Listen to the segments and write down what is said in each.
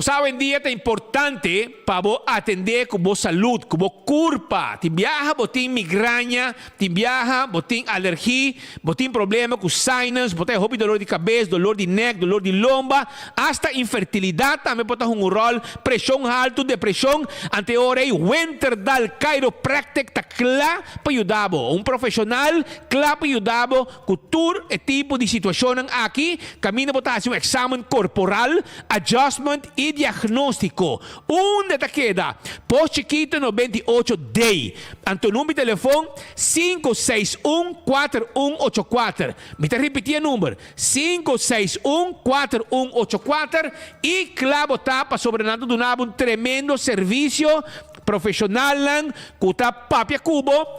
Bo sa awendia ta importante pa bo atende ku bo salud, ku bo kurpa. Tin biaha bo tin migraña, tin biaha bo tin alergi, bo tin problema ku sinus, bo ta e hopi dolor di kabes, dolor di nek, dolor di lomba, asta infertilidat tambe por ta hunga un ròl, preshon haltu, depreshon. Ante ora ei Winterdal Chiropractic ta kla pa yuda bo. Un profeshonal kla pa yuda bo Ku tur e tipo di situashonnan aki, kaminda bo ta hasi un eksamen korporal, adjustment i diagnóstiko. Unda ta keda? Pos Chikitu 98 D. Anto number di telefon, 561 4184. Mi ta ripití e number, 561 4184 i kla bo ta pasobra nan ta duna bo un tremendo servisio, profeshonalnan ku ta papia ku bo.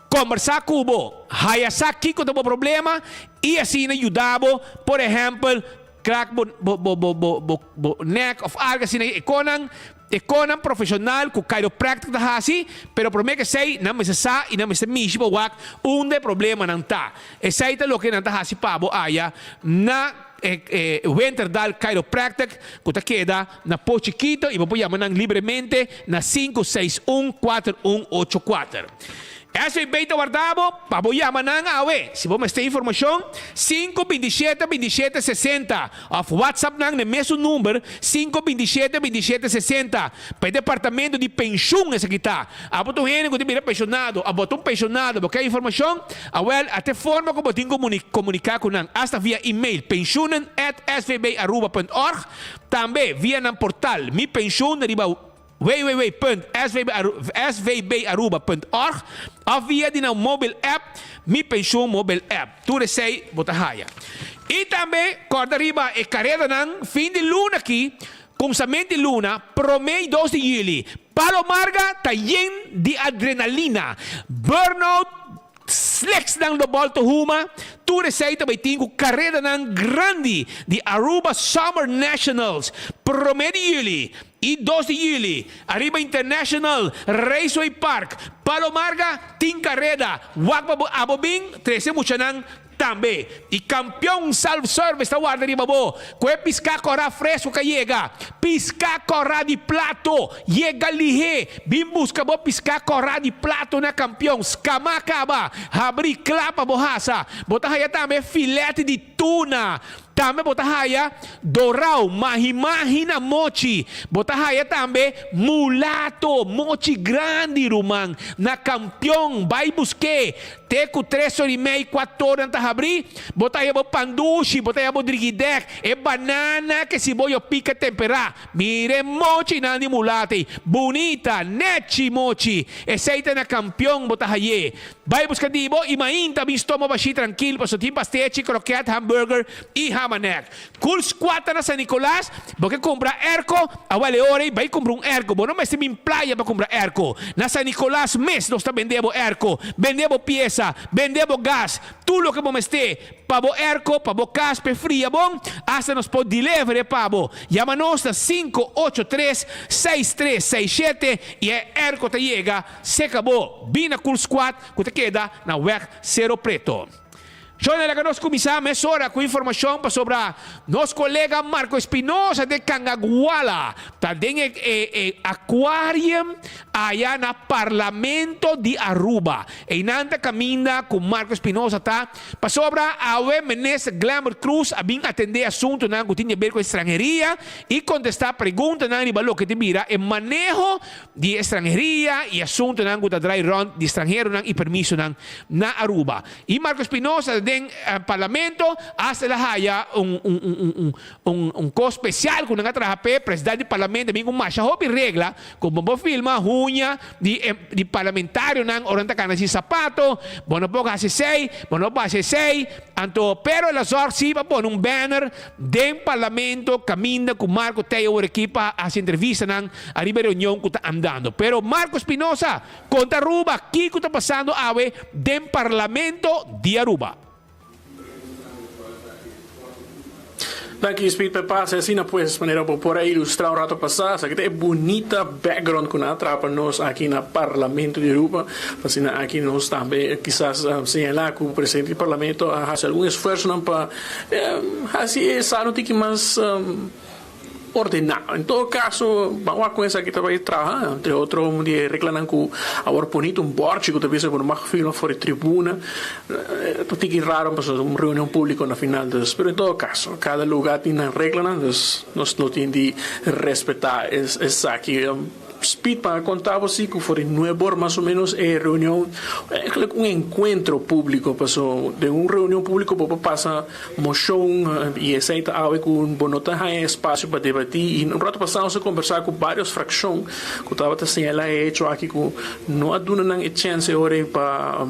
Kombersá ku bo, haya sa kiko ta bo problema i asina yuda bo, por ehèmpel, krak bo bo bo bo bo bo nèk òf algu asina e konan e konan profeshonal ku chiropractic ta hasi, pero promé ku esei nan mester sa i nan mester mishi pa wak unda e problemanan ta. Esei ta loke nan ta hasi pa bo aya na e Winterdal Chiropractic ku ta keda na Po Chikito i bo por yama nan libremente na 561 4184. SVB ta warda bo pa bo yama nan awe. Si bo mester informashon, sinku 27 27 60 òf WhatsApp nan na e mesun number, sinku 27 27 60. Pa e departamento di penshun esaki ta. Abo ta un hende ku ta bira penshonado, abo ta un penshonado, bo ke informashon? Awèl, ata e forma ku bo tin komuniká ku nan, asta via email, pensioenen at svbaruba punt org, tambe via nan portal Mi Pensioen riba www.svbaruba.org òf via di nan mobile app Mi Pensioen Mobile App. Tur esei bo ta haya. I tambe kòrda riba e karedanan fin di luna aki, kumsament di luna, promé i dos di yüli. Palo Marga ta yen di adrenalina, burnout, Sleksnan lo bolto huma, tur esei ta bai tin ku karedanan grandi di Aruba Summer Nationals promé di yüli i dos di yüli ariba International Raceway Park, Palo Marga tin kareda, wak pa bo abo bin trese muchanan Tambe, e kampion self-service ta warda riba bo ku e piská kòrá fresku ka yega. Piská kòrá di plato yega lihé. Bin buska bo piská kòrá di plato na kampion. Skamá kaba, habrí kla pa bo hasa. Bo ta haya tambe filèt di tuna. Tambe bo ta haya dorau, mahi-mahi na mochi. Bo ta haya tambe mulato, mochi grandi, ruman, na kampion. Bai busk'é. Te ku tres or i mei, kuator nan ta habrí. Bo ta haya bo pandushi, bo ta haya bo drigidèk, e banana ke si bo yo pika temperá. Mira e mochinan di mulato ei, bunita, nèchi mochi. Esei ta na kampion bo ta hay'é. Bai buska di bo i mainta bin stoma bashí trankil pasobra tin pastechi, krokèt, hamburger i hamanek. Cool Squad ta na San Nicolas, bo ke kumpra airco, awel e ora ei bai kumpra un airco, bo no mester bin playa pa kumpra airco, na San Nicolas mes nos ta bende bo airco, bende bo piesa, bende bo gas, tur loke bo mester pa bo airco, pa bo kas p'e fria bon, hasta nos por deliver e pa bo. Yama nos na 583 6367 i e airco ta yega seka bo. Bin na Cool Squad ku ta keda na Weg Cero Preto. Shona laga nos kuminsá mesora ku informashon pasobra nos kolega Marco Espinosa den Cangaguala ta den e e aquarium aya na Parlamento di Aruba. Einan ta kaminda ku Marco Espinosa ta pasobra awe Minister Glenbert Croes a bin atendé asuntunan ku tin di aber ku estranheria i kontestá preguntanan riba loke ta bira e maneho di estranheria i asuntunan ku ta drai rònt di estranheronan i permisonan na Aruba. I Marco Espinosa den Parlamento hasta el a haya un un un un cos special cu nan a traha p'e president di Parlamento bin cu masha hopi regla cu bo por filma huña di e di parlamentarionan ora nan ta cana sin sapato, bo no por haci esey, bo no por haci esey, anto pero el a zorg si pa pone un banner den Parlamento caminda cu Marco t'ey awor aki pa haci entrevistanan ariba e reunion cu ta andando. Pero Marco Espinosa Konta Aruba kiko ta pasando awe den Parlamento di Aruba. Danki Speed pa e pase asina pues manera bo por a ilustra un rato pasa esaki ta e bunita background cu nan a traha pa nos aki na Parlamento di Aruba pa asina aki nos tambe kisas señala cu presidente di Parlamento a haci algun esfuerzonan pa haci e sala un tiki mas. Ordená. En todo kaso, ban wak kon esaki ta bai traha. Entre otro, un di e reglanan ku awor poni ta un bòrchi ku ta bisa ku no mag filma for e tribuna. Ta tiki raro pasobra ta un reunion públiko na final. Dus, pero en todo kaso, kada lugá tin nan reglanan, dus nos lo tin di respetá esaki. Speed pa konta bo si ku for di nuebe or mas o menos e reunion, eigenlijk un enkuentro públiko, paso den un reunion públiko bo por pasa Moshon i esei ta awe ku bo no ta haña espasio pa debatí i un rato pasá nos a kombersá ku vários frakshon ku tabata señalá e hecho aki ku no a duna nan e chèns e ora ei pa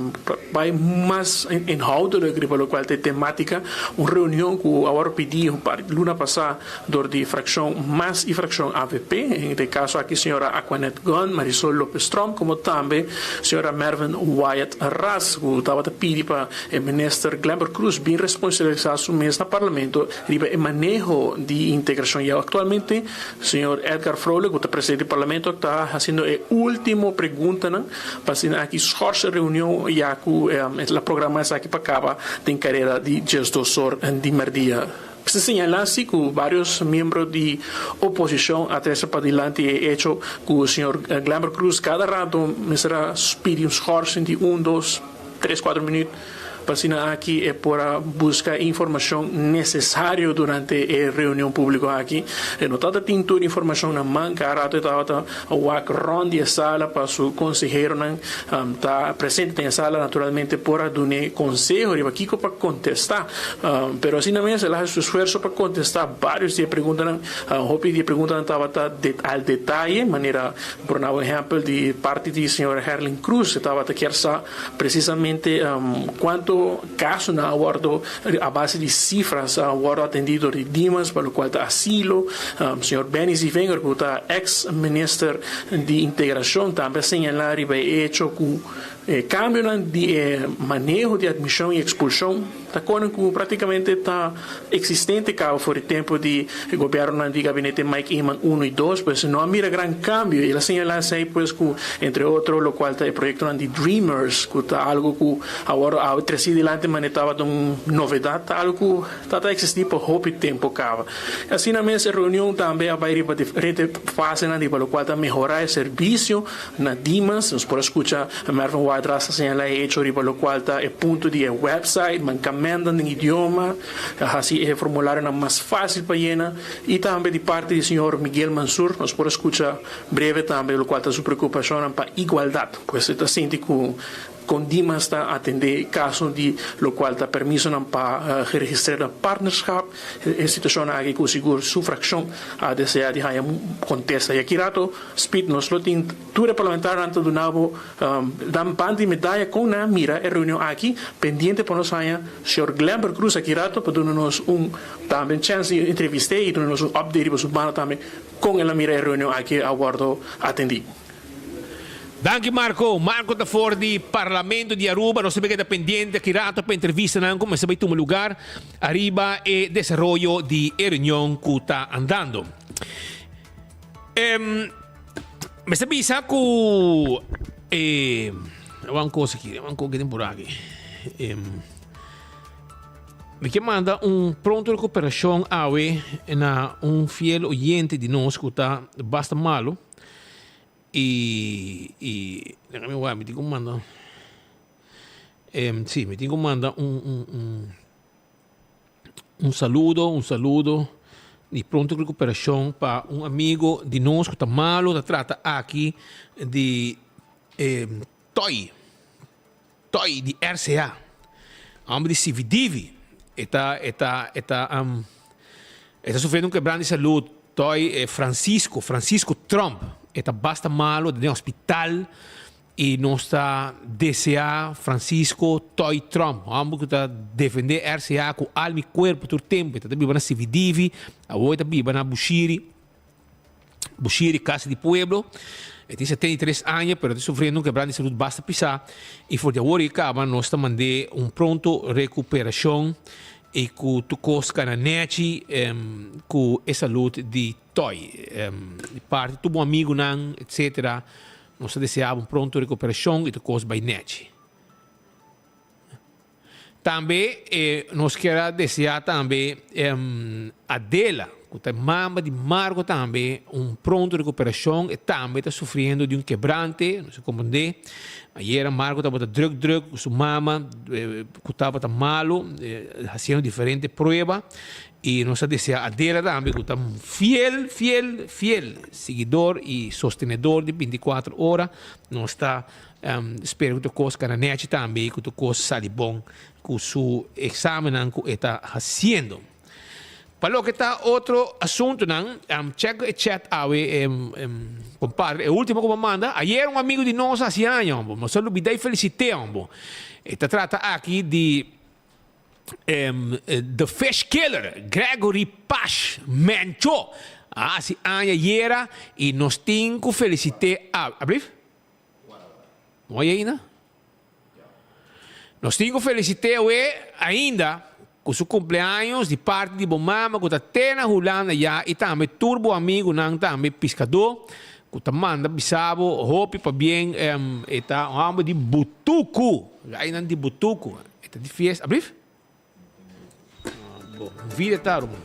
bai mas inhoudelijk riba lokual ta e temátika. Un reunion ku a wòrdu pidí un par di luna pasá dor di frakshon mas i frakshon avp, en e kaso aki señora Aquanette Gunn, Marisol Lopez Tromp komo tambe señora Mervin Wyatt Ras ku tabata pidi pa E minister Glenbert Croes bin responsabilisa su mes na Parlamento riba e maneho di integracion y actualmente señor Edgar Vrolijk cu ta presidente di Parlamento ta haciendo e ultimo preguntanan pa asina aki schors e reunion ya cu el a programa esaki pa caba den carera di diesdos or di merdia. Se señala si cu varios miembro di oposicion a trece padilanti e hecho cu señor Glenbert Croes cada rato mester a pidi un schorsing di un, dos, Tres cuatro minuut pa asina aki e por a busca e informacion necesario durante e reunion publico aki. E no tabata tin tur informacion na man, cada rato e tabata wak rond di e sala pa su conseheronan ta presente den e sala naturalmente por a dun'e conseho riba kico pa contesta. Pero asina mes el a haci su esfuerzo pa contesta varios di e preguntanan. Hopi di e preguntanan tabata al detaye manera Por un ehempel di parti di señor Herlin Cruz e tabata kier sa precisamente cuanto casonan a wordo a base di cifras a wordo atendi door di Dimas pa locual ta asilo. Señor Benny Zievinger cu ta ex minister di integracion tambe a señala riba e hecho cu e cambionan di e maneho di admision y expulsion Ta konen ku praktikamente ta eksistente kaba for di tempu di e gobièrnunan di gabinete Mike Eman uno i dos, pues no a mira gran kambio. El a señalá esei pues ku entre otro lokual ta e proyektonan di Dreamers ku ta algu ku awor a tresí dilanti manera tabata un novedat, ta algu ku ta ta eksistí pa hopi tempu kaba. Asina mes e reunion tambe a bai riba diferente fasenan riba lokual ta mehorá e servisio Na Dimas nos por a skucha Mervin Wildras a señalá e hecho riba lokual ta e punto di e website, mankamentan den idioma, ta hasi e formularionan mas fásil pa yena i tambe di parti di señor Miguel Mansur nos por a skucha breve tambe lokual ta su preokupashonnan pa igualdat, pues e ta sinti ku Con Dimas ta atende caso di locual ta permisonan pa geregistreerde partnerschap. E situacionnan aki cu sigur su fraccion a desea di haya contesta. Y aki rato Speed nos lo tin tur e parlamentarionan ta duna bo dan band di medaya con nan a mira e reunion aki pendiente pa nos haya señor Glenbert Croes aki rato pa duna nos un tambe chance di entrevist'e y duna nos un update riba su banda tambe con el a mira e reunion aki a wordo atendi. Danki Marco. Marco ta for di Parlamento di Aruba. Nos ta keda pendiente aki rato pa entrevistanan ku mester bai tuma lugar ariba e desaroyo di e reunion ku ta andando. Em, mester bisa ku e wan kos aki, wan kos ki tin por aki. Em, mi ke manda un pronto recuperacion awe na un fiel oyente di nos ku ta basta malo. Y y déjame wak mi tin ku manda si mi tin ku manda un un un un saludo un saludo di pronto recuperacion pa un amigo di nos ku ta malo ta trata aki di Toy. Toy di RCA. Homber di Sividivi. E ta e ta e ta e ta sufriendo un quebran di salud. Toy Francisco, Francisco Tromp. E ta basta malo den hospital y nos ta desea Francisco Toy Tromp, homber cu ta defende RCA cu alma y cuerpo tur tempo. E ta ta biba na Sividivi, awor e ta biba na Bushiri. Bushiri Casa di Pueblo. E tin 73 aña pero ta sufriendo un quebran di salud basta pisá y for di awor y caba nos ta mand'é un pronto recuperacion y cu tur cos cana nechi cu e salud di Toy. Di parti tur bo amigunan etcetera nos ta desea bo un pronto recuperacion y tur cos bay nechi. Tambe nos kier a desea tambe Adela. ku ta e mama di Marco tambe, un pronto rekuperashon. E tambe ta sufriendo di un kebrante, nos a komprendé. Ayera Marco tabata druk druk ku su mama ku tabata malu, hasiendo diferente prueba. I nos a desea Adela tambe ku ta un fiel, fiel, fiel siguidor i sostenedor di bintikuater ora. Nos ta spera ku tur kos kana nèchi tambe i ku tur kos sali bon ku su eksamennan ku e ta hasiendo. Pa loke ta otro asuntunan, check e chat awe, kompadre, e ultimo ku bo a manda. Ayer un amigu di nos a hasi aña, hombo. Nos a lubida i felisit'é, hombo. E ta trata aki di The Fish Killer, Gregory Pash Mencho, a hasi aña ayera i nos tin ku felisit'é awe. Ablief? No hay ainda? Nos tin ku felisit'é awe ainda ku su kumpleaños di parti di bo mama ku ta te na Hulanda ya i tambe tur bo amigunan tambe piskadó ku ta manda bisa bo hopi pabien e ta un hòmber di butuku, gainan di butuku. E ta di fiesta. Ablief? Bo, vida ta ruman.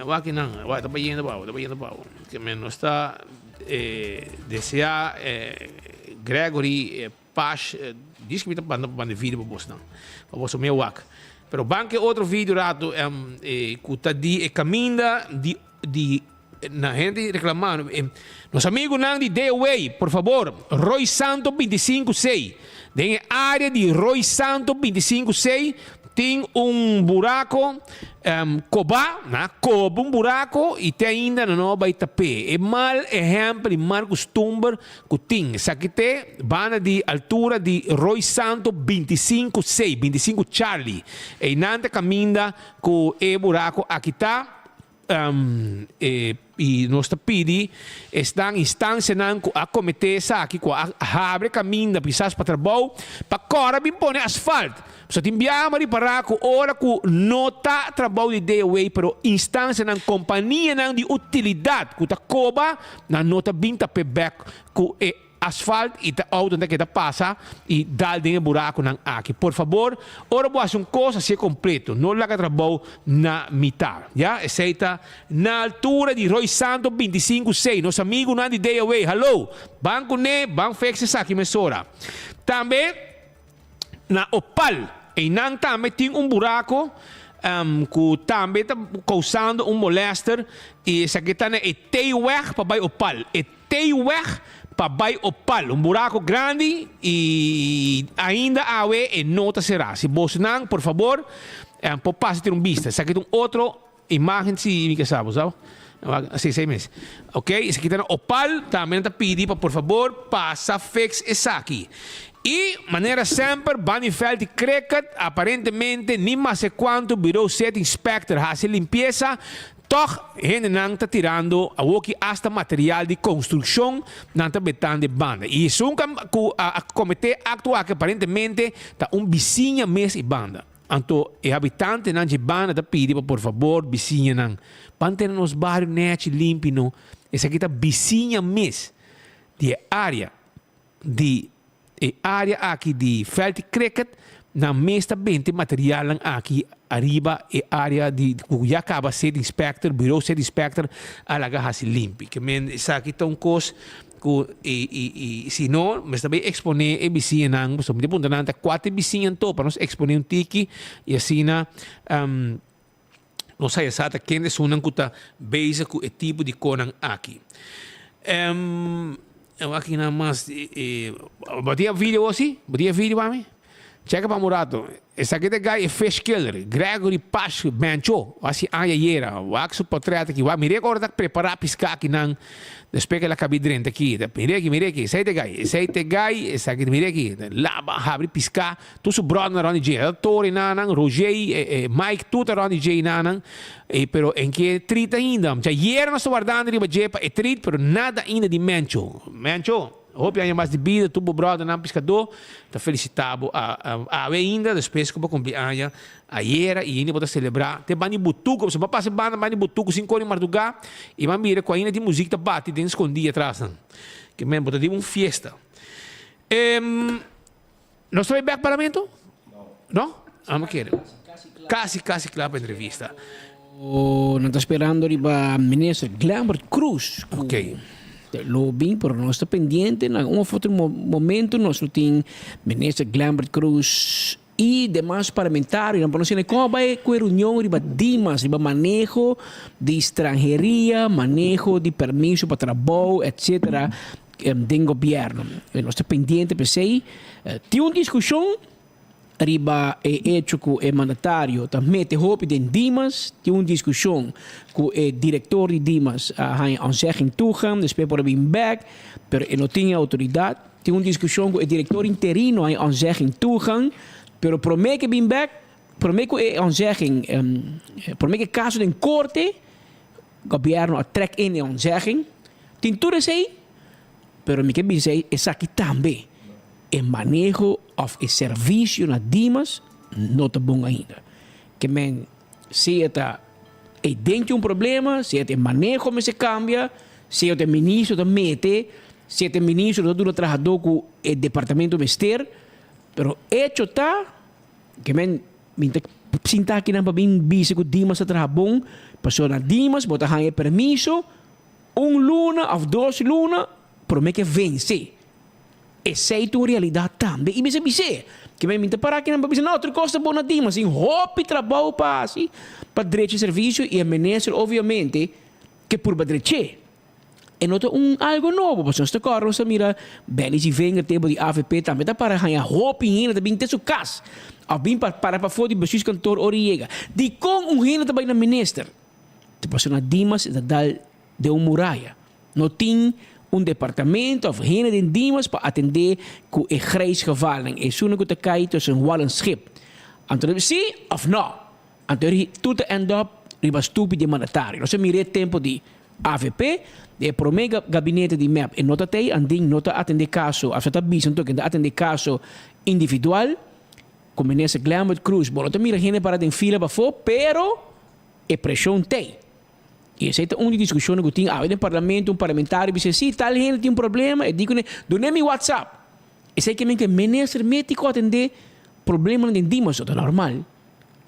Wak nan, wak ta bayendo pa ta bayendo pa. Ke men nos ta eh, desea eh, Gregory eh, Pash, eh, diz que mi ta banda banda video pa bos nan. Pa bos me wak. Pero ban ke otro video rato em, eh, ku ta di e caminda di di Na hende reclama nos amigunan di DOA por fabor Roy Santo 25 C den e area di Roy Santo 25 C tin un buraco coba nan a coba un buraco y te ainda nan no a bay tape e mal ehempel y mal custumber cu tin esaki te banda di altura di Roy Santo 25 C 25 Charlie eynan ta caminda cu e buraco aki ta. I nos ta pidi esnan instansianan ku a kometé esaki, ku a habri kaminda pisas pa trabou, pa kòrda bin pone asfalt. Pasobra tin biaha bo a ripará ku ora ku no ta trabou di DOW, pero instansianan, kompanianan di utilidat ku ta koba, nan no ta bin tap'é bèk ku e Asfalt y ta auto ta keda pasa y dal den e buraconan aki. Por fabor, ora bo haci un cos, hacié completo. No laga trabou na mitad. Ya, esey ta na altura di Roy Santo 25 C. Nos amigunan di DOW, hallo! Ban cune, ban fix esaki mesora. Tambe na Opal, eynan tambe tin un buraco cu tambe ta causando un molester y esaki ta na e T-weg pa bay Opal. E Tei weg pa bai Opal, un buraco grandi y ainda awe e no ta cera. Si bosnan por fabor por pasa tira un bista. Esaki ta un otro imagen si mi ke sa bo sa. Si esei mes. Ok, esaki ta na Opal, tambe nan ta pidi pa por fabor pasa fix esaki. Y manera semper Bunny Veld y Cricket aparentemente ni mase cuanto Bureau City Inspector haci limpieza. Tòg hendenan ta tirando awoki asta material di konstrukshon nan ta betando e banda. I esun ku a kometé akto aki aparentemente ta un bisiña mes e banda. Anto e habitantenan dje banda ta pidi pa por fabor bisiñanan ban tene nos bario nèchi limpi no. Esaki ta bisiña mes di e área. Di e área aki di veld di cricket, nan mes ta bente materialnan aki ariba e área di ku ya kaba City Inspector, Bureau City Inspector a laga hasi limpi. Ke men esaki ta un kos ku i i i si no mester bai eksponé e bisiñanan, pasobra mi ta puntra nan ta kua ta e bisiña anto pa nos eksponé un tiki i asina nos haya sa ta kende esunnan ku ta bezig ku e tipo di konan aki. Aki nan mas bo tin e video si? Bo tin e video pa mi? Cheka pa un rato. Esaki ta e guy e fish killer, Gregory Pash Bencho, hasi aña ayera. Wak su portret aki. Wak mira ora ta prepara pisca aki nan despues ke el a kabi drenta aki. Mira aki, mira aki. Esei ta e guy, esei ta e guy, esaki mira aki. Laba, habri pisca. Tur su bròdernan rònt di dje. E ta Tori nanan, Roger, Mike, tur ta rònt di dje nanan. E pero en ke trit ainda. Djayer nos ta wardando riba dje pa e trit, pero nada ainda di Mencho. Mencho, hopi aña mas di bida, tur bo bròdernan piskadó ta felisitá bo awe ainda, despues ku bo kumpli aña ayera i ainda bo ta selebrá te banda di butuku. Pasobra bo a pasa e banda banda di butuku sinkor di mardugá i bo a mira ku ainda tin muzik ta bati den skondí atras nan. Ke men bo ta den un fiesta. Nos ta bay bek parlamento? No? Amo kere. Casi, casi cla pa entrevista. Nan ta sperando riba minister Glenbert Croes cu lo bin pero nos ta pendiente na un of otro momento nos lo tin minister Glenbert Croes y demas parlamentarionan pa nos tene con a bay cu e reunion riba Dimas riba maneho di stranheria, maneho di permiso pa trabou etc. Den gobierno. Nos ta pendiente p'esey. Tin un discusion. Riba e echo ku e mandatario ta mete hopi den Dimas, tin un diskushon ku e direktor di Dimas a haña ontzegging toegang, despues por a bin bèk, pero e no tin e outoridat. Tin un diskushon ku e direktor interino haña ontzegging toegang, pero promé ku e bin bèk, promé ku e ontzegging, promé ku e kaso den korte, gobièrnu a trèk in e ontzegging. Tin tur esei, pero mi ke bisa esaki tambe. E maneho of e servicio na Dimas no ta bon ainda. Ke men sea ta e den tin un problema, sea ta e maneho mester cambia, sea ta e ministro ta mete, sea ta e ministro ta duna trahador cu e departamento mester, pero hecho ta ke men mi ta sinta akinan pa bin bisa cu Dimas ta traha bon, pasobra na Dimas bo ta haña e permiso un luna of dos luna prome ke vence. Esei ta un realidat tambe. I mester bis'é ke mi ta para akinan pa bisa, no, tur kos ta bon na tin, mas tin hopi trabou pa hasi pa drecha e servisio i e minister obviamente ke purba drech'é. E no ta un algo nobo, pasobra nos ta kòrda nos ta mira Benny Zievinger tempu di avp tambe ta para haña hopi hende ta bin te su kas òf bin pa para pafó di bestuurskantoor ora i yega. Dikon un hende ta bai na minister? Ta pasobra na Dimas e ta dal den un muraya. No tin un departamento of hende den Dimas pa atendé ku e grijs gevalnan, esunnan ku ta kai tussen wal en schip. Anto ta si of no? Anto eri tur ta end up riba stupi di e mandatario. Nos a mira e tempo di avp, di e prome gabinete di mep e no ta tei, andin no ta atendé kaso, of sa ta bisa anto ke ta atendé kaso individual ku minister Glenbert Croes. Bo no ta mira hende para den fila pafó, pero e preshon tei. I esei ta un di diskushonnan ku tin awe den parlamento, un parlamentario bisa si tal hende tin un problema, e di kuné, dun'é mi whatsapp. Esei ke men ke minister meti ku atendé problemanan den Dimas, no ta normal,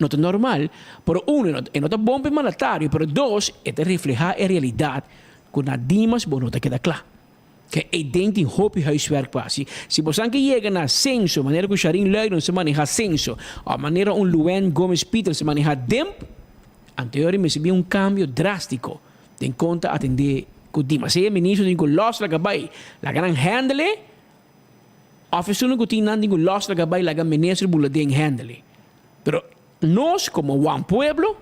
no ta normal, pero uno, e no ta bon pa e mandatario, pero dos, e ta reflehá e realidat ku na Dimas bo no ta keda kla. Ke ei den tin hopi huiswerk pa hasi. Si bosan ke yega na senso, manera ku Sharin Luijden sa maneha senso, òf manera un Luann Gomez Pietersz sa maneha DEMP, anto ora mester bin un kambio drástiko den kon ta atendé ku Dimas. Sea ministro tin ku lòs laga bai, laga nan hèndele, òf esun ku tin nan tin ku lòs laga bai, laga minister bula den hèndele. Pero nos komo Wan Pueblo,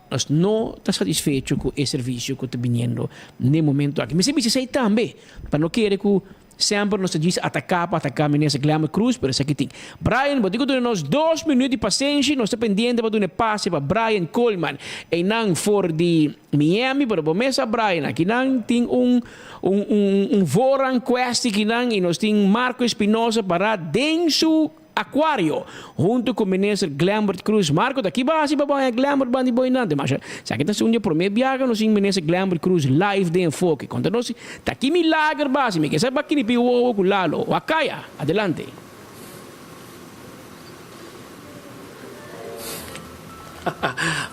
nos no ta satisfecho ku e servisio ku ta biniendo n'e momento aki. Mester bisa esei tambe, pa no kere ku semper nos ta djis ataká pa ataká Minister Glenbert Croes, pero esaki tin. Brian, bo tin ku duna nos dos minuut di pasenshi, nos ta pendiente pa duna e pase pa Brian Koolman, einan for di Miami, pero bo mes sa Brian, akinan tin un un un un voorrang kwestie kinan i nos tin Marco Espinosa pará den su Acuario, hunto cu Minister Glenbert Croes. Marco, ta ki basi pa bo haña Glenbert bandi bo inante? Masha, esaki ta un di e prome biaha nos tin Minister Glenbert Croes live den Enfoke. Conta nos, ta ki milager basi? Mi ke sa ba knipi wowo cu Lalo. Wakaya, adelante.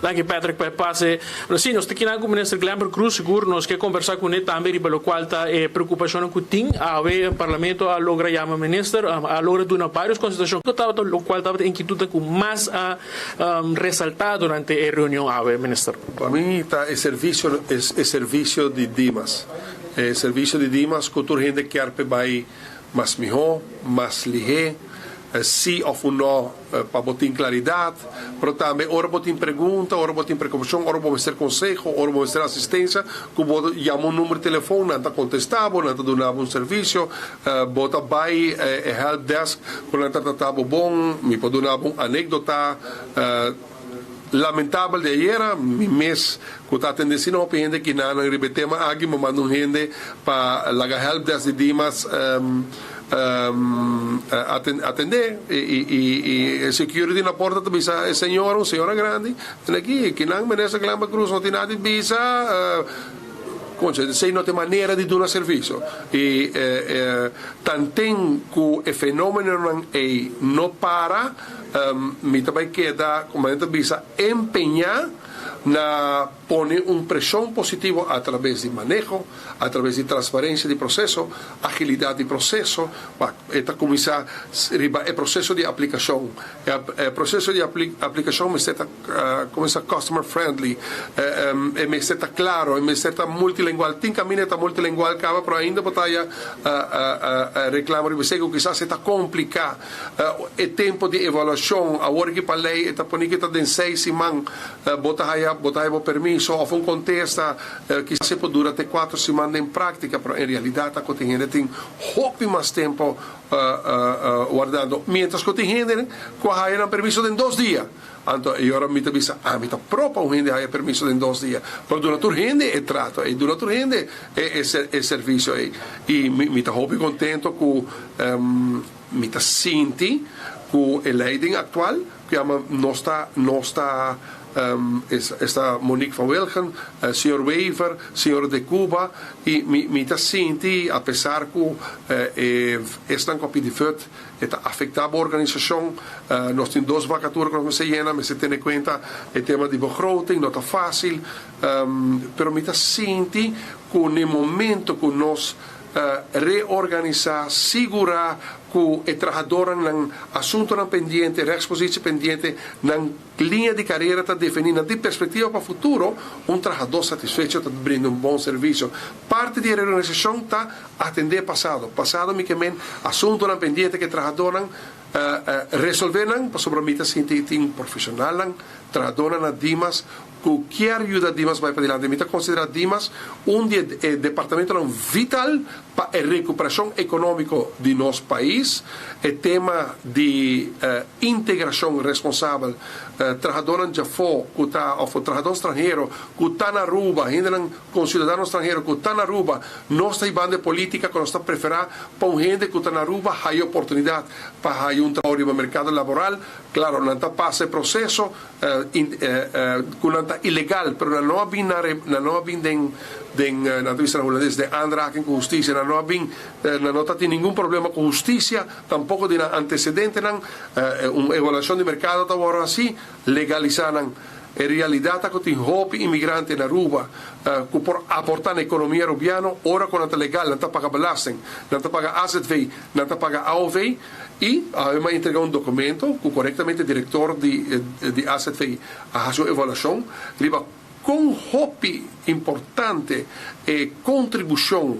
Danki Patrick pa e pase. Lo si, nos ta kinan ku Minister Glenbert Croes, sigur nos ke kombersá kuné tambe riba lokual ta e preokupashonnan ku tin. Awe Parlamento a logra yama Minister, a logra duna varios kontestashon ku tabata lokual tabata inkietudnan ku mas a resaltá durante e reunion awe, Minister. Pa mi ta e servisio e servisio di Dimas. E servisio di Dimas ku tur hende kier p'e bai mas mihó, mas lihé, sí òf un nò pa bo tin klaridat, pero tambe ora bo tin pregunta, ora bo tin prekupashon, ora bo mester konseho, ora bo mester asistensia, ku bo yama un number di telefon, nan ta kontestá bo, nan ta duna bo un servisio, bo ta bai e help desk ku nan ta trata bo bon. Mi por duna bo un anékdota lamentabel di ayera, mi mes ku ta atendé asina hopi hende kinanan riba e tema aki, mi a manda un hende pa laga help desk di Dimas atendé i e security na porta ta bisa e señora, un señora grandi, tene aki, kinan Minister Glenbert Croes no tin nada di bisa, Concha, esei no ta e manera di duna servisio. I tanten ku e fenomenonan ei no para, mi ta bai keda, komo nan ta bisa, empeñá. na pone un preshon positivo a traves di maneho, a traves di transparensia di proseso, agilidat di proseso, pa e ta kuminsá riba e proseso di aplikashon. E proseso di aplikashon mester ta kuminsá customer friendly, e mester ta klaro, e mester ta multilengual. Tin kaminda e ta multilengual kaba, pero ainda bo ta haya reklamo riba esei ku kisas e ta kompliká. E tempo di evaluashon, awor ki pa lei e ta pone ki ta den seis siman bo ta haya bo ta haya bo permiso òf un kontesta, kisas e por dura te kuater siman den práktika, pero en realidat ta ku tin hende tin hopi mas tempo wardando, miéntras ku tin hende ku a haya nan permiso den dos dia. Anto e ora mi ta bisa, ami ta pro pa un hende haya permiso den dos dia, pero duna tur hende e trato ei, duna tur hende e e servisio ei. I mi mi ta hopi kontento ku mi ta sinti ku e leiding aktual, ku yama nos ta nos ta esta Monique van Wilgen, señor Wever, señor De Cuba, i mi mi ta sinti apesar ku e esnan ku a pidi vut E ta afektá bo organisashon. Nos tin dos vakatura ku nos mester yena, mester tene kuenta e tema di begroting, no ta fásil. Pero mi ta sinti ku n'e momento ku nos reorganisá, sigurá ku e trahadornan nan asuntunan pendiente, rechtspositie pendiente, nan Liña di karera ta defini na di perspektiva pa futuro, un trahadó satisfecho ta brinda un bon servisio. Parti di e reorganisashon ta atendé pasado. Pasado mi ke men asuntunan pendiente ku e trahadónan resolvé nan, pasobra mi ta sinti tin profeshonalnan, trahadónan na Dimas ku kier yuda Dimas bai padilanti. Mi ta konsiderá Dimas un di e departamentonan vital Pa e rekuperashon ekonómiko di nos pais, e tema di integrashon responsabel, trahadónan djafó ku ta òf trahadó stranhero ku ta na Aruba, hendenan konsiudadano stranhero ku ta na Aruba, nos ta hibando e polítika ku nos ta preferá pa un hende ku ta na Aruba haya oportunidat pa haya un trabou riba merkado laboral. Klaro, nan ta pasa e proseso ku nan ta ilegal, pero nan no a bin na nan no a bin den den nan ta bisa na hulandes den aanraking ku hustisia, nan no a bin nan no ta tin ningun problema ku hustisia, tampoko di nan antecedentenan, un evaluashon di merkado ta wòrdu hasi, legalisá nan. E realidat ta ku tin hopi imigrante na Aruba ku por aportá na ekonomia arubiano ora ku nan ta legal, nan ta paga belasting, nan ta paga azv, nan ta paga aov, I awe mi a entrega un documento cu corectamente director di di AZV a haci un evaluacion riba con hopi importante e contribucion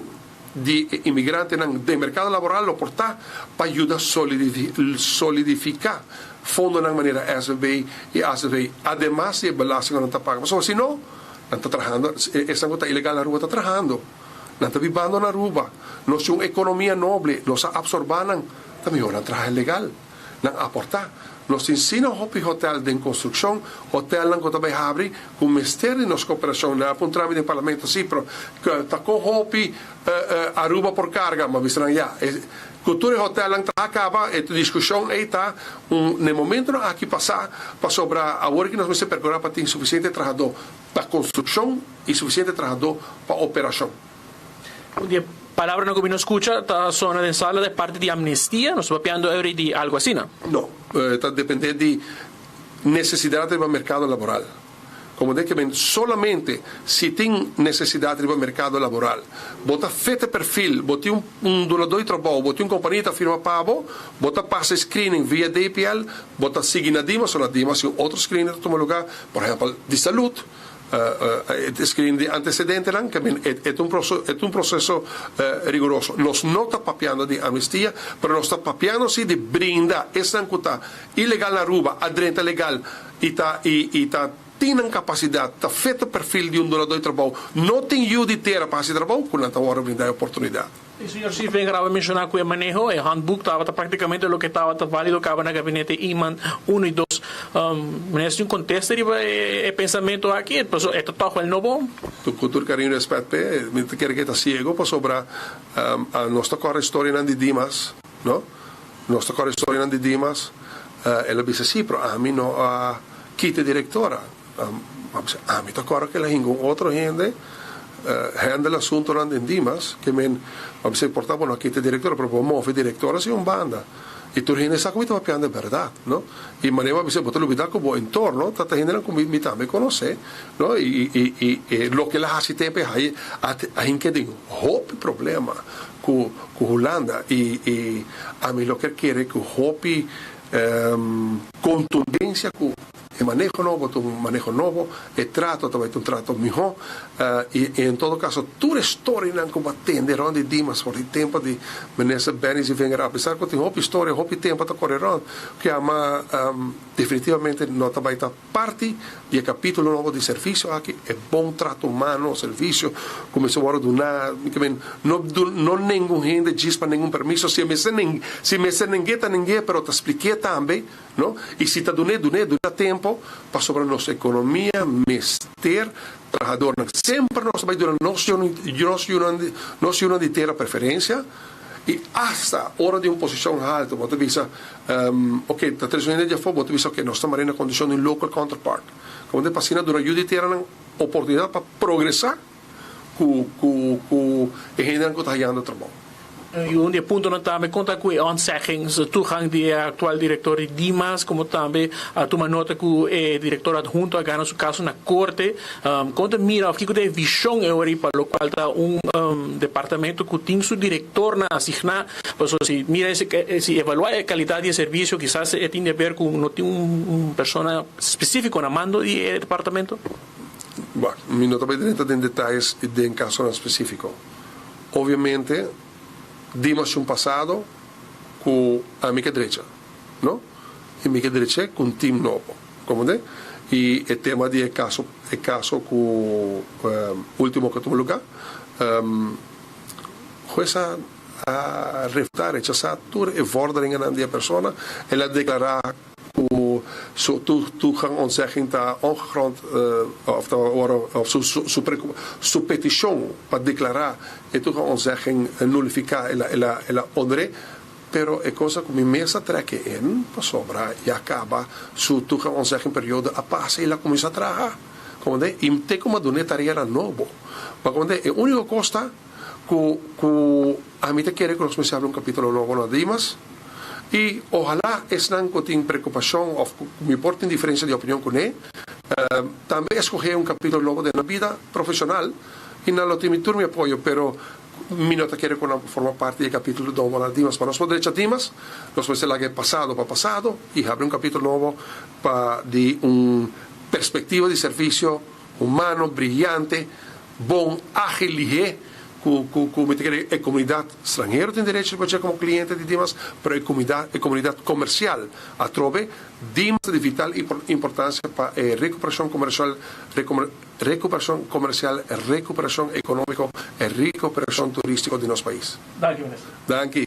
di e inmigrantenan den mercado laboral lo por ta pa yuda solidifica fondonan manera SVB y AZV ademas di e belasting cu nan ta paga pasobra si no nan ta trahando esnan cu ta ilegal na Aruba ta trahando. Nan ta bibando na Aruba. Nos tin un economia noble, nos a absorba nan. Ta mihor nan traha legal. Nan aporta. Nos tin sina hopi hotel den construccion, hotelnan cu ta bay habri cu mester di nos cooperacion. Nan a puntra mi den parlamento, si, pero ta con hopi Aruba por carga? Mi a bisa nan, ya, cu tur e hotelnan ta caba, e discusion ey ta un n'e momentonan aki pasa, pasobra awor ki nos mester percura pa tin suficiente trahador. Pa konstrukshon i sufisiente trahadó pa operashon. Un di e palabranan ku mi no skucha ta sona den sala ta e parti di amnistia. Nos ta papiando eur di algu asina? No, ta dependé di nesesidat riba merkado laboral. Komo den ke men solamente si tin nesesidat riba merkado laboral. Bo ta fit e perfil, bo tin un dunadó di trabou, bo tin un kompania ta firma pa bo, bo ta pasa e screening via DPL, bo ta sigui na Dimas o na Dimas si un otro screening ta tuma lugá. Por ehempel, di salud, e screening di antecedentenan, ke men e ta un e ta un proceso riguroso. Nos no ta papiando di amnistia, pero nos ta papiando si di brinda esnan ku ta ilegal na Aruba a drenta legal i ta i ta tin nan capacidad, ta fit e perfil di un dunador di trabou, no tin yu di tera pa haci trabou, ku nan ta wòrdu brinda e oportunidad. E señor Sievinger a menciona cu e maneho, e handboek tabata practicamente loke tabata valido caba na gabinete Eman uno y dos. Meneer tin un contesta riba e pensamento aki? Pasobra e ta toch wel nobo. Cu tur cariño y respet p'e, mi ta kere cu e ta ciego pasobra nos ta corre historianan di Dimas, no? Nos ta corre historianan di Dimas. El a bisa si, pero ami no a kita e directora. Ami ta kòrda ku el a hinka un otro hende handle asuntonan den Dimas, ke men a bisa por ta bo no a kita e direktor, pero bo a move e direktor hacia un banda. I tur hende sa ku mi ta papiando e bèrdat, no? I manera bo a bisa, bo ta lubidá ku bo entorno ta ta hendenan ku mi tambe konosé, no? I i i i loke el a hasi tempu e haña a hinka den hopi problema ku ku Hulanda i i ami lo ker kere ku hopi kontundensia ku E maneho nobo ta un maneho nobo, e trato ta bai ta un trato mihó, i en todo kaso tur e storianan ku bo a tende rònt di Dimas for di tempu di Minister Benny Zievinger, apesar ku tin hopi storia, hopi tempu ta kore rònt, ku yama definitivamente no ta bai ta parti di e kapítulo nobo di servisio aki, e bon trato humano, servisio ku mester wòrdu duná, mi ke men no no ningun hende djis pa ningun permiso, si e mester si mester neng'é ta neng'é, pero ta splik'é tambe. No, y si ta dun'é, dun'é, dun'é na tempo, pasobra nos economia mester trahadornan. Semper nos ta bay duna nos nos yunan nos yunan di tera preferencia, y hasta ora di un posicion halto bo ta bisa, ok, ta tres un hende di afo, bo ta bisa, ok, nos ta mara na condicion di un local counterpart. Como ta p'asina duna yu di teranan oportunidad pa progresa. ku ku ku e hendenan ku ta hayando trabou. I un di e puntonan tambe konta ku e ontzeggingstoegang di e aktual direktor di Dimas, komo tambe a tuma nota ku e direktor adhunto a gana su kaso na korte. Kon ta mira òf kiko ta e vishon e ora ei pa lokual ta un departamento ku tin su direktornan asigná? Pasobra si mira si evaluá e kalidat di e servisio kisas e tin di aber ku no tin un persona spesífiko na mando di e departamento. Wak, mi no ta bai drenta den detayes i den kasonan spesífiko. Obviamente, Dimas un pasado ku ami ke drecha, no? I mi ke drech'é ku un tim nobo, komprendé? I e tema di e kaso, e kaso ku último ku a tuma lugá, hues a a refutá, rechasá tur e vorderingennan di e persona. El a deklará. Ku su toegangontzegging ta ongegrond of ta wòrdu of su su su petishon pa deklará e toegangontzegging nulifiká el a el a el a honr'é, pero e cosa ku mi mes a trèk e in pasobra ya kaba su toegangontzegging periodo a pasa i el a kuminsá traha komprendé i te ku mi a dun'é tareanan nobo pa komprendé e úniko kos ta ku ku ami ta kere ku nos mester habri un kapítulo nobo na Dimas i ohalá esnan ku tin preokupashon òf ku mi por tin diferensia di opinion kuné tambe eskohé un kapítulo nobo den nan bida profeshonal i nan lo tin mi tur mi apoyo pero mi no ta kere ku nan por forma parti di e kapítulo nobo na Dimas. Pa nos por drecha Dimas nos mester laga e pasado pa pasado i habri un kapítulo nobo pa di un perspektiva di servisio humano briyante Bon ágil lihé ku ku ku mi ta kere e komunidat stranhero tin derecho riba dje komo kliente di Dimas, pero e komunidat e komunidat komersial atrobe. Dimas ta di vital importansia pa e rekuperashon komershal rekuperashon komersial, rekuperashon ekonómiko e rekuperashon turístiko di nos pais. Danki minister. Danki.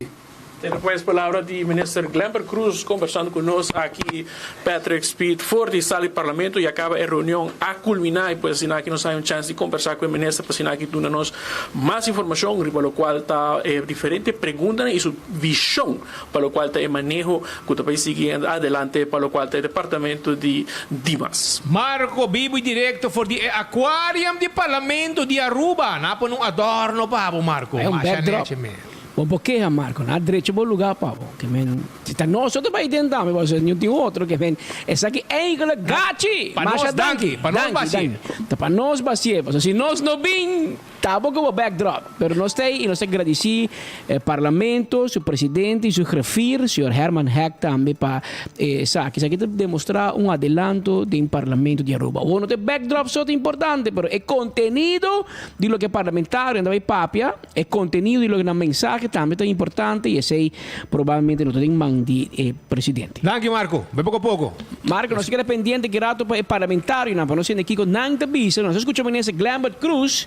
Tene pues palabra di Minister Glenbert Croes conversando cu nos aki Patrick Speed for di sala di Parlamento y a caba e reunion a culmina y pues asina aki nos hay un chance di conversa cu e Minister pa asina aki duna nos mas informacion riba locual ta e diferente preguntanan y su vision pa locual ta e maneho cu ta bay sigui adelante pa locual ta e departamento di Dimas. Marco bibo y directo for di e aquarium di Parlamento di Aruba. Nan a pone un adorno pa bo Marco. Hay un Masha backdrop. nechi me. Bo por keha Marco, nan a drecha bo lugar pa bo. Ke men, si ta nos so ta bai den tambe, pasobra no tin otro. Ke men, esaki eigenlijk gachi! Pa nos Masha danki, danki, pa nos danki, basie. danki. Ta pa nos basie, pasobra si nos no bin, ta bo ku bo backdrop. Pero nos ta ei i nos ta gradisí e Parlamento, su presidente i su griffier, señor Herman Heck tambe pa esaki. Esaki ta demostrá un adelanto den Parlamento di Aruba. Awor no ta e backdrop so ta importante, pero e kontenido di loke e parlamentarionan ta bai papia, E kontenido di loke nan mensahe tambe ta importante i esei probablemente no ta den man di e presidente. Danki Marco, bai poko poko. Marco, nos ta keda pendiente ki rato pa e parlamentarionan pa nos tende kiko nan ta bisa. Nos a skucha minister Glenbert Croes.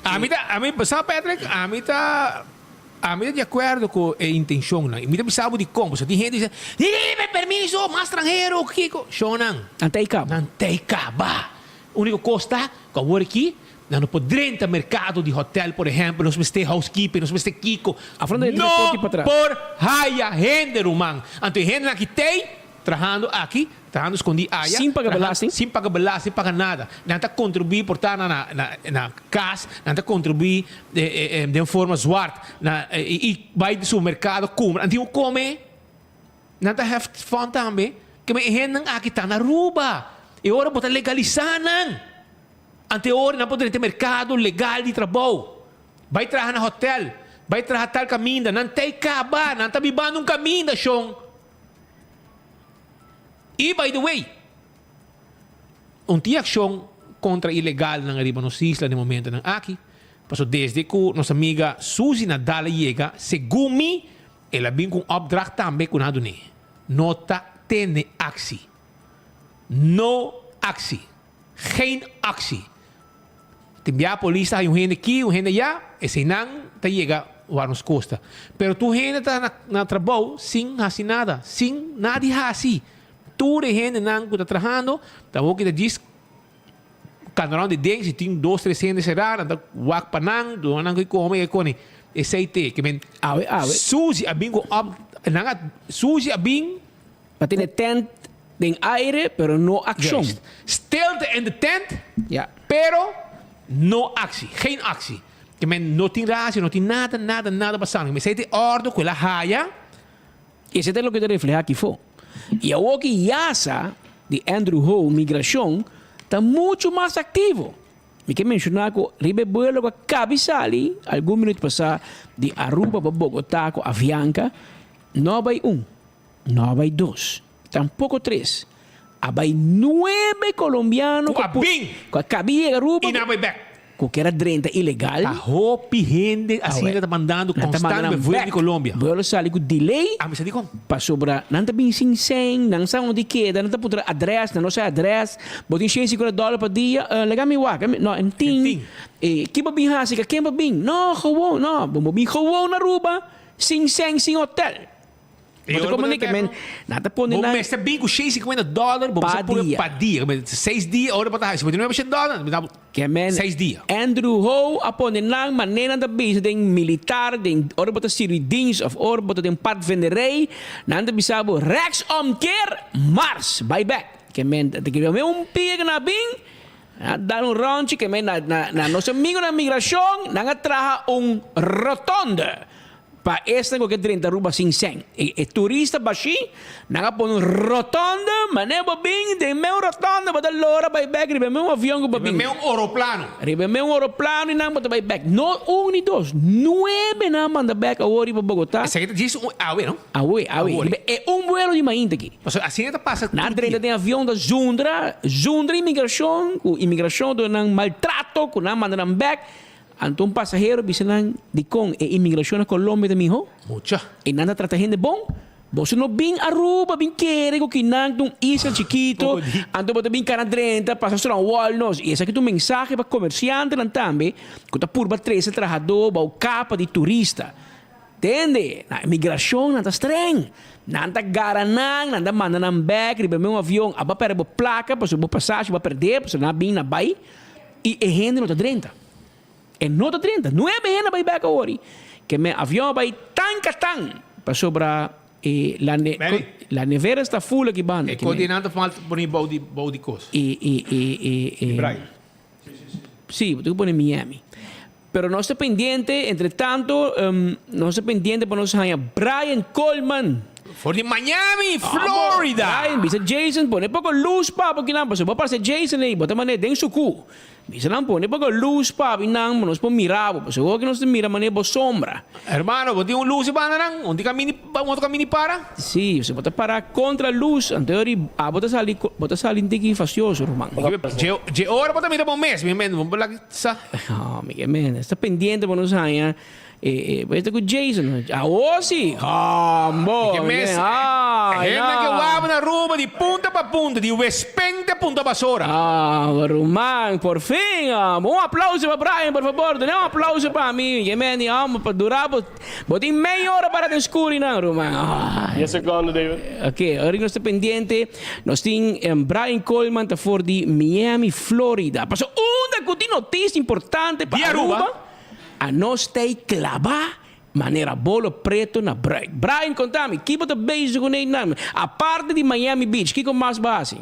Ami ta, ami, sa Patrick, ami ta, ami ta di akuerdo ku e intenshonnan. I mi ta bisa bo dikon, pasobra tin hende di bisa, Dime permiso, mas stranhero, kiko. Shownan. Nan ta ei kaba. Nan ta ei kaba. Úniko kos ta ku awor aki Nan no por drenta mercado di hotel, por ehempel, nos mester housekeeping, nos mester kico. Afronta di No porta y patras. por haya hende, ruman. Anto e hendenan aki t'ey trahando aki, trahando escondi aya. Sin paga trahando belasting. Sin paga belasting, sin paga nada. Nan ta contribui por ta na na na cas, nan ta contribui den forma zwart na y bay supermercado cumpra. Nan tin cu come. Nan ta heft fund tambe. Ke men e hendenan aki ta na Aruba. E ora bo ta legalisa nan. Ante ora nan por drenta e merkado legal di trabou. Bai traha na hotel. Bai traha tal kaminda. Nan ta e kaba. Nan ta bibando un kaminda, shon. I by the way, un tin akshon kontra ilegalnan riba nos isla den momentonan aki. Paso desde ku nos amiga Suzy Nadal a yega, segun mi, el a bin ku un opdracht tambe ku nan a dun'é. No ta tene aksi. No aksi. Geen aksi. Tin bia polis ta haña un hende aki, un hende allá, eseinan ta yega wak nos kosta. Pero tur hende ta na na trabou sin hasi nada, sin nada di hasi. Tur e hendenan ku ta trahando ta hopi ta djis kanda rond di den, si tin dos tres hende será nan ta wak pa nan, duna nan ku kome i kone. Esei te ke men Awe, awe. Suzy a bin ku op nan a Suzy a bin. Pa tene tent den aire, pero no accion. Juist. Stilte in de tent, Ja. pero no actie. Geen actie. Ke men no tin razi, no tin nada, nada, nada pasando. Mester tin ordo ku el a haya. Esei ta loke ta refleha aki fo. I awor ki Yasa di Andrew Ho, migracion, ta mucho mas activo. Mi ke menciona ku riba e buelo ku a kabi sali algun minuut pasa di Aruba pa Bogota ku Avianca, no a bai un. No a bai dos, tampoco tres, a bai nuebe colombiano Cu a bin. cu a cabi yega Aruba Y nan a bai bek. cu kier a drenta ilegal. Ta hopi hende asina ta mandando Nan ta manda constant nan bevuelo bek. di Colombia. Vuelo sali cu delay. Ami sa dicon. Pasobra nan ta bin sin sen, nan sa unda di keda, nan ta puntra adres, nan no sa adres. Bo tin shen cincuenta dollar pa dia? Laga mi wak. No, en tin. En tin. Ki bo bin haci? Ka ken bo bin? No, gewoon. No, bo bin gewoon na Aruba sin sen, sin hotel. E Bo ta ora bo komprende ta ke men nan ta pone Bo nan mester bin ku shen sinkuenta dòler, bo pa mester pone dia. pa dia. Seis dia, ora bo ta haña 59 shen dòler, bo ta Ke men seis dia. Andrew Ho a pone nan manera nan ta bisa den militar, den ora bo ta sirbi dienst of ora bo ta den padvinderij, nan ta bisa bo rechtsomkeer, mars, bai bek. Ke men ta kere men un pia ke nan a bin, nan a dal un rondje, ke men na na na nos amigonan migrashon, nan a traha un rotonde. Pa esnan ku ke drenta Aruba sin sèn. E turista bashí, nan a pone un rotonde, manera bo bin den meun rotonde bo ta lora bai bèk riba e meun avion ku bo Riba bin. meun oroplano. Riba e meun oroplano i nan bo ta bai bèk. No un ni dos, nuebe nan a manda bèk awor riba Bogotá. Esaki ta djis un awe, no? Awe, awe. Awor. Riba e un buelo di mainta aki. Pasobra asina ta pasa tur Nan drenta dia. den avion ta zundra, zundra imigrashon, ku imigrashon duna nan maltrato, ku nan manda nan bèk. Anto un pasahero bisa nan, Dikon e imigrashon na Colombia ta mihó? Mucha. E nan ta trata hende bon? Boso no bin Aruba bin kere ku kinan ta un isla chikito, anto bo ta bin kana drenta pasa stra un wòl nos. I esaki ta un mensahe pa komersiantenan tambe ku ta purba trese trahadó bou kapa di turista. Tende, na imigrashon nan ta streng. Nan ta gara nan, nan ta manda nan bèk riba e un avion. Abo a pèrdè bo plaka pasobra bo pasashi bo a pèrdè pasobra nan a bin nan a bai i e hende no ta drenta. E no ta drenta. Nuebe hende a bai bek awor. Ke men avion a bai tan katan pasobra e la ne Benny. la nevera sta full aki banda. E kos di nan ta falta pone bou di bou di kos. E e e e e Di Brian. Sí, bo tin ku pone Miami. Pero nos ta pendiente, entre tanto nos ta pendiente pa nos haña Brian Coleman. For di Miami, Florida. Brian, bisa Jason pone poko lus pa bo kinan pasobra bo parse Jason ei, bo ta manera den suku. Bisa nan pone poko lus pa bo nan pa nos por mira bo, pasobra hopi nos ta mira manera bo sombra. Hermano, bo tin un lus e banda nan? Un tin camini, un otro camini para? Sí, pasobra bo ta para contra lus, anto e ora abo ta sali, bo ta sali un tiki fastioso, ruman. Dje, dje ora bo ta mira bo mes, mi men, bo laga sa. Oh, mi ke men, esta pendiente pa nos haña e, e, bo esta ku Jason. Awor si, hombo, Mi ke mes, ay, hende no. ke waba na Aruba di punta pa punta, di Westpunt te Punta Basora. Ah, ruman, por fin, hombo. Un aplauso pa Brian, por favor. Duna un aplauso pa mi, mi ke men, hombo, pa dura bo, bo tin meia ora para den skurinan, ruman. Ay. Dies secondo, David. Ok, ora nos ta pendiente, nos tin Brian Coleman ta for di Miami, Florida. Paso unda cu tin noticia importante pa Di Aruba. Aruba, a nos ta ey claba manera bolo preto na bruid. Brian, conta mi, kibo ta bezig cu ney nan? Aparte di Miami Beach, kico mas bo haci?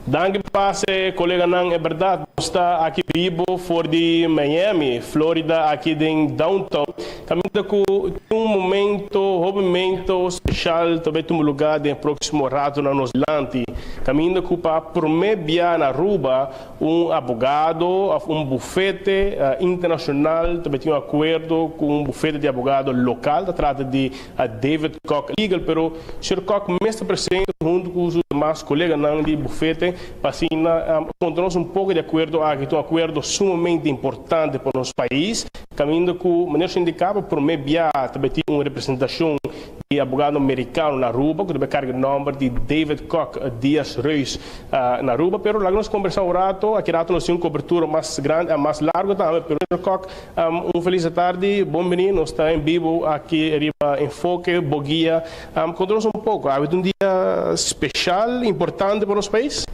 Danki pase, coleganan, e berdad. Ta aki bibo for di Miami, Florida, aki den downtown. Caminda cu un momento, momento special, tambe un lugar den proximo rato na nos dilanti. Caminda cu pa prome bia na Aruba, un abogado, un bufete internacional, tambe tin un acuerdo cu un bufete di abogado local, ta trata di David Kock Legal, pero Sr. Kock mes ta presente hunto cu su demas coleganan di bufete, pa asina conta nos un poco di acuerdo aki, un acuerdo sumamente importante pa nos pais, caminda cu manera indica pa prome bia tambe tin un representacion di abogado americano na Aruba, cu ta carga e nomber di David Kock Diaz Reus na Aruba, pero laga nos combersa un rato, aki rato nos tin un cobertura mas grandi, mas largo tambe, pero Sr. Kock, un feliz tardi, bon bini, nos ta en bibo aki riba Enfoke, Bo Guia, conta nos un poco, ta un dia special, importante pa nos pais?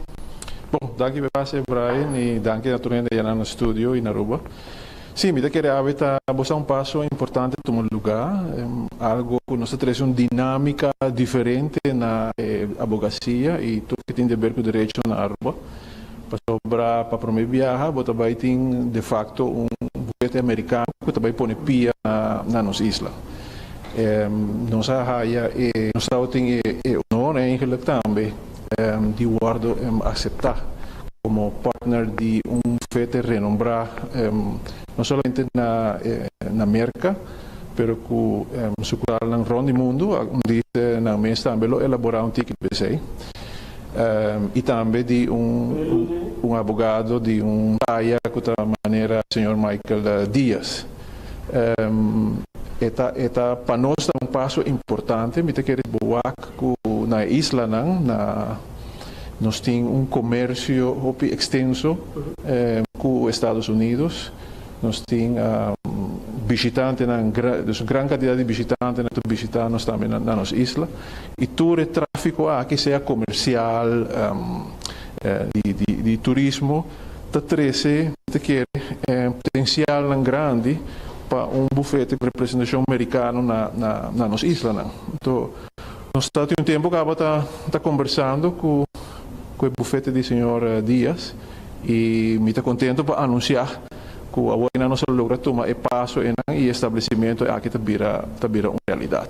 Bon, danki pa Brian y danki naturalmente na studio y na Aruba. Si, mi kier ta un paso importante tuma lugar, algo cu nos ta trece un dinamica diferente na abogacia y tur loke tin di haber cu derecho na Aruba. Pasobra pa prome biaha, bo tambe tin de facto un bufete americano cu tambe pone pia na nos isla. Nos haya e nos tin e honor eigenlijk tambe di wordo acepta como partner di un bufete renombra no solamente na America, pero cu sucursal rond mundo, unda na mes tambe lo elabora un tiki p'esey. Y tambe di un abogado di un taya cu manera señor Michael Diaz. E ta pa nos un paso importante, mi ta kere wak cu na isla nan, na nos tin un comercio hopi extenso cu Estados Unidos. Nos tin bishitantenan, un gran cantidad di bishitantenan ta bishita nos tambe na nos isla. Y tur e trafico aki, sea comercial, di turismo, ta trece, ta kere, potencial grandi pa un bufete di representacion americano na nos isla. Anto, nos ta un tempo cu ta combersando cu e bufete di señor Diaz y mi ta contento pa anuncia cu awor nos a logra tuma e paso y e establecimento aki ta bira un realidad.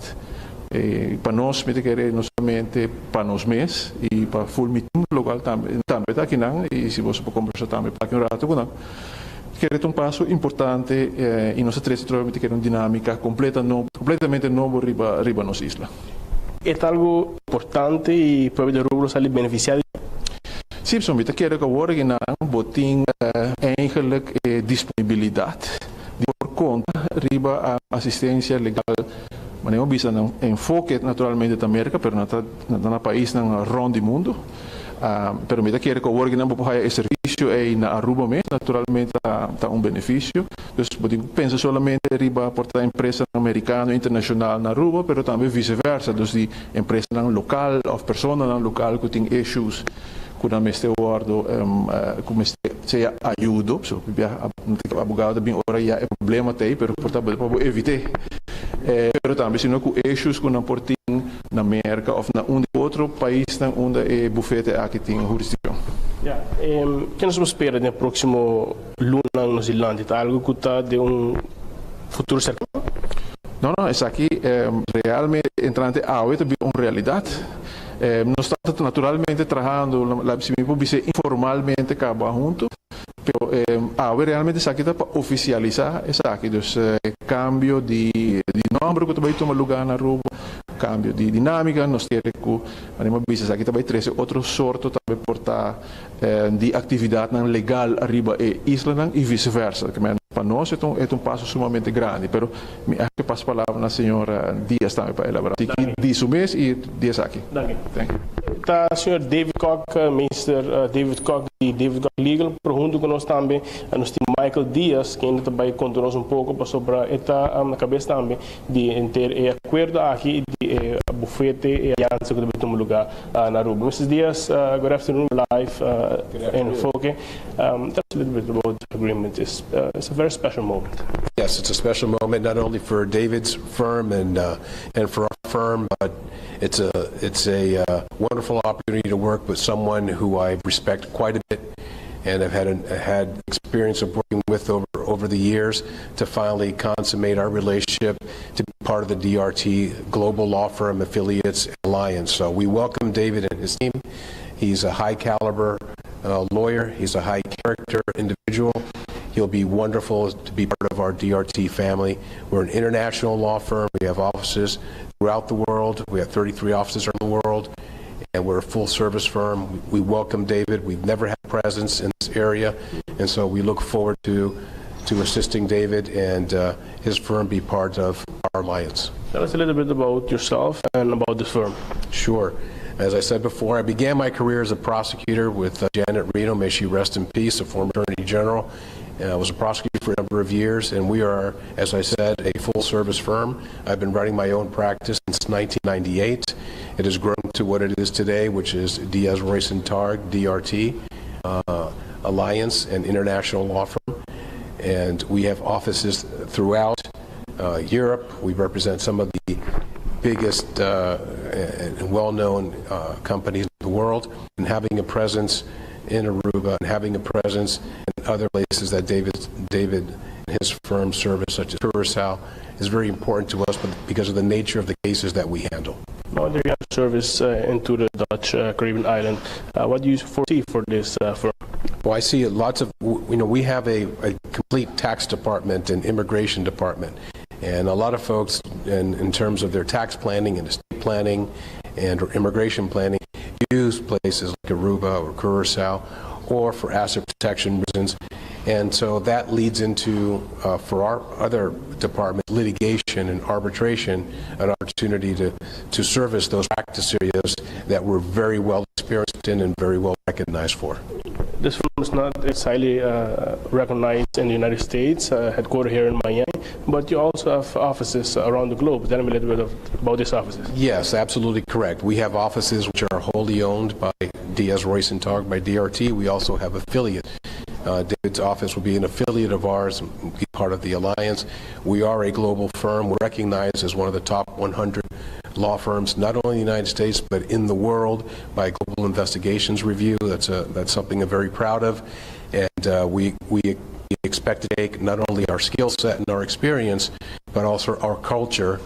Pa nos, mi ta kere no solamente pa nos mes y pa full meeting local tambe, tambe ta akinan y si bo por combersa tambe pa un rato cu nan. Kere un paso importante y nos tres mi ta kere un dinamica completa no, completamente nobo riba nos isla. E ta algo importante y pueblo di Aruba sali beneficia. Si, so mi ta kere cu awor bo tin eigenlijk disponibilidad di por conta riba asistencia legal. Ma nos bisa enfoke naturalmente na America, pero na paisnan rond di mundo. Pero mi ta kere cu awor nan por e servicio ey na Aruba mes, naturalmente ta un beneficio. Dus bo pensa solamente riba por ta empresa americano internacional na Aruba, pero tambe viceversa, dus di empresa local of persona local cu tin issues cu nan mester wordo cu mester sea ayudo, so abogado bin ora ya e problema t'ey, pero por ta pa evita. Pero tambe sino cu issues cu nan por tin na America of na un otro pais na unda e bufete aki tin jurisdiccion. Yeah. Kico nos ta spera den proximo luna na Zeeland? Ta algo cu ta den un futuro cercano? No, esaki realmente entrante awe ta un realidad. Nos ta naturalmente trahando, si mi por informalmente caba hunto, pero awe realmente esaki ta pa oficialisa esaki, dus cambio di nomber cu tambe tuma lugar na Aruba, cambio di dinamica, nos tin cu anima business aki tambe trece otro sorto tambe por ta di actividad legal ariba e isla y viceversa. Pa nos e ta un paso sumamente grandi, pero mi ta pasa palabra na señor Diaz tambe pa elabora. Di su mes y Diaz aki. Dank je. Thank you. Ta señor David Kock, Mr. David Kock di David Kock Legal, hunto cu nos tambe, nos tin Michael Diaz, cu ta tambe conta nos un poco sobre e ta na cabes tambe di henter e acuerdo aki di bufete y aliansa cu ta tuma lugar na Aruba. Mr. Diaz, good afternoon, live in Enfoke. Tell us a little bit about the agreement. It's a very special moment. Yes, it's a special moment not only for David's firm and for our firm, but it's a wonderful opportunity to work with someone who I respect quite a bit. and have had experience of working with over the years to finally consummate our relationship to be part of the DRT Global Law Firm Affiliates Alliance. So we welcome David and his team. He's a high caliber lawyer. He's a high character individual. He'll be wonderful to be part of our DRT family. We're an international law firm. We have offices throughout the world. We have 33 offices around the world, and we're a full service firm. We welcome David. We've never had presence in this area, and so we look forward to assisting David and his firm be part of our alliance. Tell us a little bit about yourself and about the firm. Sure. As I said before, I began my career as a prosecutor with Janet Reno, may she rest in peace, a former attorney general. I was a prosecutor for a number of years, and we are, as I said, a full service firm. I've been running my own practice since 1998. It has grown to what it is today, which is Diaz Royce and Targ, DRT, Alliance, an international law firm. And we have offices throughout Europe. We represent some of the biggest and well-known companies in the world, and having a presence in Aruba and having a presence in other places that David and his firm service, such as Curacao, is very important to us but because of the nature of the cases that we handle. Now that you have service into the Dutch Caribbean island, what do you foresee for this firm? Well, I see lots of, we have a complete tax department and immigration department. And a lot of folks, in terms of their tax planning and estate planning and immigration planning, use places like Aruba or Curacao or for asset protection reasons. And so that leads into, for our other department, litigation and arbitration, an opportunity to service those practice areas that we're very well experienced in and very well recognized for. This firm is not it's highly recognized in the United States, headquartered here in Miami, but you also have offices around the globe. Tell me a little bit about these offices. Yes, absolutely correct. We have offices which are wholly owned by Diaz Royce and Targ, by DRT. We also have affiliates. David's office will be an affiliate of ours and be part of the alliance. We are a global firm. We're recognized as one of the top 100 law firms, not only in the United States, but in the world by Global Investigations Review. That's something I'm very proud of. And we expect to take not only our skill set and our experience, but also our culture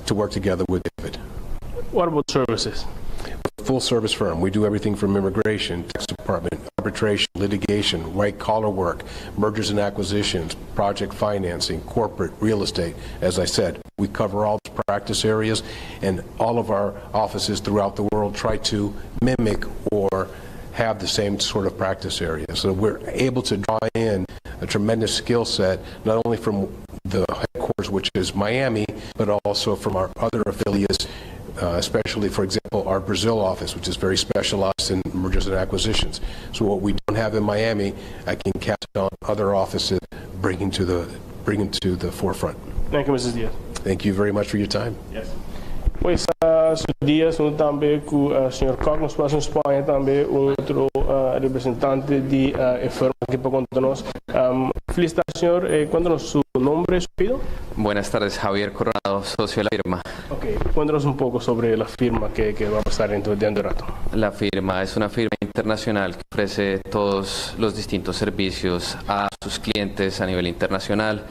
to work together with David. What about services? Full service firm. We do everything from immigration, tax department, arbitration, litigation, white collar work, mergers and acquisitions, project financing, corporate, real estate. As I said, we cover all the practice areas, and all of our offices throughout the world try to mimic or have the same sort of practice area. So we're able to draw in a tremendous skill set, not only from the headquarters, which is Miami, but also from our other affiliates, especially, for example, our Brazil office, which is very specialized in mergers and acquisitions. So what we don't have in Miami, I can count on other offices bringing to the forefront. Thank you, Mr. Diaz. Thank you very much for your time. Yes. Pues, señor Diaz, nos tambe cu señor Kock, nos pasa na Spaña tambe un otro representante di firma aki pa conta nos. Feliz tardi, señor. Cuéntenos su nombre, su apellido. Buenas tardes, Javier Coronado, socio de la firma. Ok, cuéntanos un poco sobre la firma que va a pasar dentro de rato. La firma es una firma internacional que ofrece todos los distintos servicios a sus clientes a nivel internacional.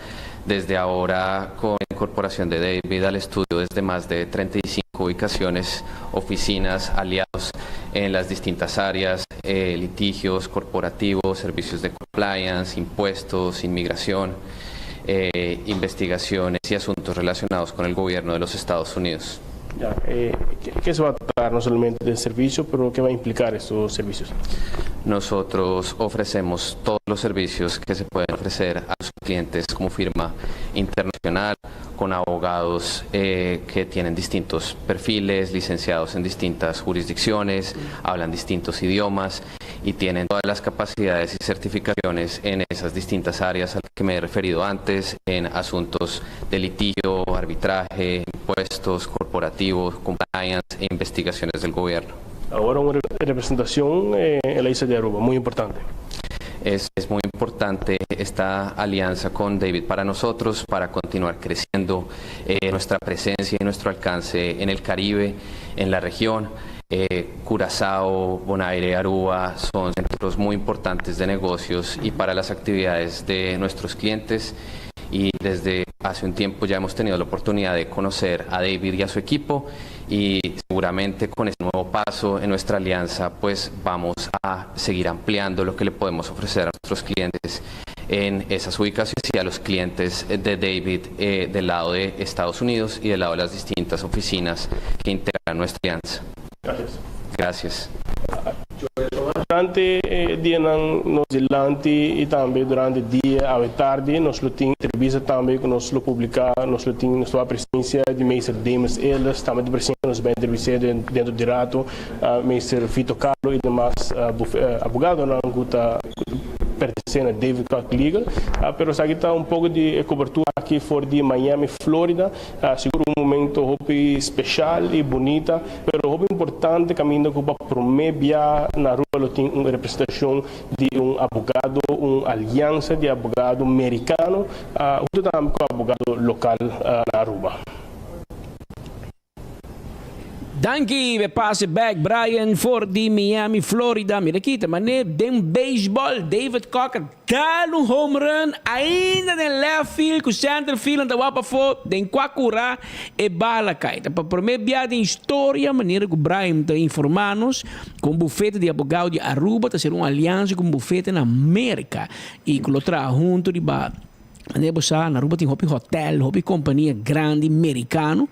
Desde ahora, con la incorporación de David al estudio, desde más de 35 ubicaciones, oficinas, aliados en las distintas áreas, litigios corporativos, servicios de compliance, impuestos, inmigración, investigaciones y asuntos relacionados con el gobierno de los Estados Unidos. Ya, ¿qué se va a tratar no solamente del servicio, pero qué va a implicar estos servicios? Nosotros ofrecemos todos los servicios que se pueden ofrecer a los clientes como firma internacional, con abogados que tienen distintos perfiles, licenciados en distintas jurisdicciones, hablan distintos idiomas y tienen todas las capacidades y certificaciones en esas distintas áreas a las que me he referido antes, en asuntos de litigio, arbitraje, impuestos corporativos, compliance e investigaciones del gobierno. Ahora una representación en la isla de Aruba, muy importante. Es muy importante esta alianza con David para nosotros, para continuar creciendo nuestra presencia y nuestro alcance en el Caribe, en la región. Curazao, Bonaire, Aruba son centros muy importantes de negocios y para las actividades de nuestros clientes y desde hace un tiempo ya hemos tenido la oportunidad de conocer a David y a su equipo y seguramente con este nuevo paso en nuestra alianza pues vamos a seguir ampliando lo que le podemos ofrecer a nuestros clientes en esas ubicaciones y a los clientes de David eh, del lado de Estados Unidos y del lado de las distintas oficinas que integran nuestra alianza. Gracias. Gracias. Durante e dianan nos dilanti y tambe durante dia awe tardi nos lo tin entrevista tambe cu nos lo publica, nos lo tin nos lo a presencia di meester Demus Ehlers, tambe di presencia nos bay entrevist'e dentro di rato meester Vito Carlo y demas abogadonan cu ta pertenece na David Kock Legal. Pero esaki ta un poco di e cobertura aki for di Miami, Florida. Sigur un momento hopi special y bunita, pero hopi importante caminda cu pa prome bia na Aruba lo tin un representacion di un abogado, un alianza di abogado Mericano hunto tambe cu abogado local na Aruba. Danki, be pase bek Brian for di Miami, Florida. Mira aki ta mane den baseball David Kock a dal un home run ainda den left field ku center field nan ta wak pafó den kua kura e bala kai. Ta pa prome bia den historia manera ku Brian ta informa nos ku un bufete di abogado di Aruba ta ser un aliansa ku un bufete na Merka i ku lo traha huntu riba Manera bo sa, na Aruba tin hopi hotel, hopi kompania grandi merikano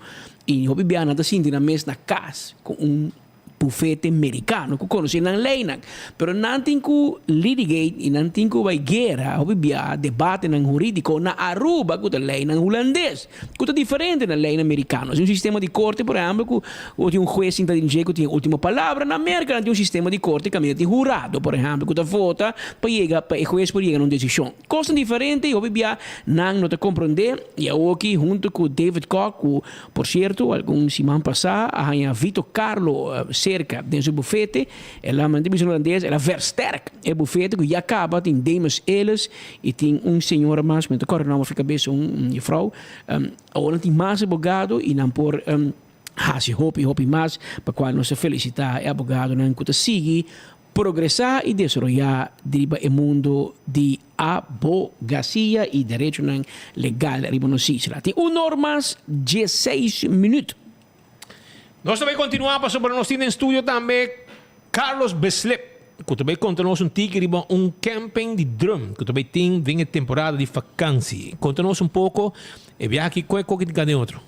i hopi biaha nan ta sinti nan mes na kas ku un bufete merikano ku konosé nan leinan. Pero nan tin ku litigate i nan tin ku bai guera hopi biaha debatenan hurídiko na Aruba ku ta leinan hulandes ku ta diferente na leinan merikano. Tin un sistema di korte por ehèmpel ku tin un hues sinta den dje ku tin e último palabra. Na Merka nan tin un sistema di korte kaminda tin hurado por ehèmpel ku ta vota pa yega pa e hues por yega na un desishon. Kosnan diferente y hopi bia nan no ta comprende y awoki hunto cu David Kock cu por cierto algun siman pasa a haña Vito Carlo cerca den su bufete el a manda bisa holandes el a versterk e bufete cu ya caba tin Demus Ellis y tin un señora mas mi no ta corda nomber for cabeza un juffrouw awor nan tin mas abogado y nan por haci hopi hopi mas pa cual nos ta felicita e abogadonan cu ta sigui Progresá i desaroyá riba e mundu di abogasia i derechonan legal riba nos isla. Tin un or mas diesseis minüt. Nos ta bai kontinuá pasobra nos tin den studio tambe Carlos Beslip ku ta bai konta nos un tiki riba un camping di drum ku ta bai tin den e temporada di fakansi. Konta nos un poko e biaha aki kon e koki tin ka den otro.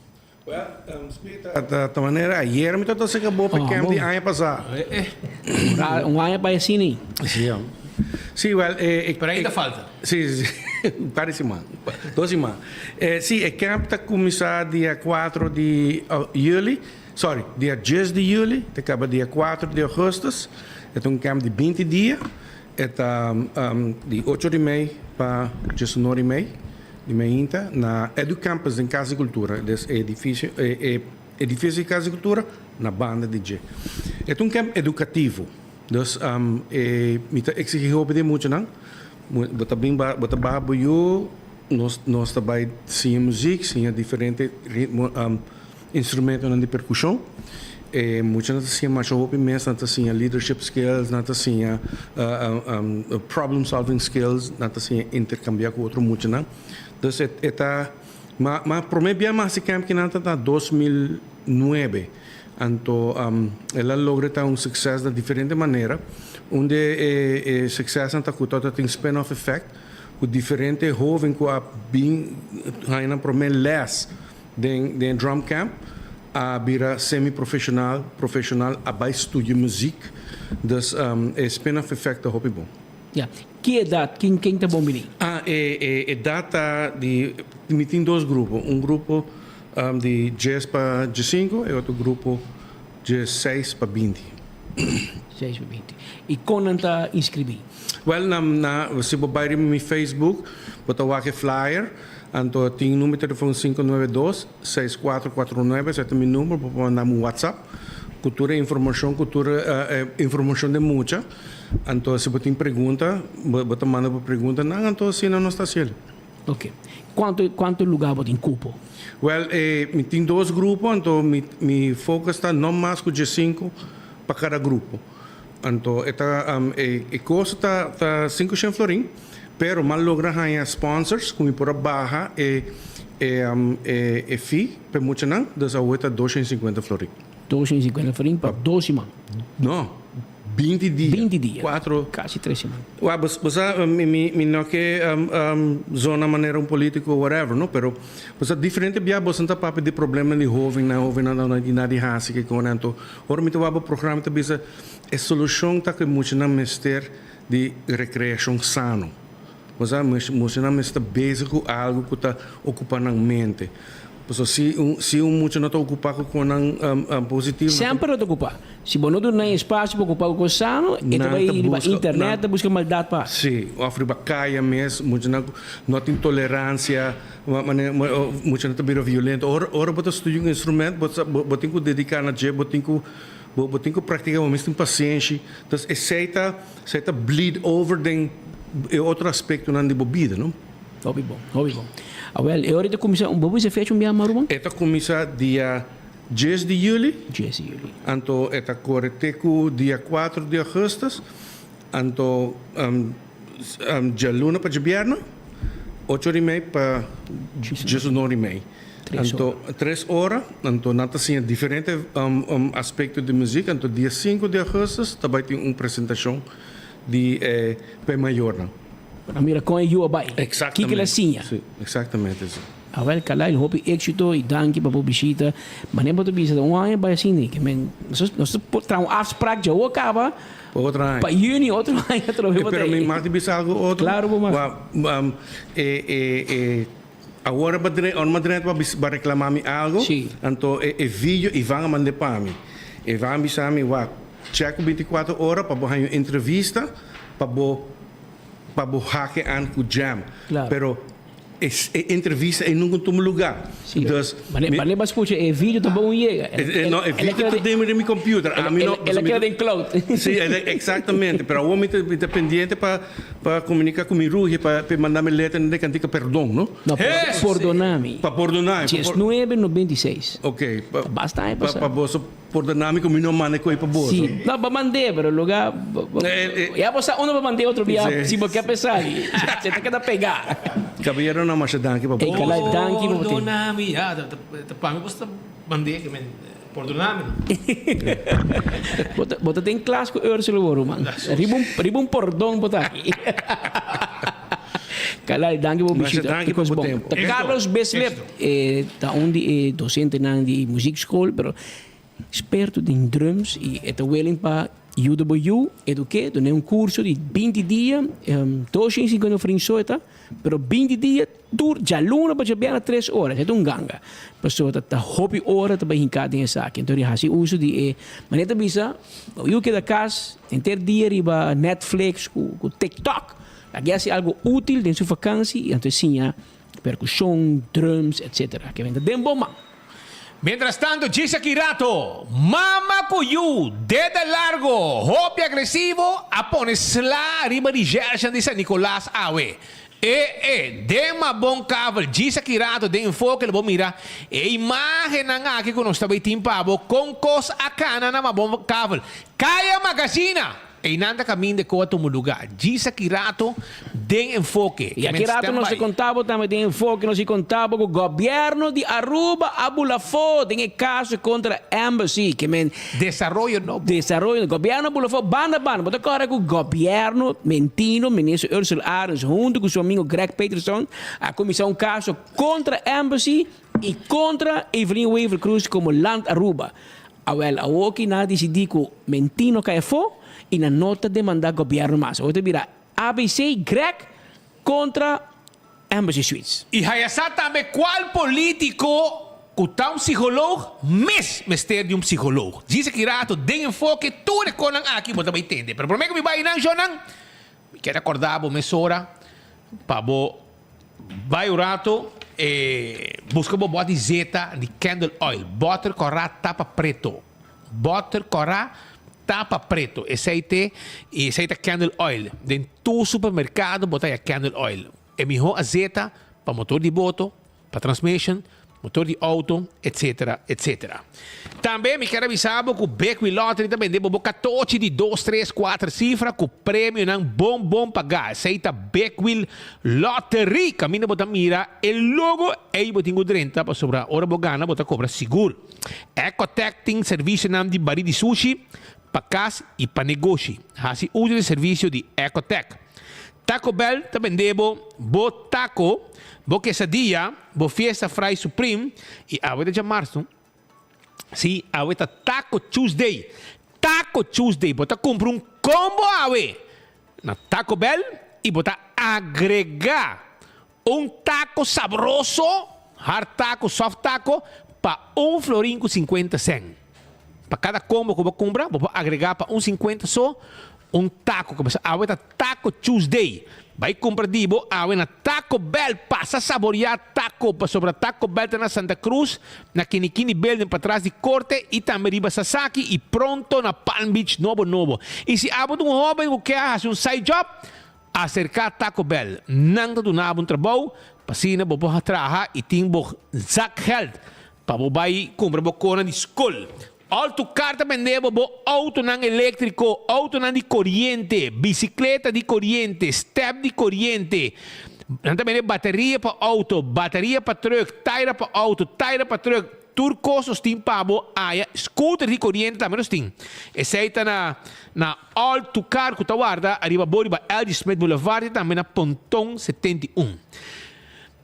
Ta manera ayer mi ta saka bo pa camp di aña pasá. Un aña pa asina ei. Sí, sí, well, Pero ainda falta. Sí, sí, sí. Un par di siman. Dos siman. Sí, e camp ta kuminsá dia kuatro di juli, sorry, dia dies di juli, ta kaba dia kuatro di augustus. E ta un camp di binti dia. E ta di ocho di mei pa diesunor di mei di meinta na Educampus den Cas di Cultura, des e edificio e edificio di Cas di Cultura na banda di dje. E ta un camp educativo, dus e mi ta exigi hopi di e muchanan, bo ta bin bo ta baha bo yu, nos nos ta bai siña muziek, siña diferente ritmo Instrumentonan di percusion. E muchanan ta siña masha hopi mes, nan ta siña leadership skills, nan ta siña problem solving skills, nan ta siña intercambia cu otro muchanan. Dus e ta, ma ma prome bia mi a haci camp kinan ta na 2009. Anto el a logra ta un succes na diferente manera. Un di e e succesnan ta cu ta tin spin off effect cu diferente hoven cu a bin haña nan prome les. Den den drum camp a bira semi profesional, profesional a bai studia muziek, dus e spin off effect ta hopi bon. Ya, ki edat, ken ken ta bon bini? Ah, e e edat ta di, mi tin dos grupo, un grupo di dies pa diesinco e otro grupo diesseis pa binti. Seis pa binti. I kon nan ta inscribi? Wel, nan na si bo bai riba mi Facebook bo ta wak e flyer. Anto tin number telefon 592 6449 esei ta mi number bo por manda mi un whatsapp ku tur e informashon ku tur e informashon den mucha anto si bo tin pregunta bo ta manda bo preguntanan anto asina nos ta hasiel. Ok kuantu kuantu luga bo tin kupo? Wel mi tin dos grupo anto mi mi focus ta no mas ku diesinku. pa kada grupo. Anto e ta e kosto ta ta 500 florin, pero m'a logra haña sponsors ku mi por a baha e e e e fee pa e muchanan, dus awe ta 250 florin. 250 florin pa dos siman? No, 20 dia. 20 dia. Cuatro. Casi tres siman. Wa, bo bo sa mi mi mi no ke zona manera un politico whatever no, pero bo sa diferente bia boso ta papia di problema di hovennan, hovennan no tin nada di hasi kiko nan anto ora mi ta wak bo programa mi ta bisa e solucion ta ku e muchanan mester di recreacion sano. Bo sa muchanan mester ta bezig ku algo ku ta ocupa nan mente. Pasobra si un si un mucha no ta ocupa ku konan positivo. Semper lo ta ocupa. Si bo no duna nan espacio pa ocupa ku kos sano, e ta bai riba internet ta busca maldad pa. Si, of riba caya mes, muchanan ku no tin tolerancia, muchanan ta bira violento. Ora ora bo ta studia un instrument bo sa bo tin ku dedica na dje, bo tin ku bo tin ku practica, bo mes tin pasenshi. Entonces esey ta esey ta bleed over den e otro aspectonan di bo bida, no? Hopi bon, hopi bon. Awel, e ora e ta kuminsá, bo bisa fecha un biaha mas ruman? E ta kuminsá dia dies di juli. Dies di juli. Anto e ta kore te ku dia kuater di augustus. Anto djaluna pa djabièrnè, ocho ora i mei pa diesunora i mei. Tres ora. Anto tres ora, anto nan ta siña diferente aspekto di muzik. Anto dia sinku di augustus ta bai tin un presentashon di e pa e mayornan. Pa mira kon e yu a bai. Exactamente. Kiko el a siña. Si, exactamente si. Awel Carlyle, hopi éxito y danki pa bo bishita. Manera bo ta bisa ta un aña bai asina ke men nos nos ta por traha un afspraak dja awor kaba Pa otro aña. Pa juni otro aña atrobe bo ta Pero mi mag di bisa algo otro? Claro bo mag. Wa e e e awor ba dre ora ma drenta ba reclama mi algo Si. anto e e video Ivan a mande pa mi. Ivan a bisa mi wak check ku 24 ora pa bo haña un entrevista pa bo pa bo hake aan ku Jam. Claro. Pero e e entrevista ei nunca tuma lugar. Sí. Dus Mane, mi- mane ba scucha e video tampoco un yega. E- e- no, e video ta den den mi computer. El, Ami no, el, el a mi- keda den cloud. Sí, exactamente. Pero awor mi ta, mi ta pendiente pa, pa comunica cu mi Rugie pa, pa manda mi letter de cantica perdon, no? No, Hey! pordonami. Pa pordonami. Pa por- 1996. Ok. Pa, Basta aña pa, pasa. pa boso Pordona mi ku mi no manda koe pa boso. Sí, no, bo mand'é, pero lugar, ya bo sa unda bo mand'é otro bia, si bo ke pensá, se ta keda pegá. Kabayeronan masha danki pa bo. Ey, Kalai, danki pa bo tin. Pordona mi, ya, ta pa mi bo sta mand'é, ke men, pordona mi no. Bo ta, bo ta den klas ku Ursula bo, ruman. Riba un, riba un pordon bo ta aki. Kalai, danki pa bo Masha bishita. danki pa bo tempo. Ta Carlos Bislip. E ta un di e docentenan di muziekschool, pero experto den drums y e ta willing pa yuda bo yu eduke, dun'e un curso di binti dia, 250 florin so e ta, pero binti dia tur djaluna pa djabièrnè tres ora, esei ta un ganga. Pasobra ta hopi ora ta bai hinká den esaki. Enton di hasi uso di e manera ta bisa, bo yu keda kas henter dia riba Netflix ku TikTok, lag'e hasi algo útil den su vakansi y anto e siña Percusion, drums, etc. Ke benta den bo man. Mientras tanto djis aki rato, mama ku yu dede largo, hopi agresivo, a pone sla riba di Gershon di San Nicolas awe. E e, den Mabon Kavel, djis aki rato den Enfoke lo bo mira e imagennan aki ku nos ta bay tin pa bo kon kos a kana na Mabon Kavel. Kaya Magazina! Einan ta kaminda ku a tuma lugá. Djis aki rato den Enfoke. I aki rato nos ta konta bo tambe den Enfoke nos i konta bo ku gobièrnu di Aruba a bula afó den e kaso kontra Embassy ke men Desaroyo nobo. Desaroyo nobo. Gobièrnu a bula afó banda banda. Bo ta kòrda ku gobièrnu mentino minister Ursula Arends huntu ku su amigo Greg Peterson a kuminsá un kaso kontra Embassy i kontra Evelyn Wever-Croes komo Land Aruba. Awel, awoki nan a disidí ku mentí no kai afó i nan no ta demandá gobièrnu mas. Awor ta bira ABC Greg kontra Embassy Suites. I haya sa tambe kual polítiko ku ta un psikoloog mes mester di un psikoloog. Djis aki rato den Enfoke tur e konan aki bo ta bai tende. Pero promé ku mi bai nan shownan, mi kier akordá bo mesora pa bo Bai un rato e buska bo bot di zeta di candle oil. Boter kòrá tapa preto. Boter kòrá tapa preto. Esei te i esei ta candle oil. Den tur supermerkado bo ta haña candle oil. E mihó azeta pa motor di boto, pa transmission. Motor di auto, etc. Etc. Tambe mi kier a bisa bo cu Big Wheel Lottery ta bende bo bo catochi di dos, tres, cuater cifra cu premionan bon bon paga. Esey ta Big Wheel Lottery. Caminda bo ta mira e logo ey bo tin cu drenta pasobra ora bo gana bo ta cobra sigur. Ecotec tin servicionan di bari di sushi pa cas y pa negoshi. Haci uzo di servicio di Ecotec. Taco Bell ta bende bo bo taco, bo quesadilla, bo fiesta fry supreme y awe ta djamarzo. Si, awe ta Taco Tuesday. Taco Tuesday, bo ta cumpra un combo awe na Taco Bell y bo ta agrega un taco sabroso, hard taco, soft taco, pa un florin cu cincuenta cent. Pa cada combo cu bo cumpra, bo por agrega pa un cincuenta so un taco. Cu bisa awe ta Taco Tuesday. Bay cumpra di bo awe na Taco Bell. Pasa saboria taco pasobra Taco Bell ta na Santa Cruz, na Kinikini Building patras di Corte y tambe riba Sasaki y pronto na Palm Beach nobo nobo. Y si abo ta un hoben cu ke a haci un side job, Aserká Taco Bell. Nan ta duna bo un trabou pa asina bo por traha i tin bo zakgeld pa bo bai kumpra bo kona di skol. All to Car ta bende bo bo outonan eléktriko, outonan di koriente, bisikleta di koriente, stèp di koriente. Nan ta bende bateria pa outo, bateria pa trùk, taira pa outo, taira pa trùk. Tur kos nos tin pa bo aya. Scooter di koriente tambe nos tin. Esei ta na na All to Car ku ta warda ariba bo riba LG Smith Boulevard i tambe na Ponton 71.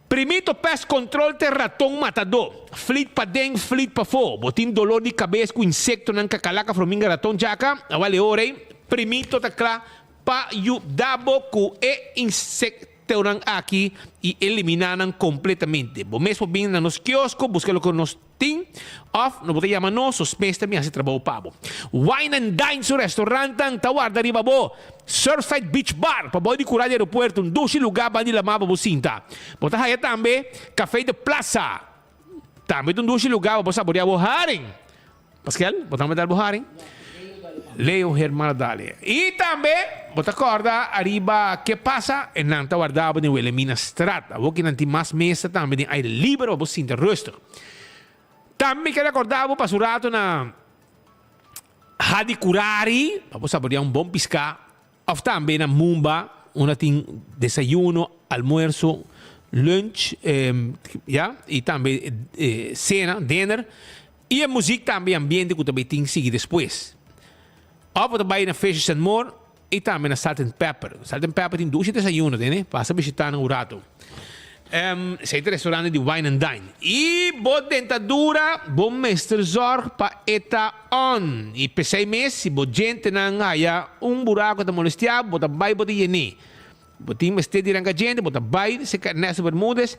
Primito Pest Control te raton matadó. Flit paden, flit pafó. Bo tin dolor di kabes ku insektonan, kakalaka, frominga, raton, djaka? Awal e ora ei Primito ta kla pa yuda bo ku e insektonan aki i eliminá nan kompletamente. Bo mes por bini na nos kiosko buska loke nos tin òf no bo ta yama nos, nos mes ta bin hasi trabou pa bo. Wine and Dine su restaurantnan ta warda riba bo. Surfside Beach Bar pa bou di kura di aeropuerto, un dushi lugá ban di lamá pa bo sinta. Bo ta haya tambe Café de Plaza, tambe ta un dushi lugá pa bo saboreá bo haring. Paskel, bo tambe dal bo haring? Leo Hermana Dale. I tambe bo ta kòrda ariba ke pasa e nan ta warda bo den Wilhelmina Straat. Awor ki nan tin mas mesa tambe den aire liber pa bo sinta rustig. Tambe mi kere kòrda bo pasa un rato na Hadi Kurari pa bo saborea un bon piská Of tambe na Mumba unda tin desayuno, almuerso, lunch, ya, y tambe cena, dinner, y e muziek tambe y ambiente cu ta bay tin sigui despues. Of bo ta bay na Fishes and More y tambe na Salt and Pepper. Salt and Pepper tin dushi desayuno tene, pasa bishita nan un rato. Esey ta restaurante di Wine and Dine. Y bo dentadura bo mester zorg pa e ta on. Y p'esey mes si bo djentenan haya un buraco ta molestia bo ta bay bo ta yene. Bo tin mester di ranca djente bo ta bay cerca Ernesto Bermudez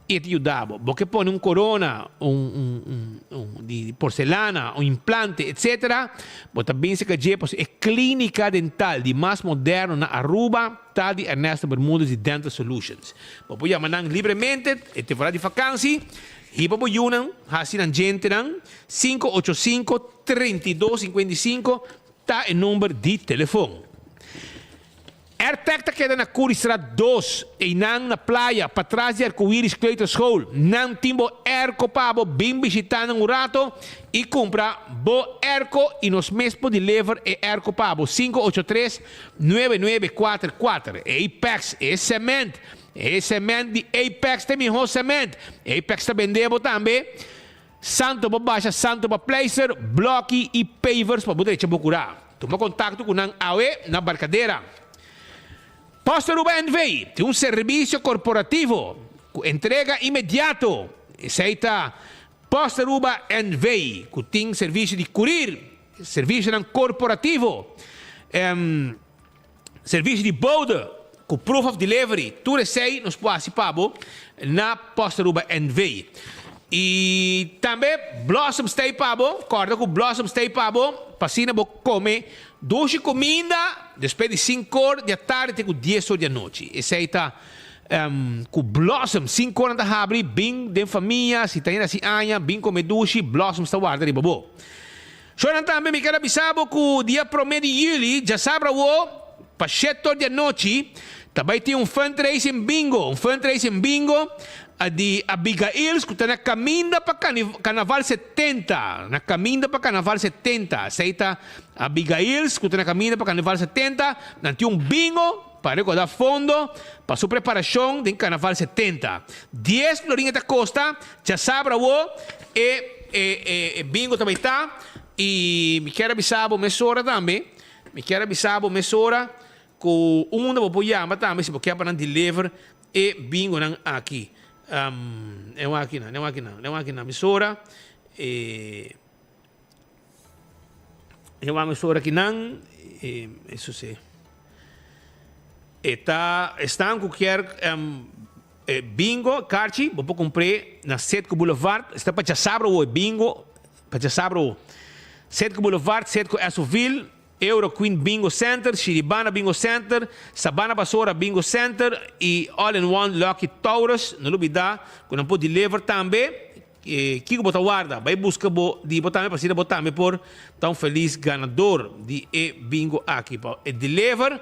y e ta yuda bo. Bo ke pone un corona, un un un di porcelana, un implante etc. Bo ta bin cerca dje pasobra e clinica dental di mas moderno na Aruba. Ta di Ernesto Bermudez di Dental Solutions. Bo por yama nan libremente e temporada di vakansi. Hiba bo yunan, hasi nan djentenan. 585 32 55 ta e number di telefon. Airtec ta keda na Curiestraat 2, einan na playa, patras di Arcoiris Kleuterschool. Nan tin bo airco pa bo bin bishita nan un rato y cumpra bo airco y nos mes por deliver e airco pa bo. 583 Nuebe nuebe kuater kuater. Apex e cement. E cement di Apex ta e miho cement. Apex ta bende bo tambe santo pa basha, santo pa pleister, bloki y pavers pa bo drecha bo cura. Tuma contacto cu nan awe na Barcadera. Post Aruba NV tin un servicio corporativo cu entrega inmediato. Esey ta Post Aruba NV cu tin servicio di curir. Servisionan korporativo, servisio di bode ku proof of delivery, tur esei nos por hasi pa bo na Post Aruba NV. I tambe Blossom stay pa bo, kòrda ku Blossom stay pa bo pa asina bo kome dushi kuminda despues di sinkor di atardi te ku dies or di anochi. Esei ta ku Blossom, sinkor nan ta habri, bin den famia, si ta hende hasi aña, bin kome dushi, Blossom sta warda riba bo. Shornan tambe mi ker a bisa bo ku dia promé di yüli, djasabra awo, pa shet or di anochi, Ta bai tin un fundraising bingo, un fundraising bingo di Abigail's ku ta na kaminda pa Carnaval 70, na kaminda pa Carnaval 70. Esei ta Abigail's ku ta na kaminda pa Carnaval 70, nan tin un bingo pa rekoda fondo pa su preparashon den Carnaval 70. Dies florin e ta kosta, djasabra awo e e bingo ta bai ta i mi kier a bisa bo mesora tambe, mi kier a bisa bo mesora Ku unda bo por yama tambe si bo kier pa nan deliver e bingonan aki. E un akinan, e un akinan, e un akinan misora. E e un misora akinan, e eso si. E ta esnan ku kier e bingo karchi bo por kumpr'é na Setco Boulevard. Esta pa djasabra awo e bingo, pa djasabra awo. Setco Boulevard, Setco Esoville. Euro Queen Bingo Center, Shiribana Bingo Center, Sabana Basora Bingo Center y All in One Lucky Taurus. No lubida cu nan por deliver tambe. Kico bo ta warda? Bay busca bo di bo tambe pa asina bo tambe por ta un feliz ganador di e bingo aki. Pa e deliver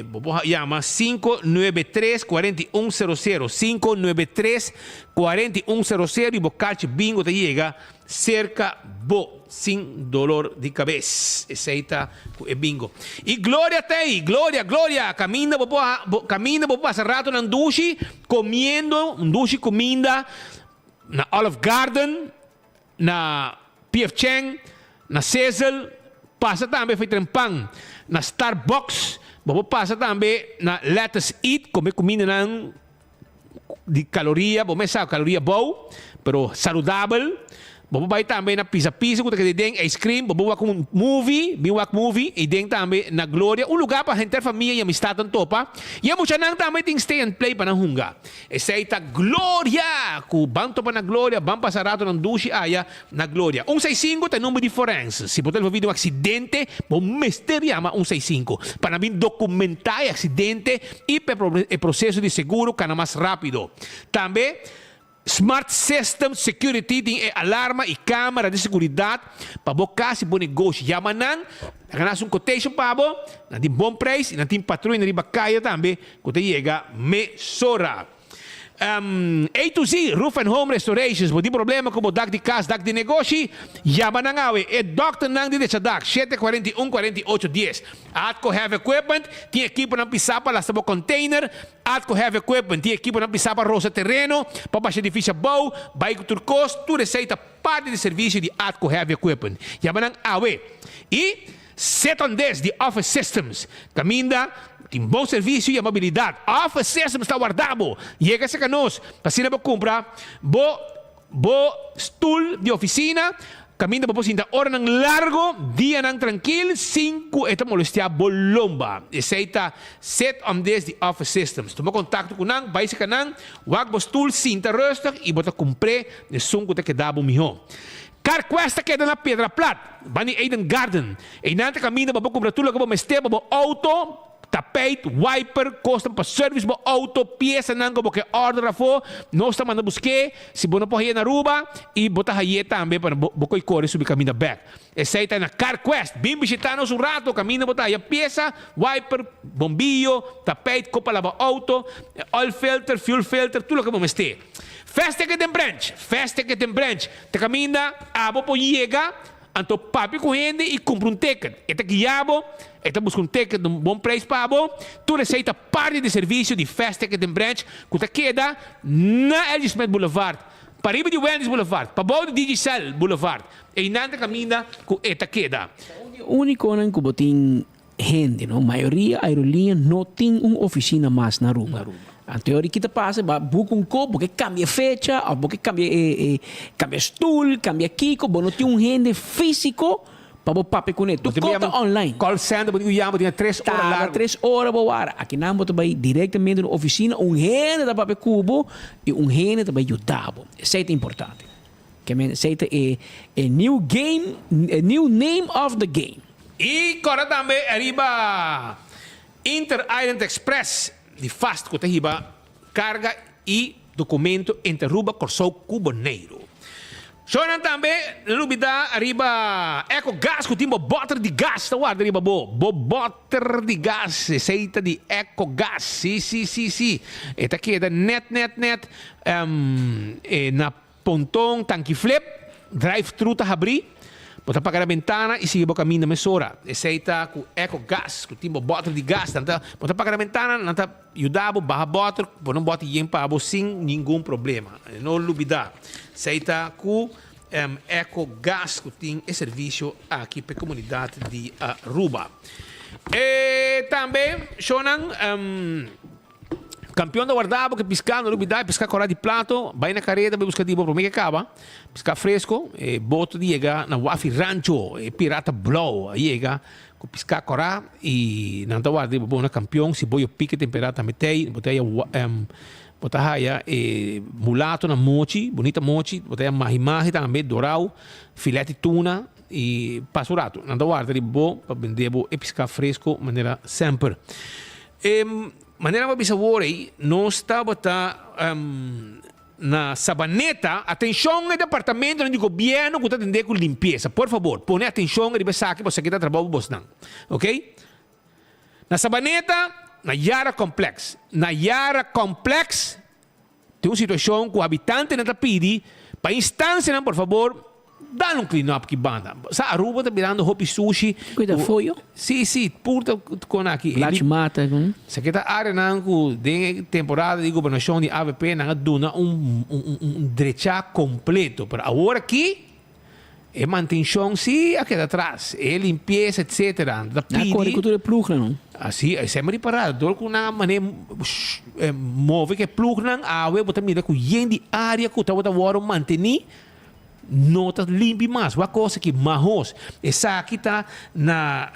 bo por yama 593 4100, 593 4100 y bo carchi bingo ta yega Serka bo sin dolor di kabes. Esei ta ku e bingo. I gloria t'ei! Gloria, gloria! Kaminda bo por bo kaminda bo por pasa ratonan dushi komiendo un dushi kuminda na Olive Garden, na PF Chang, na Sizzle, pasa tambe for tren pan na Starbucks, bo por pasa tambe na Lettuce Eat kome kumindanan di caloria, bo mes sa caloria bou, pero saludabel. Bo por bai tambe na Pizza Pizza cu ta keda den ice cream, bo por wak un movie, bin wak movie y den tambe na Gloria, un lugar pa henter famia y amistadnan topa. Y e muchanan tambe tin stay and play pa nan hunga. Esey ta Gloria! Cu ban topa na Gloria, ban pasa ratonan dushi aya na Gloria. Un seis sinku ta e number di forense. Si bo ta envolvi den un accidente, bo mester yama un seis sinku pa nan bin documenta e accidente y pa e proceso di seguro cana mas rapido. Tambe Smart System Security tin e alarma y camera di seguridad pa bo cas y bo negoshi. Yama nan, nan a haci un quotation pa bo, nan tin bon prijs y nan tin patruya riba caya tambe cu ta yega mesora. A to Z Roof and Home Restorations, bo tin problema cu bo dak di cas, dak di negoshi? Yama nan awe, e dokternan di decha dak, shete 41 48 dies. Atco Heavy Equipment tin ekiponan pisá pa lasta bo container. Atco Heavy Equipment tin ekiponan pisá pa rosa tereno, pa basha edificio abou, bai cu tur cos. Tur esey ta parti di servicio di Atco Heavy Equipment. Yama nan awe. Y Sit on This di Office Systems, caminda tin bon servicio y amabilidad. Office Systems ta warda bo. Yega cerca nos pa asina bo cumpra bo Bo stul di oficina, caminda bo por sinta oranan largo, dianan trankil, sin cu e ta molestia bo lomba. Esey ta Sit on This di Office Systems. Tuma contacto cu nan, bay cerca nan, wak bo stul, sinta rustig y bo ta cumpr'e esun cu ta keda bo miho. CarQuest ta keda na Piedra Plat, banda di Eden Garden. Eynan ta caminda bo por cumpra tur loke bo mester pa bo auto. Tapijt, wiper, kosnan pa service bo auto, piesanan ku bo ke order afó, nos ta manda busk'é, si bo no por haye na Aruba i bo ta haye tambe pa bo bo koi kore subi kaminda bèk. Esei ta na CarQuest. Bin bishitá nos un rato, kaminda bo ta haya piesa, wiper, bombiyo, tapijt, kos pa laba auto, oil filter, fuel filter, tur loke bo mester. Fast Ticket den Branch, Fast Ticket den Branch ta kaminda abo por yega. Anto papia ku hende i kumpra un ticket. E ta guia bo, e ta buska un ticket na un bon prijs pa bo. Tur esei ta parti di servisio di Fast Ticket den Branch ku ta keda na LG Smith Boulevard, pariba di Wendy's Boulevard, pabou di Digicel Boulevard. Einan ta kaminda ku e ta keda. Ta un di e únikonan ku bo tin hende no. Mayoria aerolínea no tin un oficina mas na Aruba. Anto ora ki ta pasa bo a boek un kop bo ke cambia fecha of bo ke cambia e cambia stoel cambia kiko bo no tin un hende fisico pa bo papia cune tur kos ta online. Call center bo tin ku yama bo tin tres ora Tarda largo. tres ora bo wara. Akinan bo ta bai directamente na oficina un hende ta papia ku bo y un hende ta bai yuda bo. Esei ta importante. Ke men esei ta e e new game e new name of the game. I kòrda tambe ariba Inter Island Express di fast ku ta hiba karga i dokumento entre Aruba, Kòrsou ku Boneiru. Shownan tambe no lubida ariba Eco Gas cu tin bo boter di gas ta warda riba bo. Bo boter di gas esey ta di Eco Gas. Si si si si e ta keda net net net e na Ponton Tanki Flip drive thru ta habri. Bo ta paga na bentana y sigui bo caminda mesora. Esey ta cu Eco Gas cu tin bo boter di gas. Nan ta bo ta paga na bentana nan ta Yuda bo baha bòter, pone un bòter yen pa bo sin ningun problema. No lubida, esei ta ku Eco Gas ku tin e servisio aki pa e komunidat di Aruba. E tambe shownan Kampion ta warda bo ku e piská, no lubida e piská kòrá di plato, bai na kareda bai buska di bo promé ke kaba. Piská fresko, e boto di yega na Wafi Rancho, e pirata blou a yega. Ku piská kòrá i nan ta warda riba bo na kampion si bo yo pika temperá tambe tei bo ta haya bo ta haya e mulato na mochi bunita mochi bo ta haya mahi mahi tambe dorau filet di tuna i pasa un ratu nan ta warda riba bo pa bende bo e piská fresko manera semper e manera bo a bisa awor ei nos tabata Na Sabaneta, atencion e departamentonan di gobierno cu ta atende cu limpieza. Por fabor, pone atencion riba esaki pasobra esaki ta trabou pa bosnan. Ok? Na Sabaneta, na Yara Complex. Na Yara Complex tin un situacion cu habitantenan ta pidi pa instancianan por fabor Dal un clean up ki banda. Sa Aruba ta birando hopi sushi. Cuida foyo. Si, si, pur ta con aki. Blachi mata. Sa ke ta areanan cu den e temporada di gobernacion di avp nan a duna un un drecha completo. Pero awor aki e mantencion si a keda atras. E limpieza etcetera. Ta pidi. Nan a core cu tur e plugnan no. Asi, esei mi ripara. Dor cu nan a mane move cu e plugnan awe bo ta mira cu yen di area cu tabata worde manteni. No ta limpi mas. Wak cosa ki mahos. Esaki ta na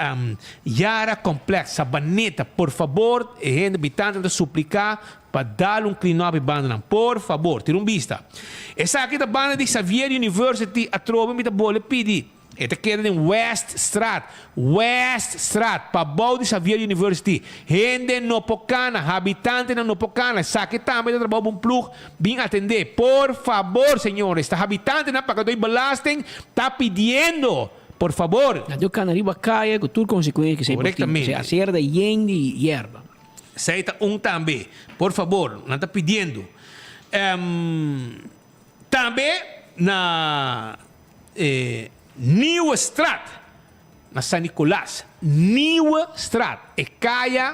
Yara Complex, Sabaneta. Por fabor, e hende bitantenan ta suplica pa dal un clean up e bandanan. Por fabor, tira un bista. Esaki ta banda di Xavier University. Atrobe mi ta bole pidi. E ta keda den Weststraat. Weststraat, pabou di Xavier University. Hende no por cana, habitantenan no por cana. Esaki tambe ta trabou bon ploeg bin atende. Por fabor, señores, ta habitantenan pagador di belasting ta pidiendo, por fabor. Nan ta cana riba caya cu tur consecuencia cu esey por tin. Correctamente. Esey a ser yen di yerba. Esey ta un tambe. Por fabor, nan ta pidiendo. Tambe na e Nieuwestraat na San Nicolas. Nieuwestraat, e kaya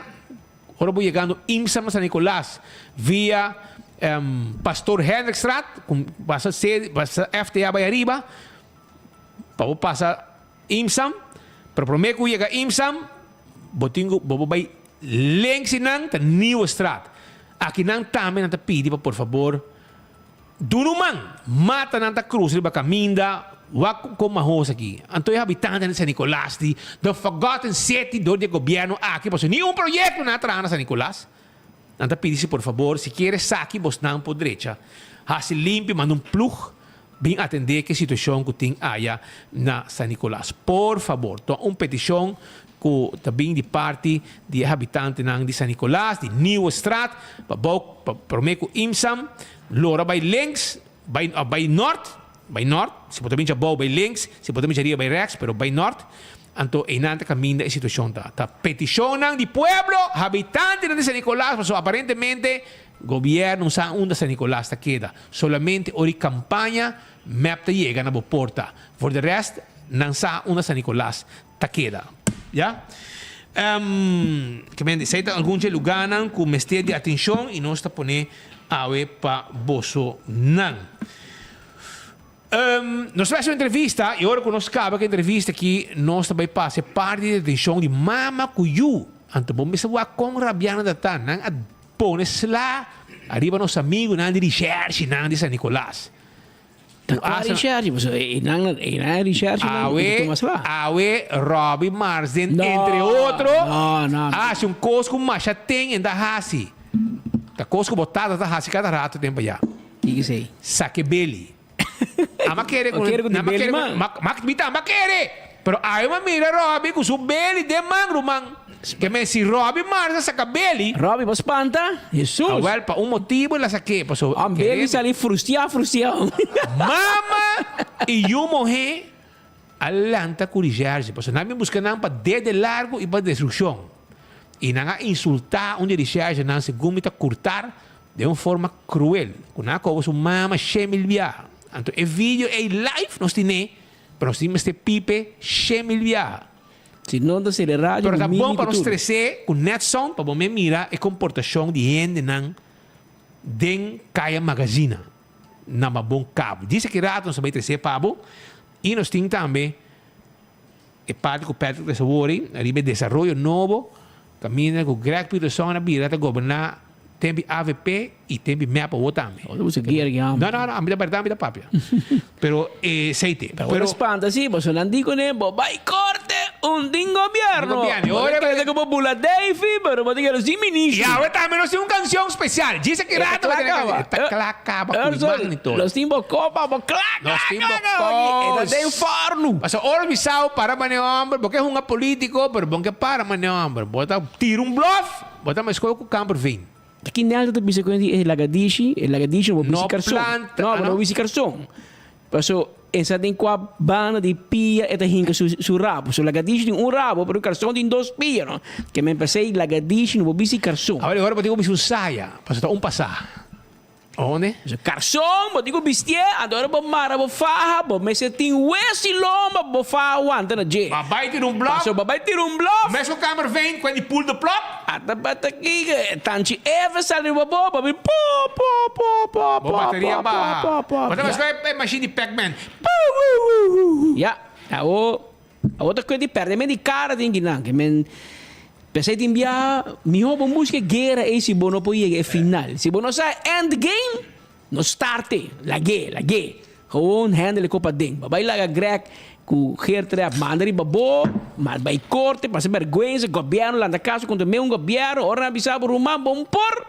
ora bo yegando Imsam na San Nicolas via Pastoor Hendrikstraat ku pasa C pasa FTA bai ariba pa bo pasa Imsam pero prome ku yega Imsam bo tin ku bo bai links di nan ta Nieuwestraat. Akinan tambe nan ta pidi pa por fabor Duna un man, matanan ta cruz riba caminda, wak con mahos aki. Anto e habitantenan di San Nicolas di The Forgotten City door di e gobierno aki pasobra ni un proyecto nan a traha na San Nicolas. Nan ta pidi si por fabor si kier esaki bosnan por drecha, haci limpi, manda un ploeg bin atende cu e situacion cu tin aya na San Nicolas. Por fabor, ta un peticion cu ta bin di parti di e habitantenan di San Nicolas, di Nieuwestraat, pa bou pa prome cu Imsam, lora bay links, bay of bay nort, bay nort, si bo ta bin djabou bay links, si bo ta bin djariba bay rechts, pero bay nort, anto eynan ta caminda e situacion ta. Ta peticionnan di pueblo, habitantenan di San Nicolas, pasobra aparentemente gobierno no sa unda San Nicolas ta keda, solamente ora di campaña mep ta yega na bo porta, voor de rest nan sa unda San Nicolas ta keda. Ya. Ke men esei ta algun dje lugánan ku mester di atenshon i nos ta pone awe pa bosonan. Nos ta bai hasi un entrevista i ora ku nos kaba ku e entrevista aki nos ta bai pasa e parti di atenshon di mama ku yu. Anto bo mester wak kon rabiá nan ta ta. Nan a pone sla ariba nos amigunan di Rishershi nan di San Nicolas. Ta kua Richard? Pasobra e nan e nan Richard nan ku ta tuma sla. Awe Robbie Marsden entre otro a hasi un kos ku masha ten en ta hasi. Ta kos ku bo tata ta hasi kada rato den pa ya. Kiko esei? Sake beli. Ama kere ku di beli man. Mi tambe a kere. Pero awe mi a mira Robbie ku su beli den man ruman. Ke men si Robbie Mars a saka beli. Robbie bo spanta? Hesus! Awel pa un motibu el a sak'é pasobra. An beli sali frustiá frustiá. Mama! i yu muhé a lanta ku recherche, pasobra nan a bin buska nan pa dede largu i pa destrukshon. I nan a insultá un di e recherchenan segun mi ta kurtar den un forma kruel, ku nan a koba su mama shemil biaha. Anto e video ei live nos tin'é, pero nos tin mester pipe shemil biaha. Si no ta sere radio Pero ta mini bon pa ku nos tur. tres'é ku net sound pa bo me mira e komportashon di hendenan den Kaya Magazina na Mabon Cabo. Djis aki rato nos ta bai tres'é pa bo i nos tin tambe e parti ku Patrick ta sabori riba e desaroyo nobo kaminda ku Greg Peterson a bira ta goberná tempi avp i tempi mep awor tambe. Bo ta buska guera ki hamber. No, no, no, ami ta bèrdat ami ta papia. Pero esei te. Pero bo ta spanta si, pasobra nan di kuné bo bai korte un tin gobièrnu. Bo ta keda ku bo bula Davy, pero bo ta keda sin ministro. I awe tambe nos tin un kanshon spesial. Djis aki rato bo tene kanta. E ta kla kaba ku imagen i todo. Nos tin bo kopa, bo kla kla kla kaba aki. E ta den fòrnu. Pasobra ora bisao para mane hòmber, bo ke hunga polítiko, pero bo no ke para mane hòmber. Bo ta tira un blòf. Bo ta meskor ku kamperveen. Ta ki Nelson ta bisa ku e lagadishi, e lagadishi no por bisi No karson. planta, No, ah bo no no? por bisi karson. Paso e sa den kua banda di pia e ta hinka su su rabo. So lagadishi tin un rabo, pero karson tin dos pia, no. Ke men p'esei lagadishi no por bisi karson. Awor e ora bo tin ku bisi un saya, paso ta un pasá. Onde? Pasobra karson bo tin ku bistié, anto ora bo mara bo faha, bo mester tin wes i lomba pa bo faha wanta na dje. Ba bai tira un blòf. Pasobra bo bai tira un blòf. Mes ku Kamerveen ku e di pull de plug. Ata bata ki tanchi Eva sali riba bo, bo bin po po po po Bo po bateria po baha. po po. Bo ta meskos e machine di Pac-Man. Ya, awo Awor ta kue di perde men di kara tin kinan ke men p'esei tin biaha miho bo buska e guera ei si bo no por yega e final si bo no sa e end game no starte lag'é lag'é gewoon handle e kopa den bo bai laga Greg ku Geertrap manda riba bo mas bai korte pasa berguensa gobierno lanta kaso kontra meun gobierno ora nan a bisa bo ruman bo por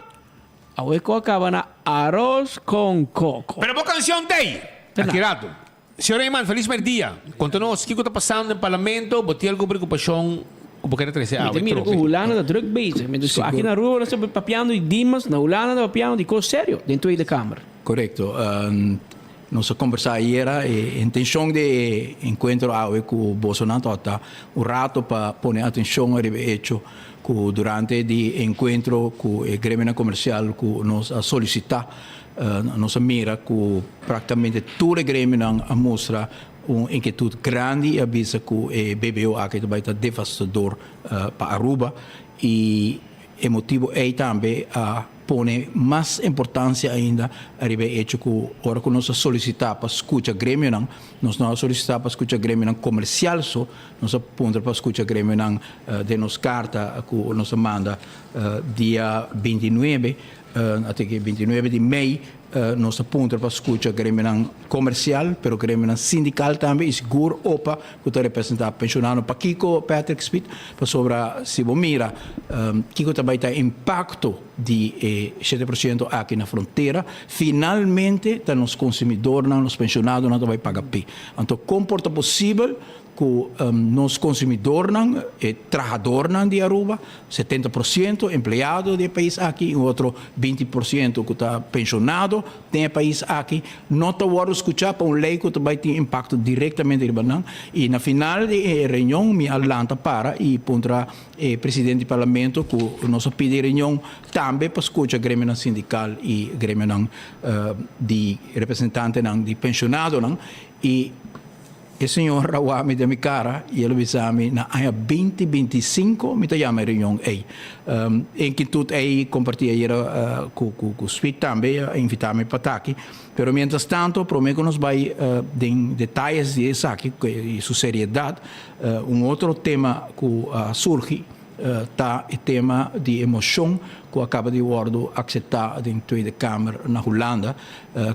awor e kos a kaba na aros kon koko. Pero bo kanshon t'ei aki rato. Señor Eman, felis merdia. Konta nos kiko ta pasando den Parlamento, bo tin algun preokupashon ku bo kere trese Mi awe ta mira ku trofe? Hulanda ta druk bezig. Mientras ku aki na Aruba nos ta papiando di Dimas, na Hulanda ta papiando di kos serio den Tweede Kamer. Korekto. Nos a kombersá ayera. E intenshon di e enkuentro awe ku bosonan tabata un rato pa pone atenshon riba e echo ku durante di e enkuentro ku e gremionan komersial ku nos a solisitá Nos a mira ku praktikamente tur e gremionan a mustra un inkietut grandi i a bisa ku e BBO aki ta bai ta devastador pa Aruba i e motibu ei tambe a pone mas importansia ainda riba e echo ku ora ku nos a solisitá pa skucha gremionan, nos no a solisitá pa skucha gremionan komersial so, nos a puntra pa skucha gremionan den nos karta ku nos a manda dia bintinuebe. Ate ki 29 di mei nos ta puntra pa skucha gremionan komersial, pero gremionan sindikal tambe i sigur opa ku ta representá penshonado. Pakiko, Patrick Speed? Pasobra si bo mira kiko ta bai ta e impakto di e 7% aki na frontera, finalmente ta nos konsumidornan, nos penshonadonan ta bai paga p'e. Anto kon por ta posibel ku nos konsumidornan, e trahadornan di Aruba, 70% empleado di e pais aki i un otro 20% ku ta penshonado den e pais aki, no ta wòrdu skuchá pa un lei ku ta bai tin impakto direktamente riba nan. I na final di e reunion mi a lanta para i puntra e presidente di parlamento ku nos a pidi reunion tambe pa skucha gremionan sindikal i gremionan di representantenan di penshonadonan i E señor a wak mi den mi cara y el a bisa mi, na aña 2025 mi ta yama e reunion ey. E inquietud ey comparti ayera cu cu Sweet tambe a invita mi pa ta aki. Pero mientras tanto, prome cu nos bay den detayes di esaki y su seriedad, un otro tema cu a surgi ta e tema di e mocion cu a caba di wordo acepta den Tweede Kamer na Hulanda,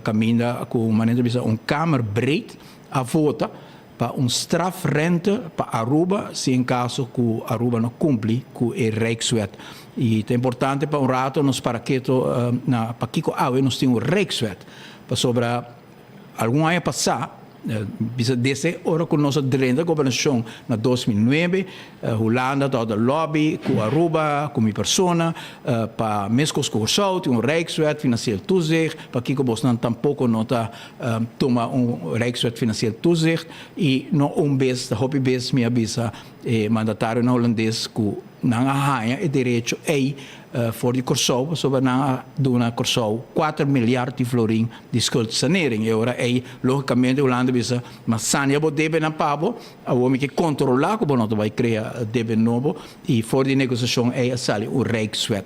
caminda cu manera ta bisa un kamer breed a vota pa un strafrente pa Aruba si en caso cu Aruba no cumpli cu e Rijkswet. Y ta importante pa un rato nos para keto na pakico awe nos tin un Rijkswet, pasobra algun aña pasa. Bisa desde ora ku nos a drenta gobernashon na 2009, Hulanda tabata lobby ku Aruba, ku mi persona, pa meskos ku Kòrsou tin un Rijkswet Financieel Toezicht, pakiko bosnan tampoko no ta tuma un Rijkswet Financieel Toezicht? I no un bes, ta hopi bes mi a bisa e mandatarionan hulandes ku nan a haña e derecho ei for di Kòrsou pasobra nan a duna Kòrsou kuater milyard di florin di skuldsanering. E ora ei lógikamente Hulanda bisa, ma sania bo debenan pa bo, awor mi ke kontrolá ku bo no ta bai krea debe nobo i for di negosiashon ei a sali un Rijkswet.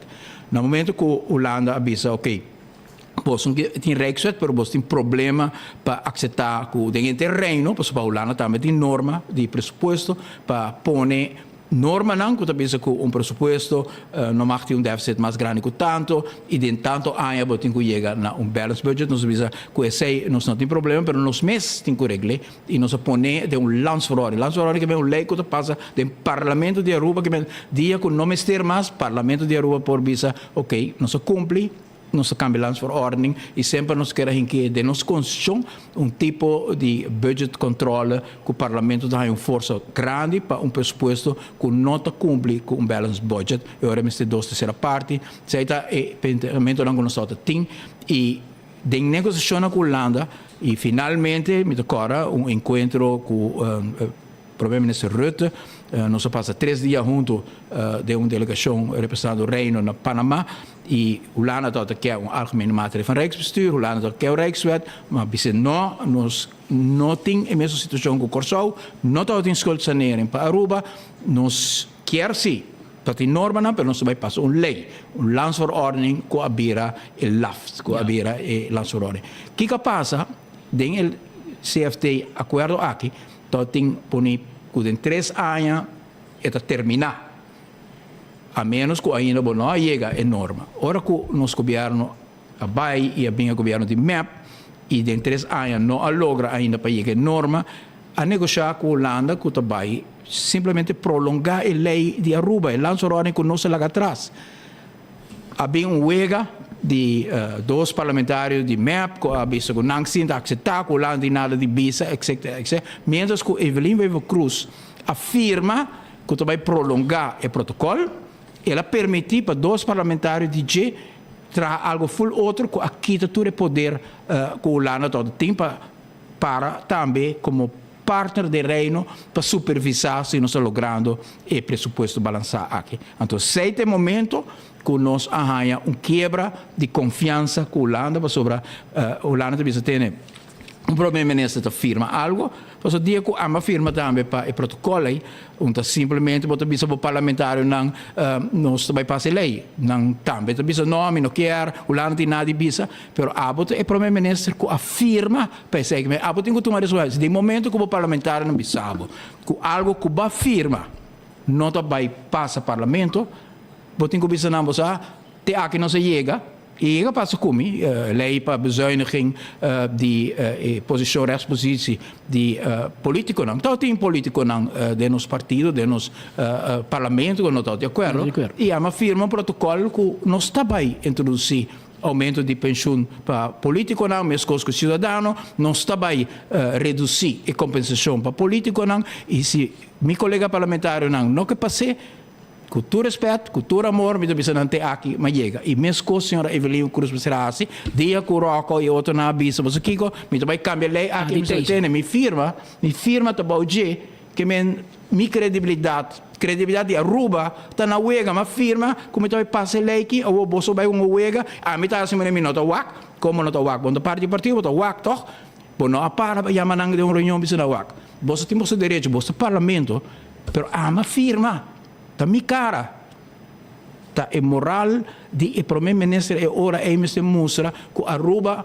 Na momento ku Hulanda a bisa oké, Bos no tin Rijkswet, pero bos tin problema pa akseptá ku den henter Reino, pasobra pa Hulanda tambe tin norma di presupuesto pa pone normanan ku ta bisa ku un presupuesto no mag tin un deficit mas grandi ku tanto i den tanto aña bo tin ku yega na un balanced budget. Nos a bisa ku esei nos no tin problema, pero nos mes tin ku regl'é i nos a pone den un landsverordening. Landsverordening ke men un lei ku ta pasa den Parlamento di Aruba, ke men dia ku no mester mas Parlamento di Aruba por bisa oké nos a kumpli. Nos ta cambia landsverordening y semper nos kier a hinki den nos constitucion un tipo di budget controle cu parlamento ta haya un forsa grandi pa un presupuesto cu no ta cumpli cu un balanced budget y ora mester dos tercera parti. Esey ta e pensamentonan cu nos tabata tin y den negociacionnan cu Hulanda y finalmente mi ta corda un encuentro cu Prome Minister Rutte, nos a pasa tres dia hunto den un delegacion representando Reino na Panama y Hulanda tabata kier un Algemene Maatregel van Rijksbestuur, Hulanda tabata kier un Rijkswet, ma bisa no, nos no tin e mesun situacion cu Corsou, no tabatin schuldsanering pa Aruba, nos kier si pa tin normanan pero nos ta bay pasa un ley, un landsverordening cu a bira e LAFT, cu a bira e landsverordening. Kico a pasa den e CFT acuerdo aki? Ta tin poni ku den tres aña e ta terminá, a ménos ku ainda bo no a yega e norma. Ora ku nos gobièrnu a bai i a bin e gobièrnu di mep i den tres aña no a logra ainda pa yega e norma, a negoshá ku Hulanda ku ta bai simplemente prolongá e lei di Aruba, e landsverordening ku nos a laga atras. A bin un wega di dos parlamentario di mep cu a bisa cu nan sin ta acepta cu Hulanda tin nada di bisa etc etc mientras cu Evelyn Wever Croes a firma cu ta bay prolonga e protocol el a permiti pa dos parlamentario di dje traha algo full otro cu a kita tur e poder cu Hulanda ta tin pa para tambe como partner den Reino pa supervisá si nos ta logrando e presupuesto balansá aki. Anto esei ta e momento ku nos a haña un kiebra di konfiansa ku Hulanda pasobra Hulanda ta bisa tene un prome minister ta firma algo pasobra dia ku amba firma tambe pa e protokòl ei un ta simplemente bo ta bisa bo parlamentarionan nos ta bai pasa e lei nan tambe ta bisa no mi no kier Hulanda tin nada di bisa pero abo ta e prome minister ku a firma Pa esei ku abo tin ku tuma responsabilidat. Den momento ku bo parlamentarionan bisa bo ku algo ku bo a firma no ta bai pasa parlamento, bo tin ku bisa nan bo sa te aki nos a yega i yega pasa ku mi, lei pa bezuiniging di e posishon rechtspositie di politikonan. Tabatin politikonan den nos partido, den nos parlamento ku no tabata di akuerdo i a firma un protokòl ku nos ta bai introdusi Aumento di penshun pa politiconan meskos ku ciudadano, nos ta bai reduci e compensacion pa politiconan y si mi colega parlamentarionan no ke pas'é, ku tur respet, ku tur amor mi ta bisa nan te aki m'a yega. Y meskos señora Evelyn Cruz mester a hasi, dia ku Rocco y otronan a bisa boso kiko, mi ta bai cambia ley aki, mi ta tene mi firma, mi firma ta bou dje. Ke men mi credibilidad, credibilidad di Aruba ta na wega. M'a firma cu mi ta bay pasa e ley aki, awor boso bay hunga wega, ami ta haci manera mi no ta wak. Como no ta wak? Bo no ta parti di partido, bo ta wak toch? Bo no a para pa yama nan den un reunion bisa nan wak. Boso tin boso derecho, boso ta parlamento, pero ami a firma, ta mi cara. Ta e moral di e prome minister e ora ey mester mustra cu Aruba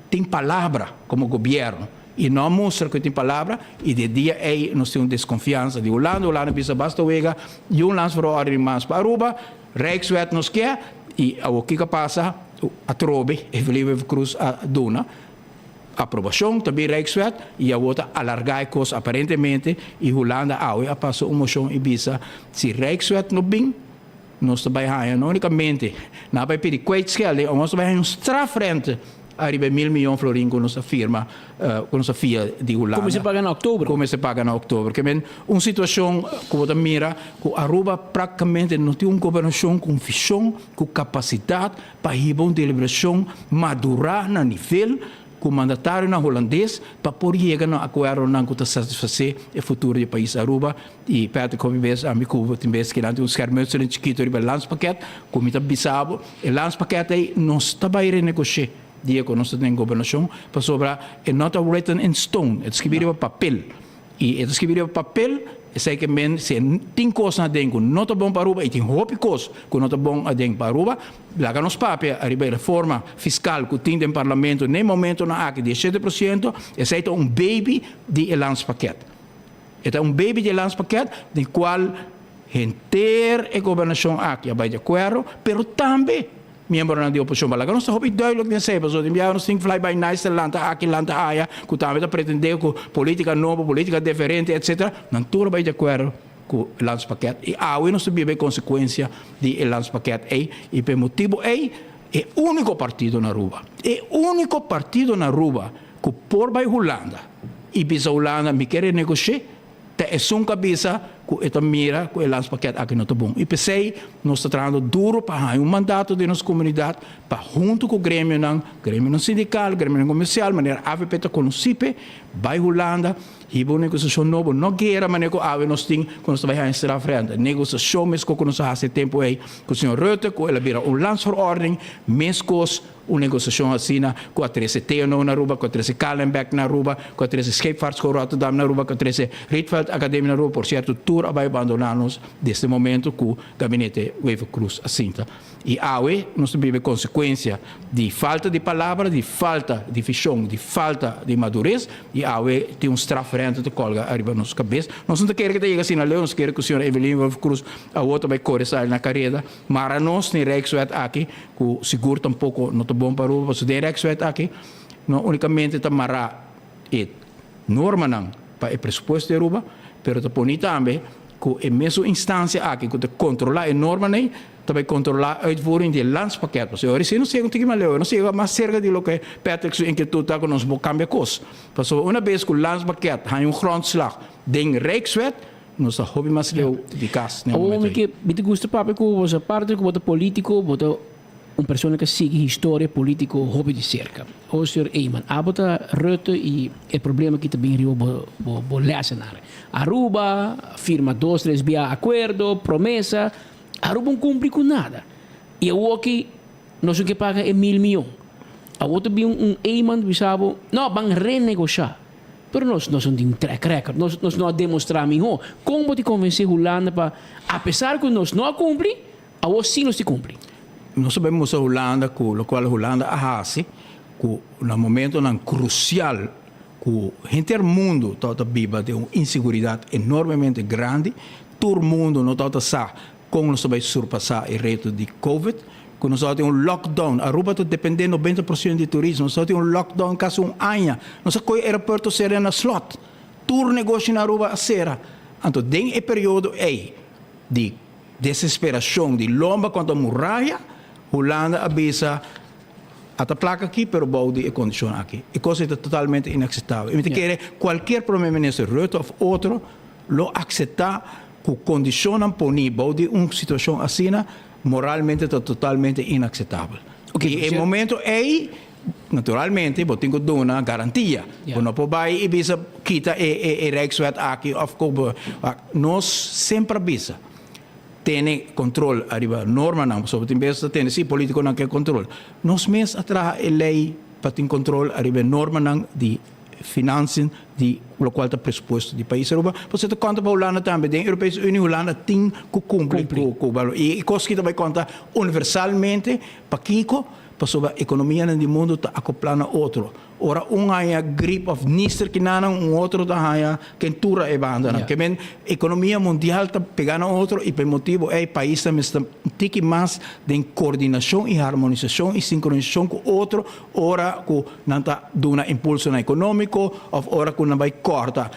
tin palabra como gobierno y no a mustra cu tin palabra y di e dia ey nos tin un desconfiansa di Hulanda, Hulanda bisa basta wega y un landsverordening mas pa Aruba, Rijkswet nos kier y awor kico a pasa atrobe Evelyn Wever Croes a duna aprobacion ta bin Rijkswet y awor ta alarga e cos aparentemente y Hulanda awe a pasa un mocion y bisa si Rijkswet no bin Nos ta bai haña no únikamente nan a bai pidi kwijtschelding, nos ta bai haña un strafrente. ariba e mil miyon florin ku nos a firma, ku nos a fia di Hulanda. Ku mester paga na òktober. Ku mester paga na òktober. Ke men un situashon ku bo ta mira ku Aruba praktikamente no tin un gobernashon ku un vishon, ku kapasidat pa hiba un deliberashon madurá na nivel ku mandatarionan hulandes pa por yega na akuerdonan ku ta satisfasé e futuro di e pais Aruba. I Patrick hopi bes ami ku bo tin bes kinan tin un schermutseling chikito riba e landspakket ku mi ta bisa bo e landspakket ei nos ta bai renegoshé dia ku nos ta den gobernashon pasobra e no ta written in stone e ta skibi riba papel i e ta skibi riba papel esei ke men si e tin kosnan aden ku no ta bon pa Aruba i tin hopi kos ku no ta bon aden pa Aruba laga nos papia riba e reforma fiskal ku tin den parlamento na e momentonan aki di e 7% esei ta un baby di e landspakket. E ta un baby di e landspakket den cual henter e gobernacion aki a bay di acuerdo, pero tambe miembronan di oposicion. Laga nos ta hopi duidelijk den esey, pasobra tin biaha nos tin fly by nights ta lanta aki, lanta aya, cu tambe ta pretende cu politica nobo, politica diferente, etc. Nan tur a bay di acuerdo cu e landspakket y awe nos ta biba e consecuencia di e landspakket ey y pa e motibo ey e unico partido na Aruba, e unico partido na Aruba cu por bay Hulanda y bisa Hulanda mi ke renegoshé, ta esun cu a bisa cu e ta mira cu e landspakket aki no ta bon. Y p'esey nos ta trahando duro pa haña un mandato den nos comunidad pa hunto cu gremionan, gremionan sindical, gremionan comercial, manera avp ta conoci p'e, bay Hulanda, hiba un negociacion nobo, no guera manera cu awe nos tin cu nos ta bay haña strafrente, negociacion mescos cu nos a haci e tempo ey cu señor Rutte cu el a bira un landsverordening, mescos. Un negosiashon asina ku a trese TNO na Aruba, ku a trese KLM bek na Aruba, ku a trese Scheepvaartschool Rotterdam na Aruba, ku a trese Rietveld Academie na Aruba, por sierto tur a bai bandoná nos desde momento ku Gabinete Wever-Croes a sinta. I awe nos ta biba e konsekuensia di falta di palabra, di falta di vishon, di falta di madures i awe tin un strafrente ta kòlga ariba nos kabes. Nos no ta kere ku ta yega asina leu, nos kere ku señora Evelyn Wever-Croes awor ta bai kore sali na kareda. Mara nos den Rijkswet aki, ku sigur tampoko no ta bon pa Aruba, pasobra den Rijkswet aki no unikamente ta mará e normanan pa e presupuesto di Aruba, pero ta poni tambe ku e mesun instansia aki ku ta kontrolá e normanan ei, ta bai kontrolá uitvoering di e landspakket. Pasobra ora esei nos yega un tiki mas leu, nos yega mas serka di loke Patrick su inkietut ta ku nos por kambia kos. Pasobra una bes ku landspakket haña un grondslag den Rijkswet, Nos ta hopi mas leu di kas na e Awor momento mi ei. ke, mi ta gusta papia ku bo, aparte ku bo ta politiko, bo ta un persona ku a sigui historia politiko hopi di serka. Awor señor Eman, abo ta Rutte i e problema ki ta bin riba bo bo bo lèsenar. Aruba firma dos tres bia akuerdo, promesa, Aruba un kumpli ku nada. I awor ki nos no ke paga e mil miyon. Awor ta bin un Eman bisa bo, no, ban renegoshá. Pero nos nos no tin un track record, nos nos no a demostrá mihó. Kon bo tin konvensé Hulanda pa apesar ku nos no a kumpli, awor sí nos tin kumpli? Nos a bai mustra Hulanda ku lokual Hulanda a hasi ku na momentonan krusial ku henter mundu tabata biba den un inseguridat enormemente grandi, tur mundu no tabata sa Kon nos ta bai surpasá e reto di Covid? Ku nos tabata tin un lockdown. Aruba ta dependé 90% di turismo. Nos tabata tin un lockdown kasi un aña. Nos a kohe aeropuerto sera na slòt. Tur negoshi na Aruba a sera. Anto den e periodo ei di desesperashon, di lomba kontra muraya, Hulanda a bisa a ta plaka aki pero bou di e kondishon aki. E kos ei ta totalmente inakseptabel. I mi ta kere kualkier prome minister Rutte òf otro lo akseptá Ku kondishonnan poní bou di un situashon asina, moralmente ta totalmente inakseptabel. I e momento ei, naturalmente, bo tin ku duna garantia. Bo no por bai i bisa kita e e Rijkswet aki òf ku bo. Nos semper a bisa, tene kontrol ariba normanan, pasobra tin bes ta tene si polítikonan ke kontrol. Nos mes a traha e lei pa tin kontrol ariba e normanan di. Financiën di locual ta presupuesto di pais Aruba, pasobra ta conta pa Hulanda tambe. Den Europese Unie Hulanda tin cu cumpli cu cu balor. Y e cos aki ta bay conta universalmente. Pakico? Pasobra economianan di mundo ta acopla na otro. Ora un haña grip of nister kinanan un otro ta haña kentura e bandanan. Ke men ekonomia mundial ta pega na otro i pa e motibu ei paisnan mester ta tiki mas den koordinashon i harmonisashon i sinkronisashon ku otro ora ku nan ta duna impulsonan ekonómiko of ora ku nan bai kòrta.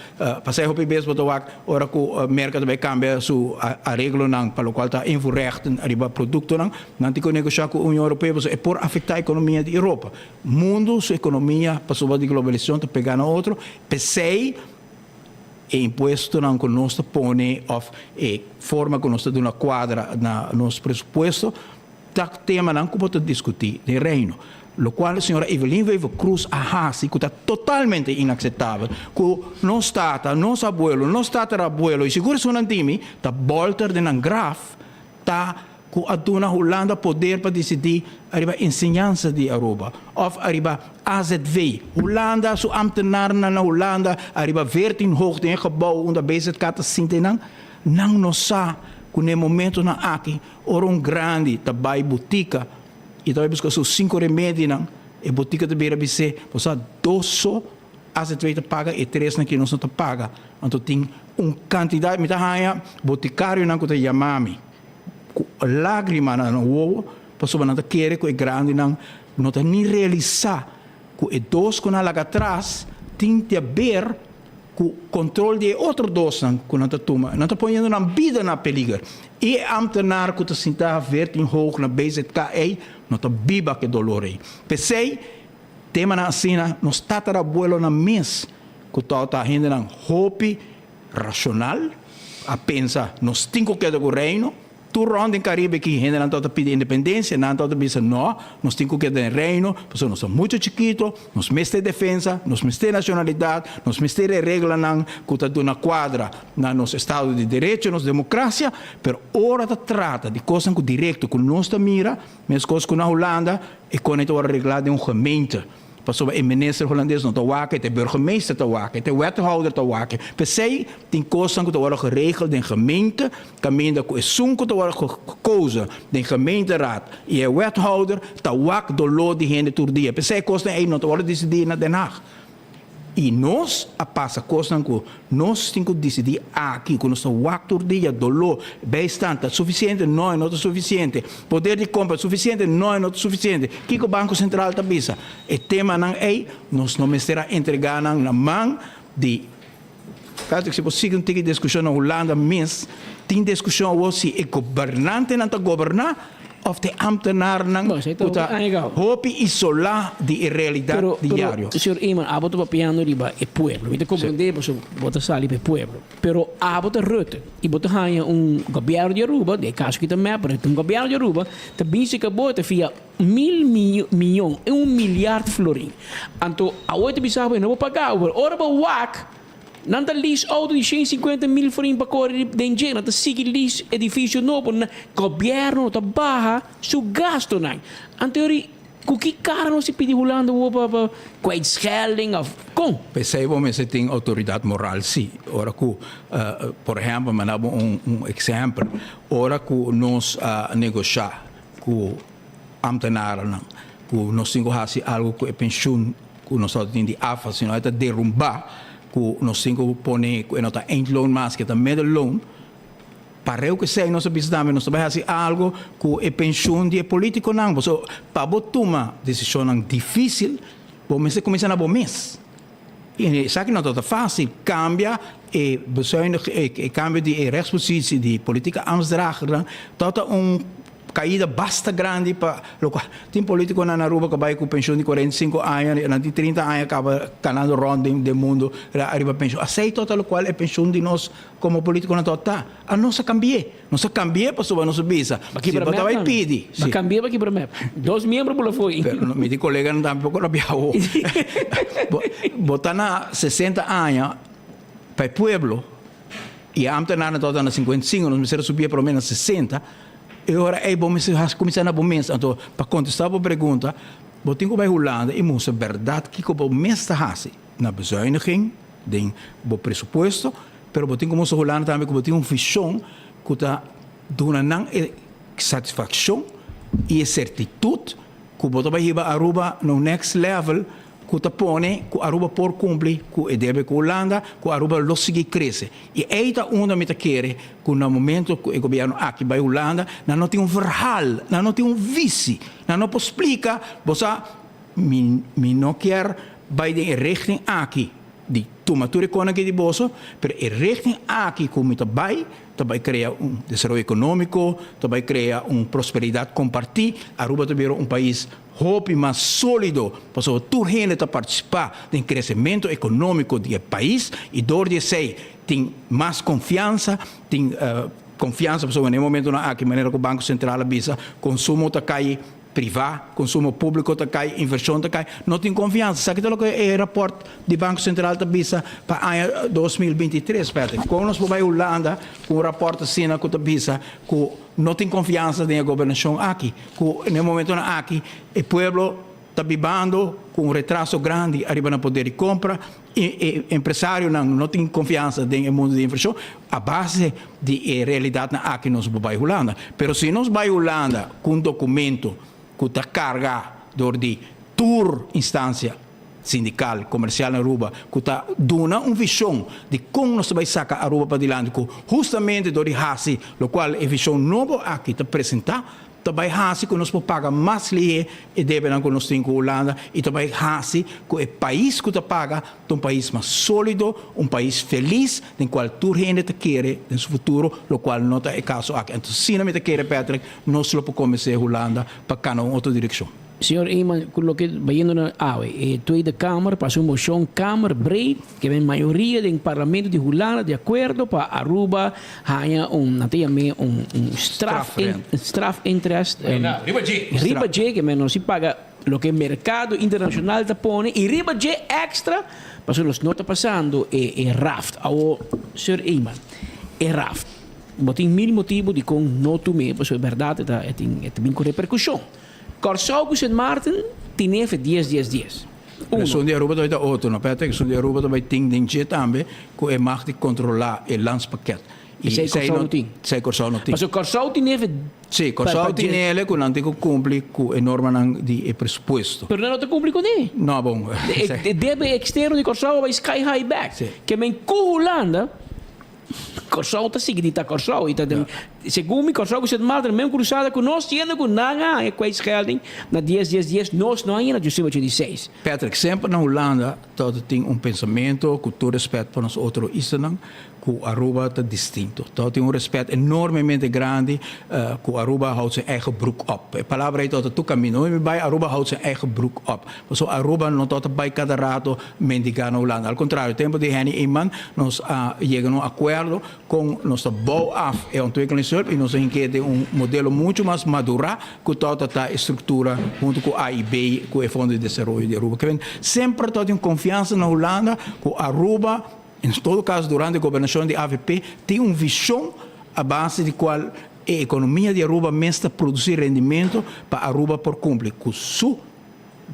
Pasei hopi bes bo ta wak ora ku Merka ta bai kambia su areglonan pa lokual ta invoerrechten riba produktonan, nan tin ku negoshá ku Union Europeo pasobra e por afektá ekonomia di Europa. Mundu su ekonomia pasobra di globalisashon ta pegá na otro, p'esei e impuestonan ku nos ta pone òf e forma ku nos ta duna kuadra na nos presupuesto ta temanan ku bo ta diskutí den Reino. Lokual señora Evelyn Wever-Croes a hasi ku ta totalmente inakseptabel, ku nos tata, nos abuelo, nos tatarabuelo i sigur esunnan di mi ta bòlter den nan graf ta ku a duna Hulanda poder pa disidí ariba enseñansa di Aruba òf ariba azv. Hulanda su ambtenarnan na Hulanda ariba veertien hoog den e gebou unda BZK ta sinta einan, nan no sa ku na e momentonan aki ora un grandi ta bai botika i ta bai buska su sinku remedinan, e botika ta bira bis'é, bo sa dos so azv ta paga e tresnan ki nos no ta paga. Anto tin un kantidat, mi ta haña botikarionan ku ta yama mi. Ku lágrima na nan wowo, pasobra nan ta kere ku e grandinan no ta ni realisá ku e dos ku nan laga atras tin di haber ku kontrol di e otro dosnan ku nan ta tuma. Nan ta poniendo nan bida na peliger. I e ámtenar ku ta sintá veertien hoog na BZK ei no ta biba ku e dolor ei. P'esei, temanan asina nos tatarabuelonan mes ku tabata hendenan hopi Racional, a pensa nos tin cu keda cu Reino. Tur rond den Caribe ki hendenan tabata pidi independencia, nan tabata bisa no, nos tin cu keda den Reino, pasobra nos ta mucho chikito, nos mester defensa, nos mester nacionalidad, nos mester e reglanan cu ta duna cuadra na nos estado di derecho, nos democracia. Pero ora ta trata di cosnan cu directo cu nos ta mira, mescos cu na Hulanda, e cone ta worde regla den un gemeente. Pasobra e minister hulandes no ta wak, e burgemeester ta wak, e wethouder ta wak. P'esei tin kosnan ku ta wòrdu geregel den gemeente, kaminda ku esun ku ta wòrdu gekozen den gemeenteraad i e wethouder ta wak doló di hende tur dia. P'esei e kosnan ei no ta wòrdu disidí na Den Haag. I nos a pasa kosnan ku nos tin ku disidí aki, ku nos ta wak tur dia, doló, bijstand ta sufisiente? No, e no ta sufisiente. Poder di kompra sufisiente? No, e no ta sufisiente. Kiko Banko Sentral ta bisa? E temanan ei nos no mester a entregá nan na man di Patrick, si bo sigui un tiki diskushon na Hulanda mes, tin diskushon awor si e gobernantenan ta goberná òf ta e ámtenarnan ku ta hopi isolá di e realidat diario. Pero, señor Eman, abo ta papiando riba e pueblo. Mi ta komprendé pasobra bo ta sali pa e pueblo. Pero abo ta Rutte i bo ta haña un gobièrnu di Aruba, den e kaso aki ta mep, pero un gobièrnu di Aruba ta bin serka bo i ta fia mil miyon, un milyard florin. Anto awor e ta bisa bo e no por paga bo, pero ora bo wak Nan ta lease auto di 150 mil florin pa kore den dje. Nan ta sigui lease edifisio nobo. Gobièrnu no ta baha su gastonan. Anto yori ku ki kara nos ta pidi Hulanda wou pa pa kwijtschelding of kon? P'esei bo mester tin outoridat moral sí. Ora ku, por ehèmpel, mi a daba un un eksèmpel, ora ku nos a negoshá ku ámtenarnan ku nos tin ku hasi algu ku e penshun ku nos tabata tin di afa, sino e ta derumbá ku nos tin ku pone ku e no ta eindloon mas, ku e ta middelloon. Pareu ku esei nos a bisa tambe nos ta bai hasi algu ku e penshun di e polítikonan. Pasobra pa bo tuma desishonnan difísil, bo mester kuminsá na bo mes. I esaki no tabata fásil, kambia e bezuinig, e kambio di e rechtspositie di politieke ambtsdragernan tabata un Caida basta grandi pa locual tin politiconan na Aruba cu a bay cu pensioen di 45 aña, nan tin 30 aña caba canando rond den den mundo ariba pensioen. Asey tot a locual e pensioen di nos como politiconan tot ta. A nos a cambi'e. Nos a cambi'e pasobra nos a bisa si bo ta bay pidi. Ba cambi'e pa kibra mep. Dos miembro bula fo'i. Pero mi tin coleganan tambe poco rabia awo. Bo ta na 60 aña pa e pueblo y e ambtenarnan tot ta na 55, nos mester a subi'e por lo menos na 60. E ora ei bo mester hasi kuminsá na bo mes. Anto, pa kontestá bo pregunta, bo tin ku bai Hulanda i mustra bèrdat kiko bo mes ta hasi na bezuiniging den bo presupuesto, pero bo tin ku mustra Hulanda tambe ku bo tin un vishon ku ta duna nan e satisfakshon i e sertitut ku bo ta bai hiba Aruba na un next level. ku ta pone ku Aruba por kumpli ku e debe ku Hulanda, ku Aruba lo sigui krese. I ei ta unda mi ta kere ku na momento ku e gobièrnu aki bai Hulanda, nan no tin un verhaal, nan no tin un visi, nan no por splika, bo sa, mi mi no kier bai den e richting aki di tuma tur e konan aki di boso, pero e richting aki ku mi ta bai, ta bai krea un desaroyo ekonómiko, ta bai krea un prosperidat kompartí, Aruba ta bira un pais hopi mas sólido, pasobra tur hende ta partisipá den kresementu ekonómiko di e pais i dor di esei tin mas konfiansa, tin konfiansa pasobra na e momentunan aki manera ku Banko Sentral a bisa konsumo ta kai privá, konsumo públiko ta kai, invershon ta kai, no tin konfiansa. Esaki ta loke e rapòrt di Banko Sentral ta bisa pa aña 2023, Patrick. Kon nos por bai Hulanda ku un rapòrt asina ku ta bisa ku no tin konfiansa den e gobernashon aki, ku na e momentonan aki e pueblo ta bibando ku un retraso grandi ariba nan poder di kompra, e e empresarionan no tin konfiansa den e mundu di invershon, a base di e realidatnan aki nos por bai Hulanda. Pero si nos bai Hulanda ku un dokumento ku ta karga dor di tur instansia, sindical, comercial na Aruba cu ta duna un vision di con nos ta bay saca Aruba padilanti cu hustamente door di haci locual e vision nobo aki ta presenta ta bay haci cu nos por paga mas lihe e debenan cu nos tin cu Hulanda y ta bay haci cu e pais cu ta paga ta un pais mas solido, un pais feliz den cual tur hende ta kere den su futuro locual no ta e caso aki. Entonces asina mi ta kere Patrick nos lo por convence Hulanda pa cana un otro direccion. Señor Eman, cu loke bayendo na awe, e Tweede Kamer pasa un mocion kamerbreed, ke men mayoria den Parlamento di Hulanda di acuerdo pa Aruba haya un, nan ta yam'é un un straf, strafinterest, Riba dje. Riba dje, ke men nos si paga loke mercado internacional ta pone y riba dje extra, pasobra nos no ta pasando e e raft. Awo, señor Eman, e raft, bo tin mil motibo dicon no tum'é, pasobra e berdad e ta e tin e ta bin cu repercusion. Kòrsou ku Sint Maarten tin nefe dies dies dies. Uno. Esun di Aruba ta bai ta otro, no Patrick? Esun di Aruba ta bai tin den dje tambe ku e mag di kontrolá e landspakket. I Esei Kòrsou no tin. Esei Kòrsou no tin. Pasobra Kòrsou tin nefe Sí, Kòrsou tin nele ku nan tin ku kumpli ku e normanan di e presupuesto. Pero nan no ta kumpli kuné. No, bon. E debe eksterno di Kòrsou a bai sky high bèk. Ke men ku Hulanda. Kòrsou ta sigui di ta Kòrsou i ta den segun mi Kòrsou ku Sint Maarten men krusada ku nos siendo ku nan a haña kwijtschelding na dies dies dies nos no haña na djoseba ocho di seis. Patrick, semper na Hulanda tabata tin un pensamentu ku tur respet pa nos otro islanan ku Aruba ta distinto. Tabata tin un respet enormemente grandi ku Aruba houdt zijn eigen broek op. E palabra ei tabata tur kaminda. Unda mi bai Aruba houdt zijn eigen broek op. Pasobra Aruba no tabata bai kada rato mendigá na Hulanda. Al kontrario, tempu di Henny Eman nos a yega na un akuerdo kon nos ta bou af e ontwikkelingshulp i nos a hink'é den un modelo muchu mas madurá ku tabata ta e struktura huntu ku AIB ku e Fondo di Desaroyo di Aruba. Ke semper tabatin un konfiansa na Hulanda ku Aruba, en todo kaso durante e gobernashon di avp, tin un vishon a base di kual e ekonomia di Aruba mes ta produsí rendimento pa Aruba por kumpli ku su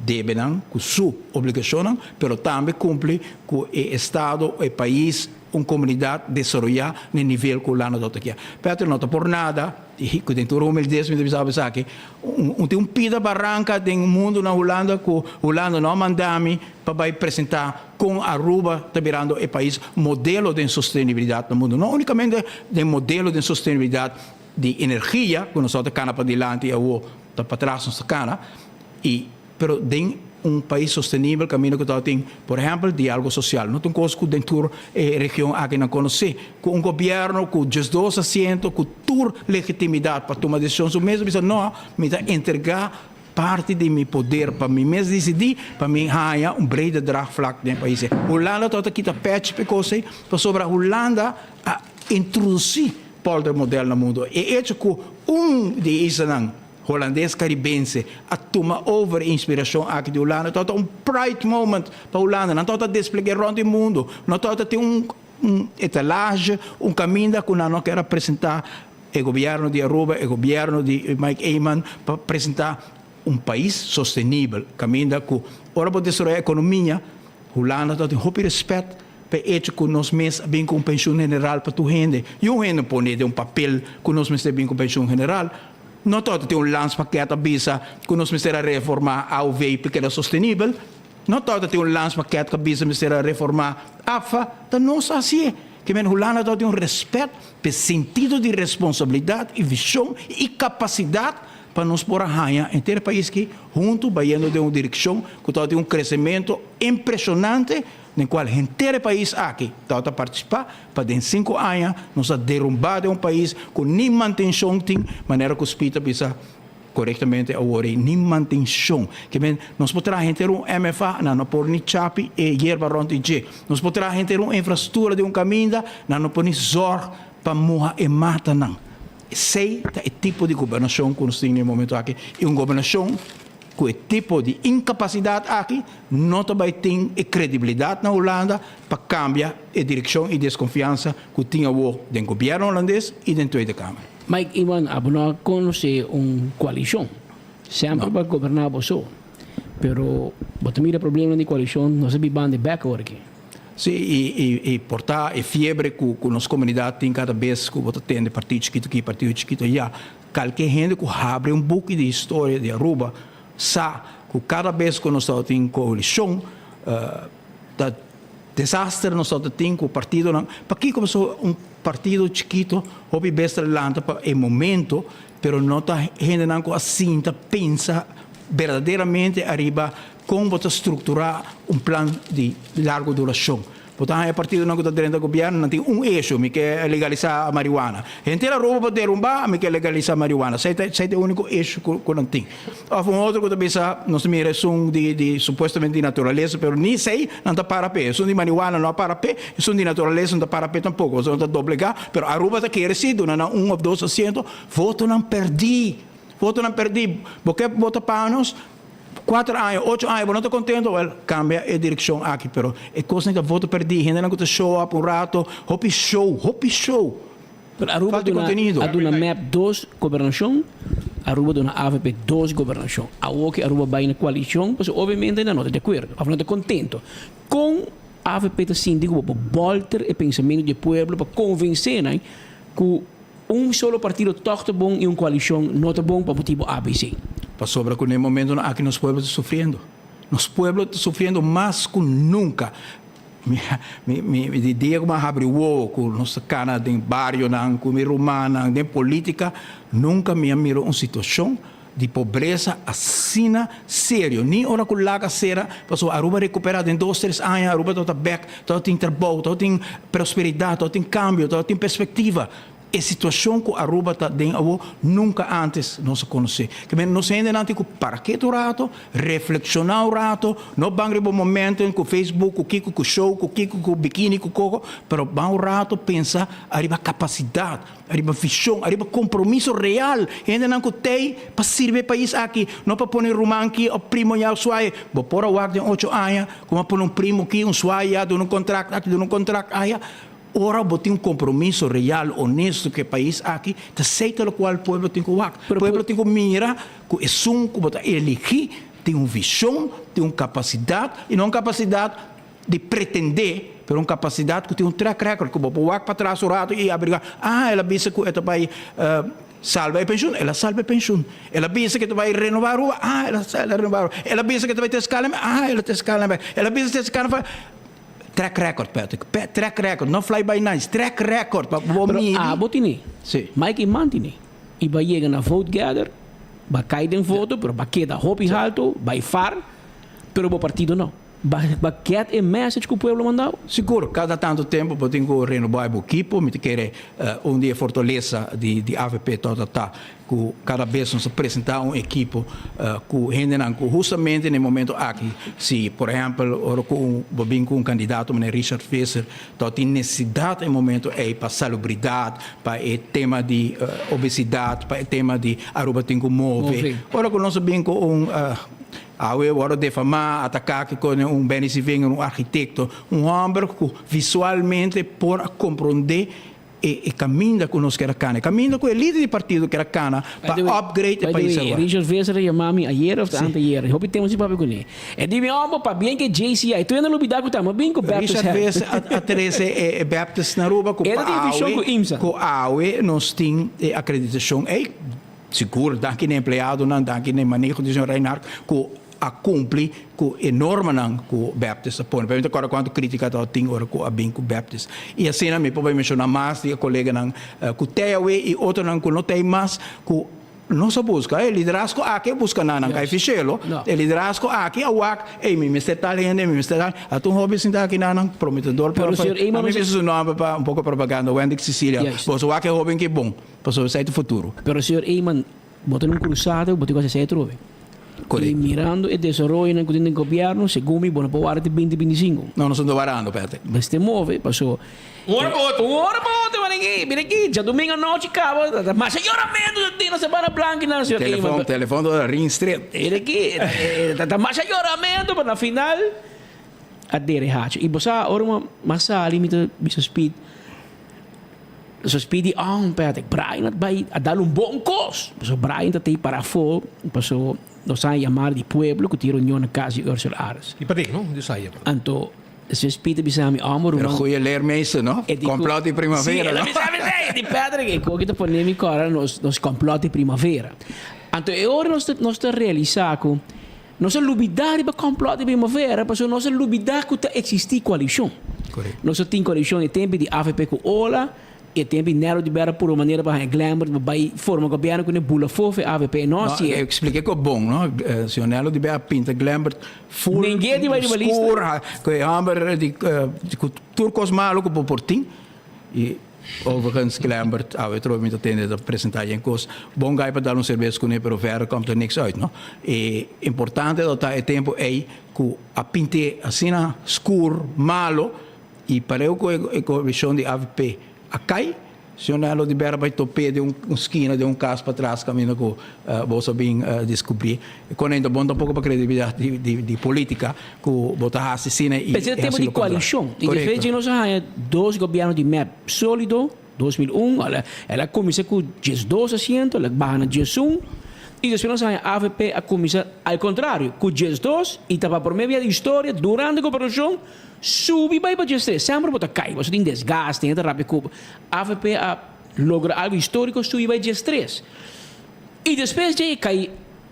debenan ku su obligashonnan, pero tambe kumpli ku e estado, e pais, un komunidat desaroyá na e nivel ku Hulanda ta kia. Patrick, no ta por nada, i ku den tur humildes mi ta bisa bo esaki, un tin un pida baranka den mundu na Hulanda ku Hulanda no a manda mi pa bai presentá kon Aruba ta birando e pais modelo den sostenibilidat na mundu. No únikamente den modelo den sostenibilidat di energia ku nos ta kana padilanti i awor ta patras nos ta kana, I pero den un pais sostenibel kaminda ku tabatin por ehèmpel diálogo sosial. No ta un kos ku den tur e region aki nan konosé. Ku un gobièrnu ku diesdos asiento ku tur legitimidat pa tuma desishon su mes bisa no, mi ta entregá parti di mi poder pa mi mes disidí pa mi haña un brede draagvlak den e pais ei. Hulanda tabata kita pèchi pa e kos ei pasobra Hulanda a introdusí poldermodèl na mundu. E echo ku un di e islanan Holandes Karibense a tuma over e inspirashon aki di Hulanda. Tabata un pride moment pa Hulanda. Nan tabata despleg'é rònt di mundu. No tabata tin un un etalage, un kaminda ku nan no kier a presentá e gobièrnu di Aruba, e gobièrnu di Mike Eman pa presentá un pais sostenibel, kaminda ku ora bo desaroyá ekonomia, Hulanda tabatin hopi rèspèt pa e echo ku nos mes a bin ku un penshun general pa tur hende. I un hende pone den un papel ku nos mester bin ku penshun general. No tabata tin un landspakket a bisa ku nos mester a reformá AOV pa keda sostenibel. No tabata tin un landspakket ku a bisa mester a reformá APFA, ta nos a hasié. Ke men Hulanda tabata tin un rèspèt p'e sentido di responsabilidat i vishon i kapasidat pa nos por a haña henter e pais aki huntu bayendo den un direkshon ku tabata tin un kresementu impreshonante den kual henter e pais aki tabata partisipá pa den sinku aña nos a derumbá den un pais ku ni mantenshon tin manera ku Speed a bisa Korektamente awor ei ni mantenshon. Ke men, nos por traha henter un MFA, nan no por ni chapi e yerba rònt di dje. Nos por traha henter un infrastruktura di un kaminda, nan no por ni zòrg pa muha e matanan. Esei ta e tipo di gobernashon ku nos tin na e momento aki. I un gobernashon ku e tipo di inkapasidat aki no ta bai tin e kredibilidat na Hulanda pa kambia e direkshon i deskonfiansa ku tin awor den gobièrnu hulandes i den Tweede Kamer. Mike Eman, abo no a conoce un coalicion. Semper bo a goberna bo so. Pero bo ta mira problemanan di coalicion, nos a bibando e bek awor aki. Si, y y por ta e fiebre cu cu nos comunidad tin cada bes cu bo ta tende partido chikito aki, partido chikito aya. Calke hende cu habri un buki di historia di Aruba sa cu cada bes cu nos tabatin coalicion ta Desaster nos tabata tin ku partidonan. Pakiko pasobra un partido chikito hopi bes ta lanta pa e momento, pero no ta hendenan ku a sinta pensa berdaderamente ariba kon bo ta strukturá un plan di largo durashon. Bo ta haña partidonan ku ta drenta gobièrnu, nan tin un esho, mi ke legalisá mariwana. Henter Aruba por derumbá, mi ke legalisá mariwana. Esei ta esei ta e úniko esho ku nan tin. Òf un otro ku ta bisa, nos ta mira esun di di supuestamente di naturalesa, pero ni esei nan ta para p'e. Esun di mariwana no a para p'e, esun di naturalesa no ta para p'e tampoko, pasobra nan ta doblegá. Pero Aruba ta kere si duna nan un òf dos asiento. Votonan pèrdí, votonan pèrdí. Bo ke vota pa nos? Kuater aña, ocho aña, bo no ta kontento? Wèl, kambia e direkshon aki. Pero e kosnan ta voto pèrdí, hendenan ku ta show up un rato, hopi show, hopi show. Pero Aruba Falta duna, contenido. a duna mep dos gobernacion, Aruba duna avp dos gobernacion. Awor ki Aruba bay na coalicion, pasobra obviamente nan no ta di acuerdo of no ta contento. Con avp ta sinti cu bo por bolter e pensamento di e pueblo pa convence nan cu un solo partido toch ta bon y un coalicion no ta bon pa motibo abc? Pasobra cu na e momentonan aki nos pueblo ta sufriendo. Nos pueblo ta sufriendo mas cu nunca. Mi, mi, di dia ku mi a habri wowo ku nos ta kana den barionan ku mi rumannan den politika, nunka mi a mira un situashon di pobresa asina serio. Ni ora ku laga sera, pasobra Aruba a rekuperá den dos, tres aña, Aruba tabata bèk, tabatin trabou, tabatin prosperidat, tabatin kambio, tabatin perspektiva. E situacion cu Aruba ta den awo nunca antes nos a conoce. Ke men nos hendenan tin cu para ketu un rato, reflexiona un rato, no ban riba un momento cu Facebook, cu kico, cu show, cu kico, cu bikini, cu coco, pero ban un rato pensa ariba capacidad, ariba vision, ariba compromiso real. Hendenan cu tey pa sirbi e pais aki, no pa pone ruman ki of primo ya of suaye. Bo por a wak den ocho aña como a pone un primo ki, un suaye ya, duna un contract aki, duna un contract aya. Ora bo tin un compromiso real, honesto cu e pais aki, ta esey ta locual pueblo tin cu wak. Pueblo tin cu mira cu esun cu bo ta eligi tin un vision, tin un capacidad, y no un capacidad di pretende, pero un capacidad cu tin un track record, cu bo por wak patras un rato y averigua, ah, el a bisa cu e ta bay salba e pensioen, el a salba e pensioen. El a bisa cu e ta bay renoba Aruba, ah, el a renoba Aruba. El a bisa cu e ta bay trece calma, ah, el a trece calma. El a bisa trece calma. Track record, Patrick. Track record, no fly by nights. Track record, pa bo Pero midi. abo tini. Sí. Mike Eman tini. I ba yega na vote gather, ba kai den voto, pero ba keda hopi halto, bai far, pero bo partido no. Ba ba get e message ku pueblo mandao? Sigur, kada tanto tempo bo tin ku renobá bo ekipo. Mi ta kere un di e fortalesa di di avp tabata ta ku kada bes nos ta presentá un ekipo ku hendenan ku hustamente na e momento aki si por ehèmpel ora ku un bo bin ku un kandidato manera Richard Visser ta tin nesesidat e momento ei pa salubridat pa e tema di obesidat pa e tema di Aruba tin ku move ora ku nos a bin ku un awe wòrdu defamá ataká kiko un Benny Sivinger un arkitekto un hòmber ku visualmente por a komprondé E caminda cu nos kier a cana, e caminda cu e lider di partido kier a cana pa upgrade e pais Aruba. Richard Visser a yama mi ayer of anteayer, hopi tempo sin papia cune. E di mi, Ombo, pabien cu e JCI, tur hende a lubida cu ta, ma bin cu Baptist Richard Health. Visser a trece e Baptist na Aruba cu E ta tin vision cu IMSA. cu awe nos tin e acreditacion ey, sigur danki na e empleadonan, danki na e maneho di señor Reinhard cu. a cumpli cu e normanan cu Baptist a pone. Pero mi ta corda cuanto critica tabatin ora cu a bin cu Baptist. Y asina mi por bay menciona mas di e coleganan cu tey awe y otronan cu no tey mas cu nos a busca. E liderazgo aki a busca nan, nan cay fishelo. E liderazgo aki a wak, ey mi mester tal hende, mi mester tal. Ata un hoben sinta aki nan, nan prometedor. Pero señor Eman, A mi bisa su nomber pa un poco propaganda, Wendick Cecilia. Boso wak e hoben ki bon, pasobra esey ta futuro. Pero señor Eman, Bo ta den un cruzada, bo tin cu haci esey atrobe. Correcto. Y mirando e desaroyonan cu tin den gobierno, segun mi, bo no por warda te binti binti sinku. No, nos no ta wardando, Patrick. Mester move, paso. Un ora pa otro. Un ora pa otro, mira aki, mira aki, djadomingo anochi caba, ta masha yoramento ta tin na Sabana Blanca y na Ciudad Cayman. Telefon, telefon ta ring straight. Mira aki, ta masha yoramento, pero na final a dere hacho. Y bo sa, ora mi a sali, mi ta bisa Speed. Nos pidi on Patrick, Brian a bai a dal un bon kos. Pasobra Brian ta tei para afó, paso nos a yamar di pueblo ku tin reunion na kas di Ursel Ares. Di Patrick no? Di Usaya. Anto despues Pete a bisa mi, Omber Pero ruman. goeie leermeester no? E di ku- Complot di primavera Sí, el a no? bisa mi esei. Di Patrick, e koki ta pone mi kòrda nos nos complot di primavera. Anto e ora nos ta nos ta realisá ku Nos a lubidá riba kòmplòt di primavera pasobra nos a lubidá ku ta eksistí koalishon. Nos a tin koalishon e tempu di avp ku ola, e tempu di Nero di Bera puru manera pa haña Glenbert pa bai forma gobièrnu ku ne bula fofe avp. No No, hasié. expliké ku bon, no? Señor Nelo di Bera a pinta Glenbert full Ningué di bai riba lista. skur, ku e hòmber di ku tur kos malu ku bo por tin. I Overigens Glembert awe trobe mi ta tende ta presenta yen kos. Bon gai pa dal un serbes kuné pero verder komt er niks uit no. E importante lo ta e tempo ei ku a pint'é asina skur, malo i pareu ku e koalishon di avp a kai. Señor Nelo di Bera bai top'é den un skina den un kas patras kaminda ku boso a bin diskubrí. Kon ei ta bon tampoko pa kredibilidat di politika ku bo ta hasi asina i Pensé hasi tempo di lo kontrario. koalishon. I despues dje nos a haña dos gobièrnu di mep sólido, 2001, el a el a kuminsá ku 12 asiento, el a baha na 11, i despues nos a haña avp a kuminsá al kontrario, ku 12 i ta pa promé bia di historia durante gobernashon subi bai pa 13. Semper bo ta kai, pasobra tin desgaste, hende ta rabia ku bo. Avp a logra algu históriko, subi bai 13. I despues dje e kai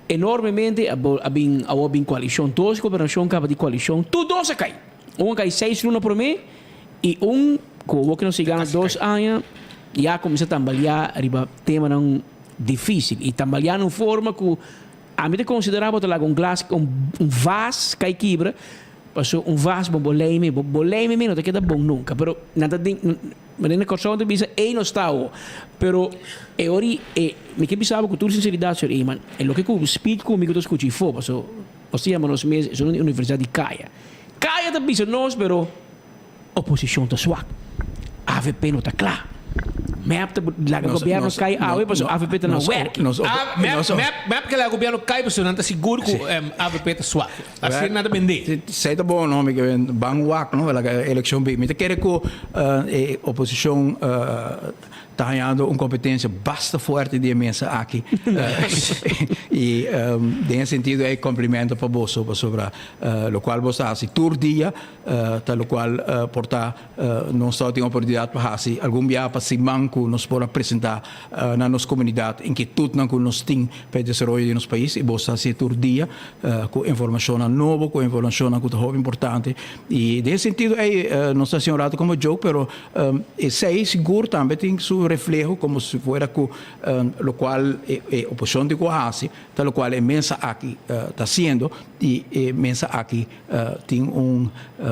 enormemente, a a bin awor bin koalishon, dos gobernashon kaba di koalishon, tur dos a kai. Un a kai seis luna promé i un ku awor ku nos a gana dos aña ya a kuminsá tambaliá riba temanan difísil i tambaliá na un forma ku ami ta konsiderá bo ta laga un glas un vas kai kibra. Paso un vas bo bo leime, bo bo leime mi no ta keda bon nunca, pero nan ta den, manera na Kòrsou nan ta bisa ey no sta awo, pero e ora e, mi ke bisa bo ku tur sinseridat señor Eman, e loke ku speak ku mi ku ta skucha ifo, paso nos ta yama nos mes esun di universidat di Kaya, Kaya ta bisa nos pero oposishon ta swak, avp no ta kla, mep ta laga gobierno kai awe paso avp ta na werk. Mep, mep ke laga gobierno kai paso nan ta sigur ku avp ta swak. Asina nan ta bendé. Esei ta bon no, mi ke ban wak no, laga e elekshon bin. Mi ta kere ku e oposishon ta hañando un kompetensia basta fuerte di e mesa aki. I den e sentido ei komplimento pa boso pasobra lokual boso ta hasi tur dia ta lokual por ta nos tabatin oportunidat pa hasi algun biaha pa siman ku nos por a presentá na nos komunidat inkietutnan ku nos tin pa e desaroyo di nos pais i boso ta hasié tur dia ku informashonnan nobo, ku informashonnan ku ta hopi importante. I den e sentido ei nos ta hasi un rato komo joke pero esei sigur tambe tin su refleho komo si fuera ku lokual e oposishon tin ku hasi ta lokual e mesa aki ta hasiendo i e mesa aki tin un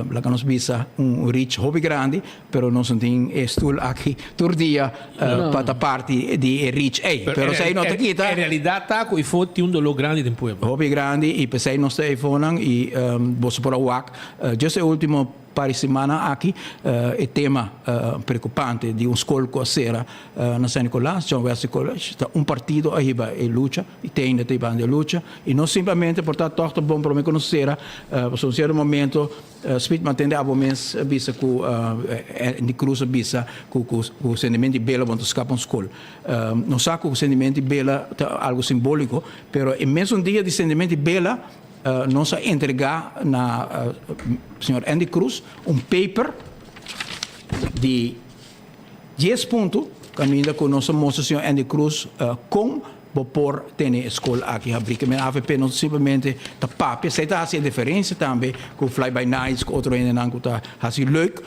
laga nos bisa un reach hopi grandi pero nos no tin e stoel aki tur dia pa ta parti di e reach ey pero esey no ta kita. En realidad ta cu efo tin un dolor grandi den pueblo. Hopi grandi y pesey nos ta efonan y boso por a wak just e ultimo par di semana aki e tema preocupante di un school cu a cera na San Nicolas, John Wesley College, ta un partido a hiba e lucha y te ainda ta hibando e lucha y no simplemente por ta toch ta bon prome cu nos cera pasobra un cierto momento Smith mantende abo mes a bisa cu Andy Cruz a bisa cu cu sentiment di bela bo no ta scapa un scol. Nos sa cu sentiment di bela ta algo simbolico pero e mesun dia di sentiment di bela nos a entrega na señor Andy Cruz un paper di dies punto caminda cu nos a mostra señor Andy Cruz con. bo por tene e skol aki habrí. Ke men avp no simplemente ta papia, esei ta hasi e diferensia tambe ku Fly By Nights ku otro hendenan ku ta hasi leuk.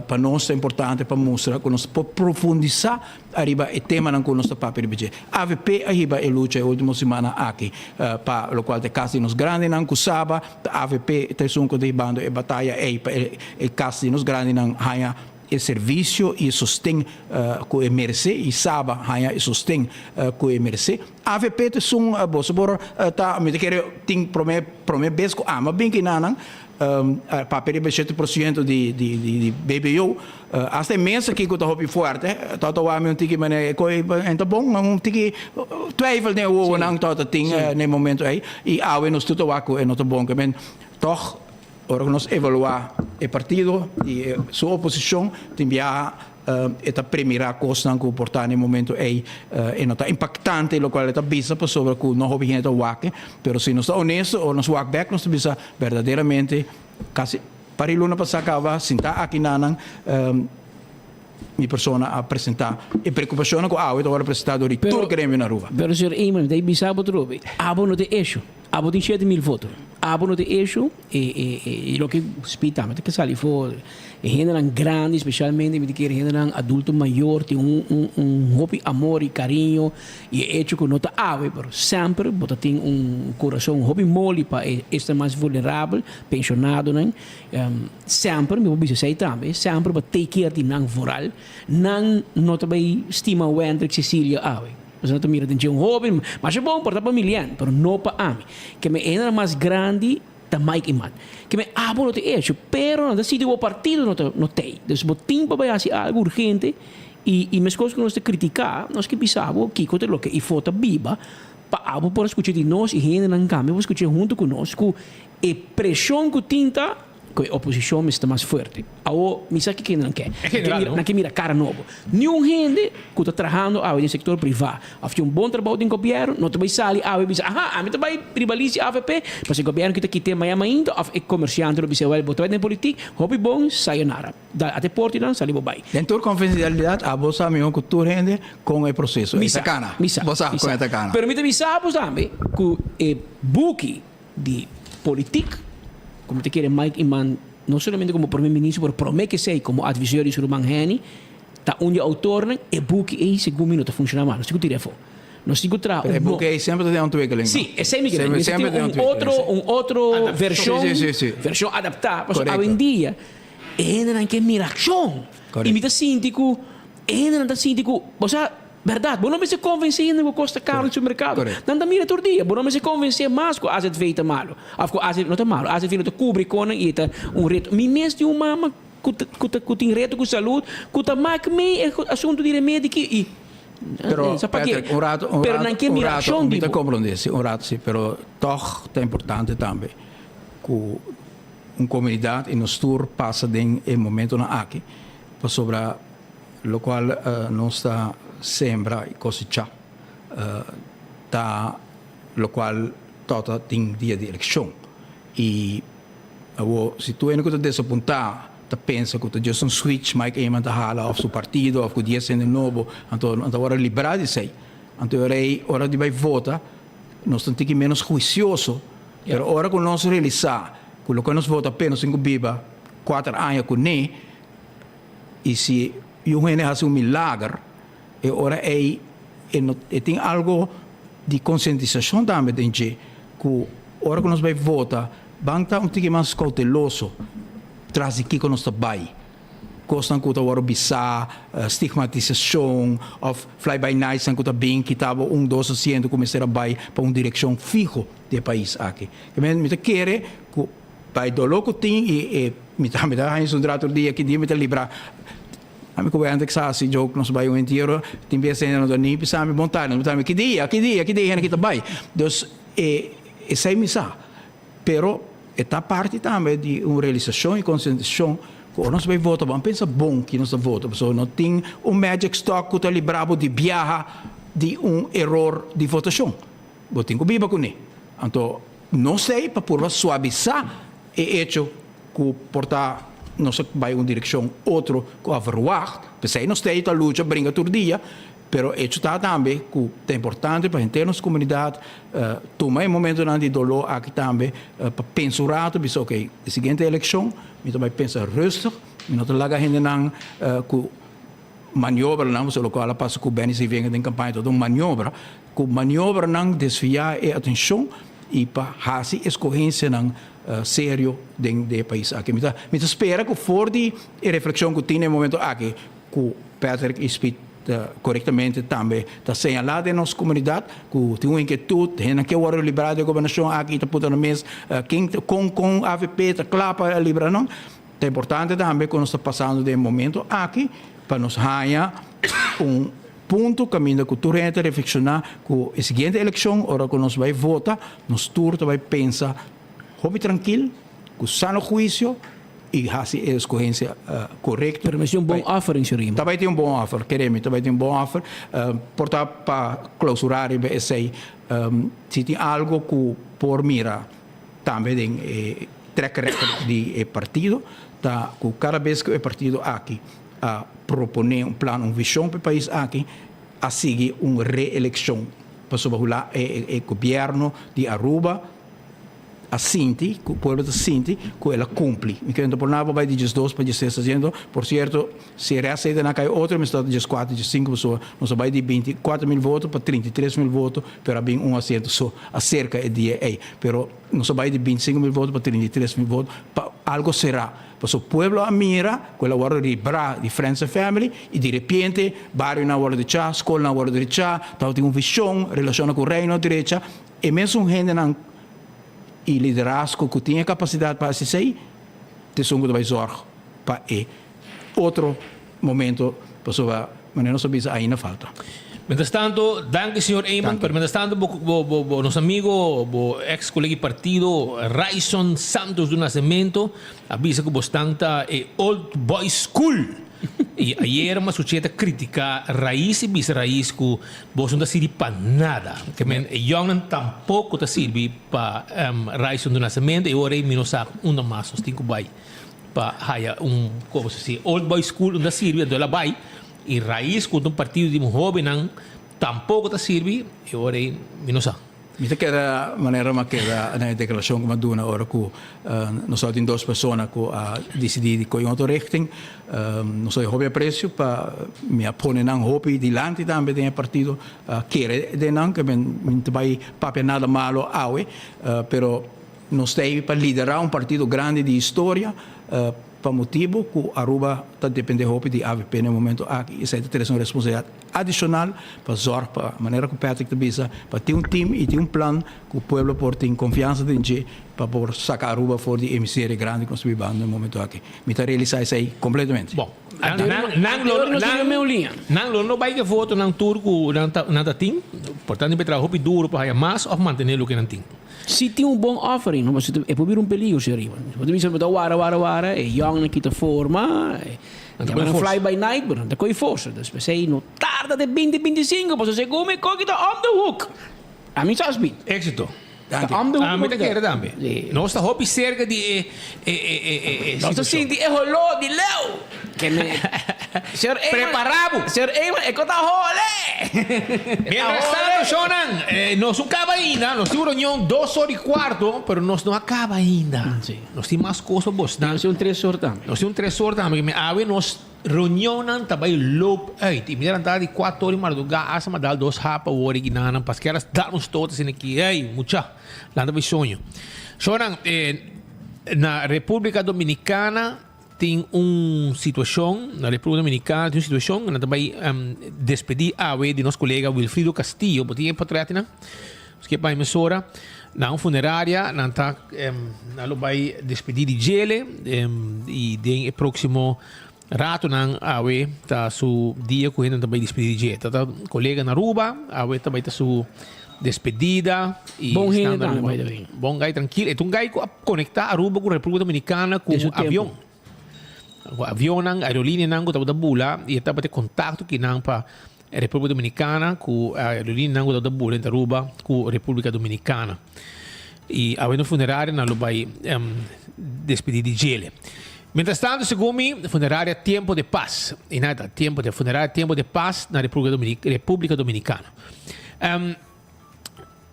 Pa nos ta importante pa mustra ku nos por profundisá ariba e temanan ku nos ta papia riba dje. Avp a hiba e lucha e ultimo simannan aki pa lokual ta e kas di nos grandinan ku Saba ta avp ta esun ku ta hibando e bataya ei pa e kas di nos grandinan haña e servisio i e sosten ku e meresé i Saba haña e sosten ku e meresé. Avp ta esun boso por ta mi ta kere tin promé promé bes ku ami a bin kinanan papia riba e shete por siento di di di BBO asta e mesa aki ku ta hopi fuerte tabata wak mi un tiki manera e koe en ta bon un tiki twijfel den e wowonan tabata tin na e momento ei i awe nos tur ta wak ku e no ta bon ke men tòg Ora ku nos evaluá e partido i su oposishon, tin biaha e ta premirá kosnan ku por ta na e momento ei e no ta impaktante lokual e ta bisa pasobra ku no hopi hende ta wak e. Pero si nos ta onesto ora nos wak bèk nos ta bisa berdaderamente kasi par di luna pasá kaba sintá aki nanan mi persona a presentá e preokupashonnan ku awe ta wòrdu presentá dor di tur gremio na Aruba. Pero señor Eman, mi ta bisa bo trobe, abo no ta e esho. Abo tin 7000 voto. Abo no ta e esho e e e loke Speed tambe ta ke sali for. E hendenan grandi specialmente mi ta kere hendenan adulto mayor tin un un un hopi amor y cariño y e hecho cu no ta awe pero semper bo ta tin un curason hopi moli pa e esnan mas vulnerabel, pensionadonan. Semper mi por bisa esey tambe, semper bo take care di nan vooral. Nan no ta bay stima Wendrick Cecilia awe. Pasobra nan ta mira den dje un hoben, masha bon por ta pa Milian, pero no pa ami. Ke mi hendenan mas grandi ta Mike Eman. Ke mi abo no ta hecho, pero nan ta sinti ku bo partido no ta no tei. Dus bo tin pa bai hasi algu urgente i i meskos ku nos ta kritiká, nos ke bisa bo kiko ta loke ifo ta biba pa abo por a skucha di nos i hendenan kambia por skucha huntu ku nos ku e preshon ku tin ta Ku e oposishon mester ta mas fuerte. Awor, mi sa kiko nan ke. En general, no? Nan ke mira kara nobo. Niun hende ku ta trahando awe den sektor privá òf tin un bon trabou den gobièrnu no ta bai sali awe i bisa, aha, ami ta bai ribalisi avp, pasobra e gobièrnu kita kit'é maña mainta òf e komersiante lo bisa, wèl, bo ta bai den politik, hopi bon, sayonara. Da ate portinan, sali bo bai. Den tur konfidensialidat, abo sa mihó ku tur hende kon e proseso Mi ei ta sa, kana. mi sa, Bo sa mi kon sa. e ta kana. Pero mi ta bisa bo tambe ku e buki di politiek, como ta kere Mike Eman no solamente como Prome Minister pero prome ke esey como adviseur di su ruman Henny, ta un di e autornan, e buki ey segun mi no ta funciona mas, nos tin cu tira afo. Nos tin cu traha Pero e un no. buki ey semper ta den ontwikkeling, no? Si, esey mi kere. Semper, Mester semper tin den un ontwikkeling, otro, si. un otro version, Si, si, si, si. version adapta, pasobra Correcto. awendia e hendenan ke mira accion. Correcto. Y mi ta sinti cu e hendenan ta sinti cu, bo sa, Bèrdat, bo no mester konvensé hende ku kos ta karu den supermerkado. Nan ta mira tur dia. Bo no mester konvensé mas ku azv ta malu. Òf ku azv no ta malu. Azv no ta kubri konan i e ta un reto. Mi mes tin un mama ku ta ku ta ku tin reto ku salud ku ta mak mei e asuntu di remedi aki i Pero, sa p'ake. Patrick, un rato, un Pero rato, nan ke un mira rato, akshon mi di ta bo. komprondé, si, un rato si, pero tòg ta importante tambe ku un komunidat i nos tur pasa den e momentonan aki pasobra Locual nos ta sembra y cosecha ta locual tota tin dia di eleccion. Y awor si tur hende cu ta desapunta ta pensa cu ta just un switch Mike Eman ta hala of su partido of cu dies hende nobo anto nan ta worde libra di esey. Anto e ora ey ora di bay vota nos ta un tiki menos huicioso pero ora cu nos realisa cu locual nos vota apenas tin cu biba cuater aña cune. I si un hende hasi un milager, e ora ei e no e tin algo di konsientisashon tambe den dje, ku ora ku nos bai vota, ban ta un tiki mas kouteloso tras di kiko nos ta bai. Kosnan ku ta wòrdu bisá, stigmatisashon òf fly by nightsnan ku ta bin kita bo un dos asiento ku mester a bai pa un direkshon fiho di e pais aki. Mi ta kere ku. Bai doló ku tin i e mi tambe ta haña su drato dia ki dia mi ta libra. Ami ku Wendrick sa hasi joke nos bai un entiero tin bes hende no ta ni bisa mi bon tardi nos ta mi ki dia ki dia ki dia hende ki ta bai. Dus e esei mi sa pero e ta parti tambe di un realisashon i konsientisashon ku ora nos bai vota bo a pensa bon ki nos ta vota pasobra no tin un magic stock ku ta libra bo di biaha di un eror di votashon. Bo tin ku biba kuné. Anto Nos ei pa purba suavisá e echo ku por ta nos a bai un direkshon otro ku a verwagt. P'esei nos ta ei ta lucha, bringa tur dia. Pero hecho ta tambe ku ta importante pa henter nos komunidat tuma e momentonan di doló aki tambe pa pensa un rato bisa ok e siguiente elekshon mi ta bai pensa rustig, mi no ta laga hendenan ku maniobranan, pasobra lokual a pasa ku Benny Sevinger den kampaña tabata un maniobra, ku maniobranan desviá e atenshon i pa hasi eskohensianan serio den e pais aki. Mi ta mi ta spera ku for di e reflekshon ku tin na e momento aki ku Patrick i Speed korektamente tambe ta señalá den nos komunidat ku tin un inkietut, hendenan ke wòrdu librá di e gobernashon aki i ta puntra nan mes ken kon kon avp ta kla pa libra nan. Ta importante tambe ku nos ta pasando den e momento aki pa nos haña un punto kaminda ku tur hende ta reflekshoná ku e siguiente elekshon ora ku nos bai vota nos tur ta bai pensa hopi trankil, ku sano huisio i hasi e eskohensia korekto. Pero mester un bon offer in Surima. Ta bai tin un bon offer, kere mi, ta bai tin un bon offer. Por ta pa klousurá riba esei, si tin algo ku por mira Tambe den e track record di e partido ta cu cada bes cu e partido aki a propone un plan, un vision pa e pais aki, a sigui un reeleccion pasobra hula e gobierno di Aruba a sinti, cu pueblo ta sinti cu el a cumpli. Mi kere no ta por nada pa bay di diesdos pa diesses asiento, por cierto si e rest ei ta na cay otro mester ta diescuatro, diescinco pasobra nos a bay di 24 mil voto pa 33 mil voto pero a bin un asiento so. Acerca e dia ei. Pero nos a bai di 25 mil voto pa 33 mil voto pa algo será. Pasobra pueblo a mira cu el a wordo libra di Friends and Family y di repente barionan a wordo drecha, scolnan a wordo drecha, tabatin un vision relaciona cu Reino a drecha. E mesun hendenan y liderazgo cu tin e capacidad pa haci esey, ta esun cu ta bai zorg pa e otro momento pasobra manera nos a bisa ainda falta. Mientras tanto, danki señor Eman, pero mientras tanto bo bo bo bo nos amigo, bo ex colega di partido Ryson Santos do Nascimento a bisa cu bosnan ta e old boy school y ayer mi a scuché ta critica Raiz y bisa Raiz cu bos no ta sirbi pa nada. Ke men e yongnan tampoco ta sirbi pa Ryson do Nascimento y ora ey mi no sa unda mas nos tin cu bay. Pa haya un como se si old boy school unda sirbi anto el a bay y raiz cu ta un partido di hobennan tampoco ta sirbi e ora ey mi no sa. Mi ta keda manera mi a keda na e declaracion cu mi a duna ora cu nos tabatin dos persona cu a dicidi di coge un otro richting. Nos ta hopi aprecio pa mi a pone nan hopi dilanti tambe den e partido, a kere den nan, ke mi no ta bay papia nada malo awe, pero Nos ta ei pa liderá un partido grandi di historia pa motibu ku Aruba ta dependé hopi di avp na e momento aki. Esei ta trese un responsabilidat adishonal pa zòrg pa, manera ku Patrick ta bisa, pa tin un tim i tin un plan ku pueblo por tin konfiansa den dje pa por saka Aruba for di e miseria grandi ku nos ta bibando na e momento aki. Mi ta realisá esei kompletamente. Bon, nan lo nan lo no bai ke votonan tur ku nan ta tin, por tanto mi traha hopi duro pa haya mas òf mantené loke nan tin. Si tin un bon offering, no pasobra e por bira un peligro si ariba. Bo ta bisa bo ta wara wara wara, e yòngnan kita forma, e yama nan fly by night, pero nan ta kohe forsa. Dus p'esei no tarda te binti bintisinko, pasobra segun mi koki ta om the hoek. Ami sa speed. Éxito. Ta om the hoek. Ami ta kere tambe. Nos ta hopi serka di e e e e e Nos ta sinti e holó di leu. Ke me Señor Eman. Prepara bo. Señor Eman, e ko ta hole. Mientras tanto, shownan, nos no caba ainda. Nos tin un reunion dos or y cuarto, pero nos no a caba ainda. Sí. Nos tin mas cos pa bos. Nos tin un tres or tambe. Nos tin un tres or tambe. Awe nos reunionnan ta bay loop uit. Y mi ta lanta di cuatro or di marduga hasta mi a dal dos hap awor y guinanan paske a dal un stoot asina aki. Ey, mucha, lanta bay soño. Shownan, na Republica Dominicana Tin un situacion na Republica Dominicana, tin un situacion, nan ta bay despedi awe di nos colega Wilfrido Castillo. Bo tin e portretnan? Nos ke bay mesora na un funeraria, nan ta nan lo bay despedi di djele y den e proximo ratonan awe ta su dia cu hende ta bay despedi di dje. Ta ta colega na Aruba, awe ta bay ta su Despedida y Bon hende estando tambe, Aruba. by the way. Bon guy trankil. E ta un guy ku a konekta Aruba ku Repúblika Dominikana ku Den su tempo. avion. Ku avionnan, aerolíneanan ku tabata bula y e tabata e kontakto kinan pa Repúblika Dominikana ku aerolíneanan ku tabata bula entre Aruba ku Repúblika Dominikana. Y awe na funeraria nan lo bai despedí di djele. Mientras tanto, segun mi, funeraria Tiempo de Paz, y nada, Tiempo de Funeraria Tiempo de Paz na República Dominicana. Um,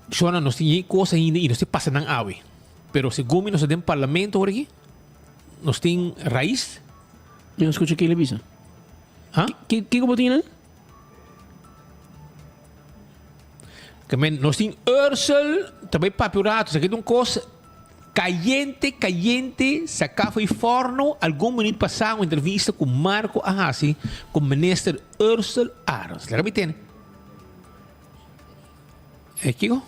Shona, nos tin cos ainda y nos tin pasa nan awe. Pero segun mi, nos ta den parlamento ahora aquí. Nos tin Raiz. Mi no scucha kile bisa. Ha? Kiko bo tin nan? Ke men, nos tin Ursel, ta bai papia un rato, sa ke un kos kayente, kayente, saká for di forno, algun minuut pasá un entrevista ku Marco a hasi ku minister Ursel Arends. Laga mi tene. E kiko?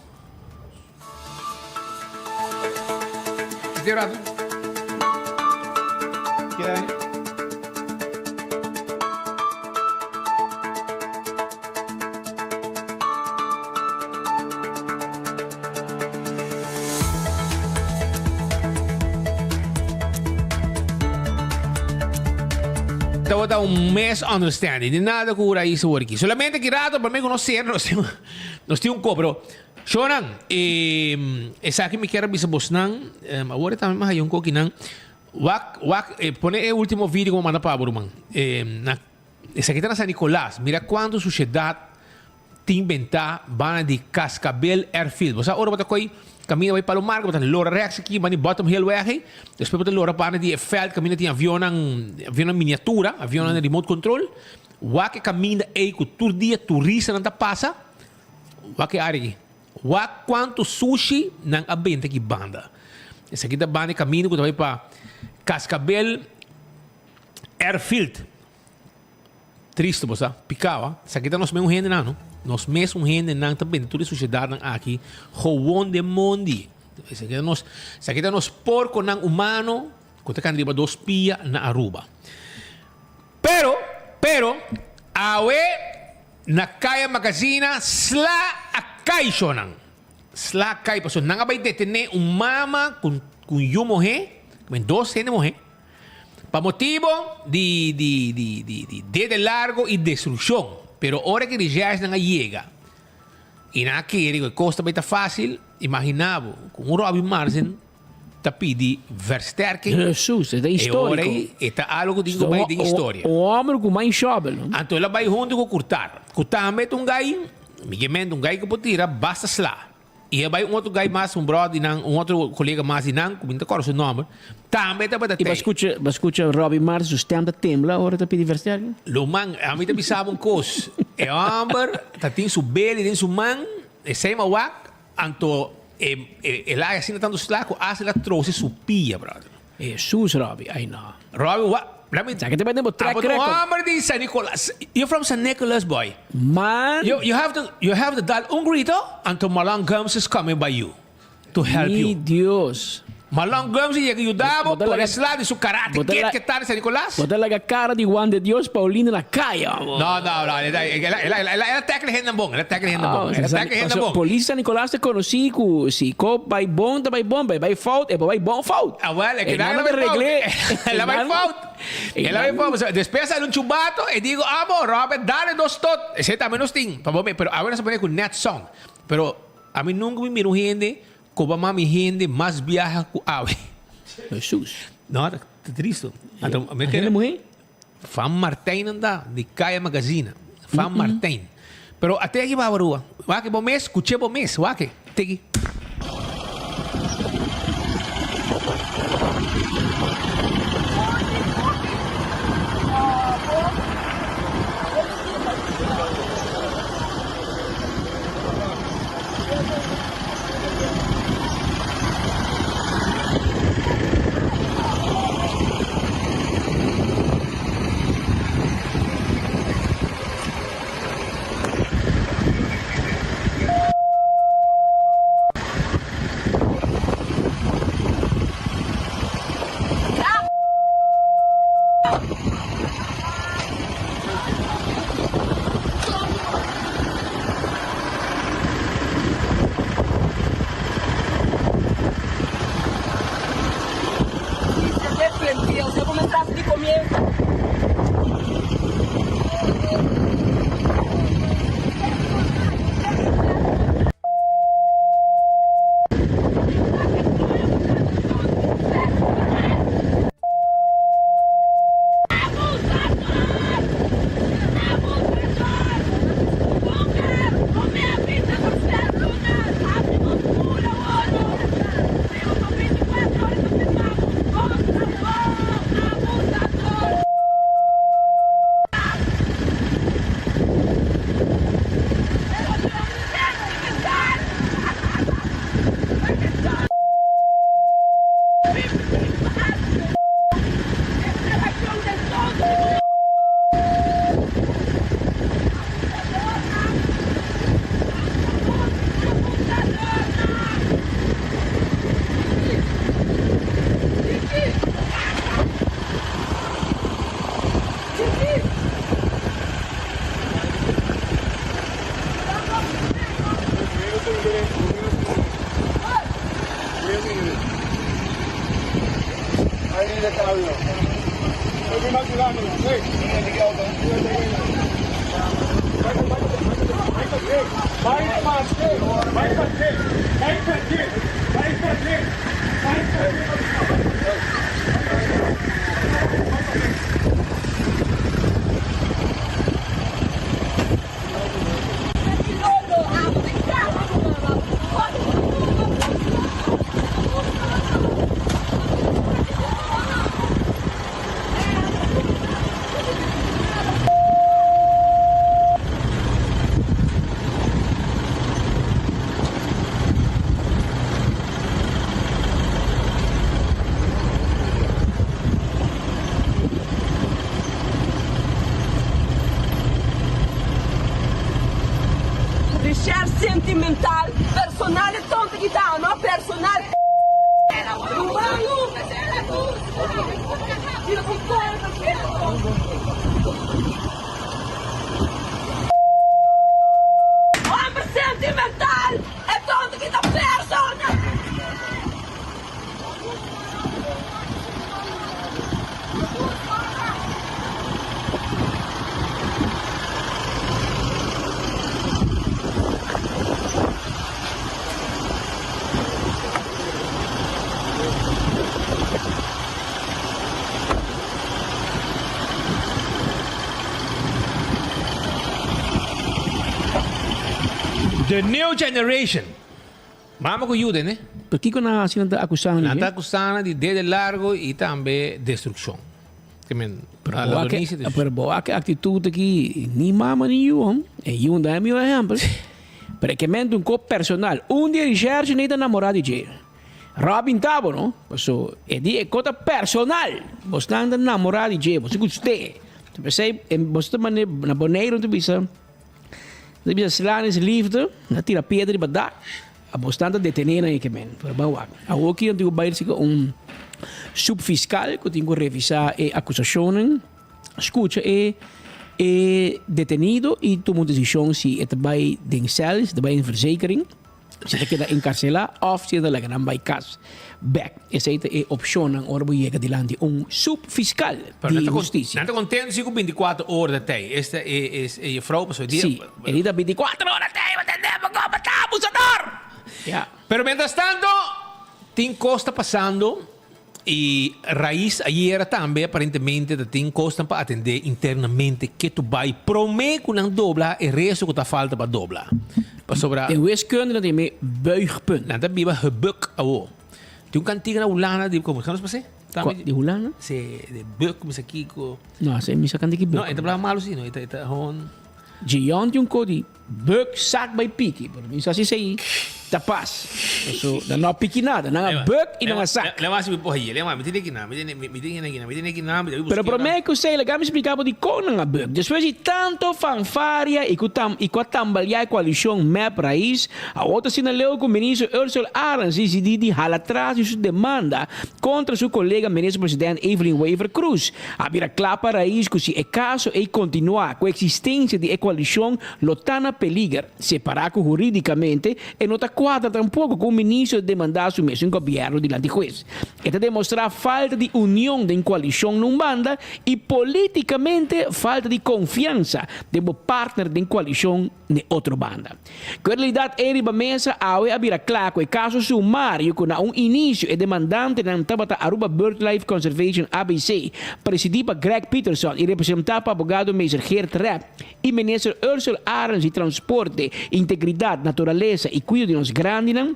Di rato. Kira. Tabata un misunderstanding. Di nada ku Raíz awor aki. Solamente ki rato pa mi ku nos ser nos nos tin un ko, pero shonan e esaki mi kier a bisa bosnan awor tambe mi haya un ko kinan wak wak pone e ultimo video ku mi manda pa bo ruman na esaki ta na San Nicolas mira kuantu sushedat tin bentá banda di Cascabel Airfield. Bo sa ora bo ta koy kaminda bai Palo Marco bo ta lora rechts aki banda di Bottom Hill weg ei. Despues bo ta lora banda di e veld kaminda tin avionnan avionnan miniatura, avionnan remote control. Wak e kaminda ei ku tur dia turistanan ta pasa. Wak e área aki. Wak kuantu sushi nan a benta aki banda. Esaki ta banda e kaminda ku ta bai pa Cascabel Airfield. Tristo bo sa, picao ah. Esaki ta nos mes un hendenan no. Nos mes un hendenan ta bende tur e suciedadnan aki gewoon den mondi. Esaki ta nos, esaki ta nos porconan humano cu ta cana riba dos pia na Aruba. Pero, pero, awe na Kaya Magazina sla a cay shonan. Sla a cay pasobra nan a bay detene un mama cu un yu muhe, dos hende muhe. Pa motibo di di di di di dede largo y destruccion. Pero ora ki recherchenan a yega y nan a kere cu e cos ta bay ta facil, imagina bo cu un Robin Marsden ta pidi versterking. Jesus, e ta E ora historico. ey e ta algo cu tin cu bay den historia. Un homber cu man shovel, no? Anto el a bay hunto cu Curtar. Cu tambe ta un guy, mi ke mente un guy cu por tira basta sla. I a bai un otro guy mas, un brother di nan, un otro colega mas di nan, cu mi no ta corda su nomber, tambe tabata I bo tey. scucha, bo scucha Robbie Martin su stem ta tembla ora ta pidi versterking? Lo man, ami ta bisa bo un cos, e homber ta tin su beli den su man, esey ma wak, anto e, e, el a haci asina tanto sla cu hasta el a troce su pia, brother. Jesus Robbie, ay no. Robbie, wa, let me, Sa ke ta bai den bo track abo ta un record. homber di San Nicolas, you're from San Nicolas, boy. Man. You, you have to, you have to dal un grito, anto Marlon Gumbs is coming by you to help Mi you. Dios. Marlon Gumbs a yega yuda bo Bo ta por laga, e sla di su karate bo ta kid la, ke ta di San Nicolas. bo ta laga kara di Juan de Dios Paulino na kaya, bo. No, no, no, el a, el a, el a, el a tackle hendenan bon, el a tackle hendenan Ah, bon, el a San, tackle hendenan paso bon. polis San Nicolas ta konosí ku si ko bai bon ta bai bon, bai bai fout e por bai bon fout. Ah, wel, e E keda nan el a ta bai fout, regl'é, el e a bai nan, fout, e el a bai nan. fout. Pasobra despues a sali un chubato, e digo, amo, Robert, dale dos tot. Esei tambe nos tin, pa bo me, pero awe nos a pone ku net sound. Pero ami nunka mi mira un hende Koba mami hende mas biaha ku awe. Jesus. No, ta tristo. Anto, mi Hende muhé? Van Martijn nan ta, di Kaya Magazina. Van Martijn. Pero a tegi baba rua. Wak bo mes, kuche bo mes. Wak, tegi. Recherche sentimental personal e tonto ki ta no personal Homber sentimental e tonto ki ta personal. The new generation. Mama ku yuda ne. Pero kiko nan a hasi nan ta akusa nan Nan ta akusa nan di dede largo i tambe destrukshon. Ke men Pero bo wak e, pero bo wak e aktitut aki ni mama ni yu hom. E yu no ta e mihó ehèmpel. Pero e ke men ta un kos personal. Un di e rishershi nei ta namorá di dje. Robin ta bo no. Paso e di e kos ta personal. Bosnan ta namorá di dje. Bo si gust'é. P'esei bo ta mane na Boneiru ta bisa. Ta bisa slaan is liefde, na tira piedra riba dak, abos nan ta detene nan e kemen. Pero ban wak. Awor ki nan tin ku bai sika un subfiskal ku tin ku revisa e akusashonnan, skucha e e detenido i tuma un desishon si e ta bai den sèl, si e ta bai den verzekering. Si ta keda enkarselá òf si ta laga nan bai kas bèk. Esei ta e opshonnan ora bo yega dilanti un subfiskal di hustisia. Nan ta kontentu si ku bintikuater ora ta tei. Esta e e juffrouw pasobra e dia. Si, e di ta bintikuater ora tei, bo tende bo komo ta abusador! Ya. Pero mientrastanto tin kos ta pasando I Raiz ayera tambe aparentemente ta tin kosnan pa atendé internamente ke tu bai promé ku nan dobla e resto ku ta falta pa dobla. Pasobra. Den wiskunde nan ta yam'é buigpunt. Nan ta biba gebuk awo. Tin un kantiga na Hulanda di komo nos pas'é? Kua? Di Hulanda? Si, de buk mi sa kiko. No, esei mi sa kantika buk. No, e ta bla malu si no, e ta e ta hon. Djion tin un ko di Buk sak bai piki, pero mi sa si esei ta pas. Paso nan no a piki nada, nan a buk i nan a sak. Pero promé ku esei laga mi splika bo dikon nan a buk. Despues di tanto fanfaria i ku i ku a tambaliá e koalishon mep-Raiz, awor ta asina leu ku minister Ursell Arends disidí di hala tras di su demanda kontra su kolega minister president Evelyn Wever-Croes. A bira kla pa Raiz ku si e kaso ei kontinuá ku eksistensia di e koalishon lo ta na peliger, separá ku hurídikamente e no ta kuadra tampoko ku un ministro ta demandá su mesun gobièrnu dilanti hues. E ta demostrá falta di union den koalishon na un banda i polítikamente falta di konfiansa den bo partner den koalishon n'e otro banda. Ku e realidat ei riba mesa, awe a bira kla ku e kaso sumario ku na un inisio e demandantenan tabata Aruba Birdlife Conservation, ABC, presidí pa Greg Peterson i representá pa abogado meester Geert Rep i minister Ursell Arends di Transporte, Integridat, Naturalesa i Kuido di nos Grandinan,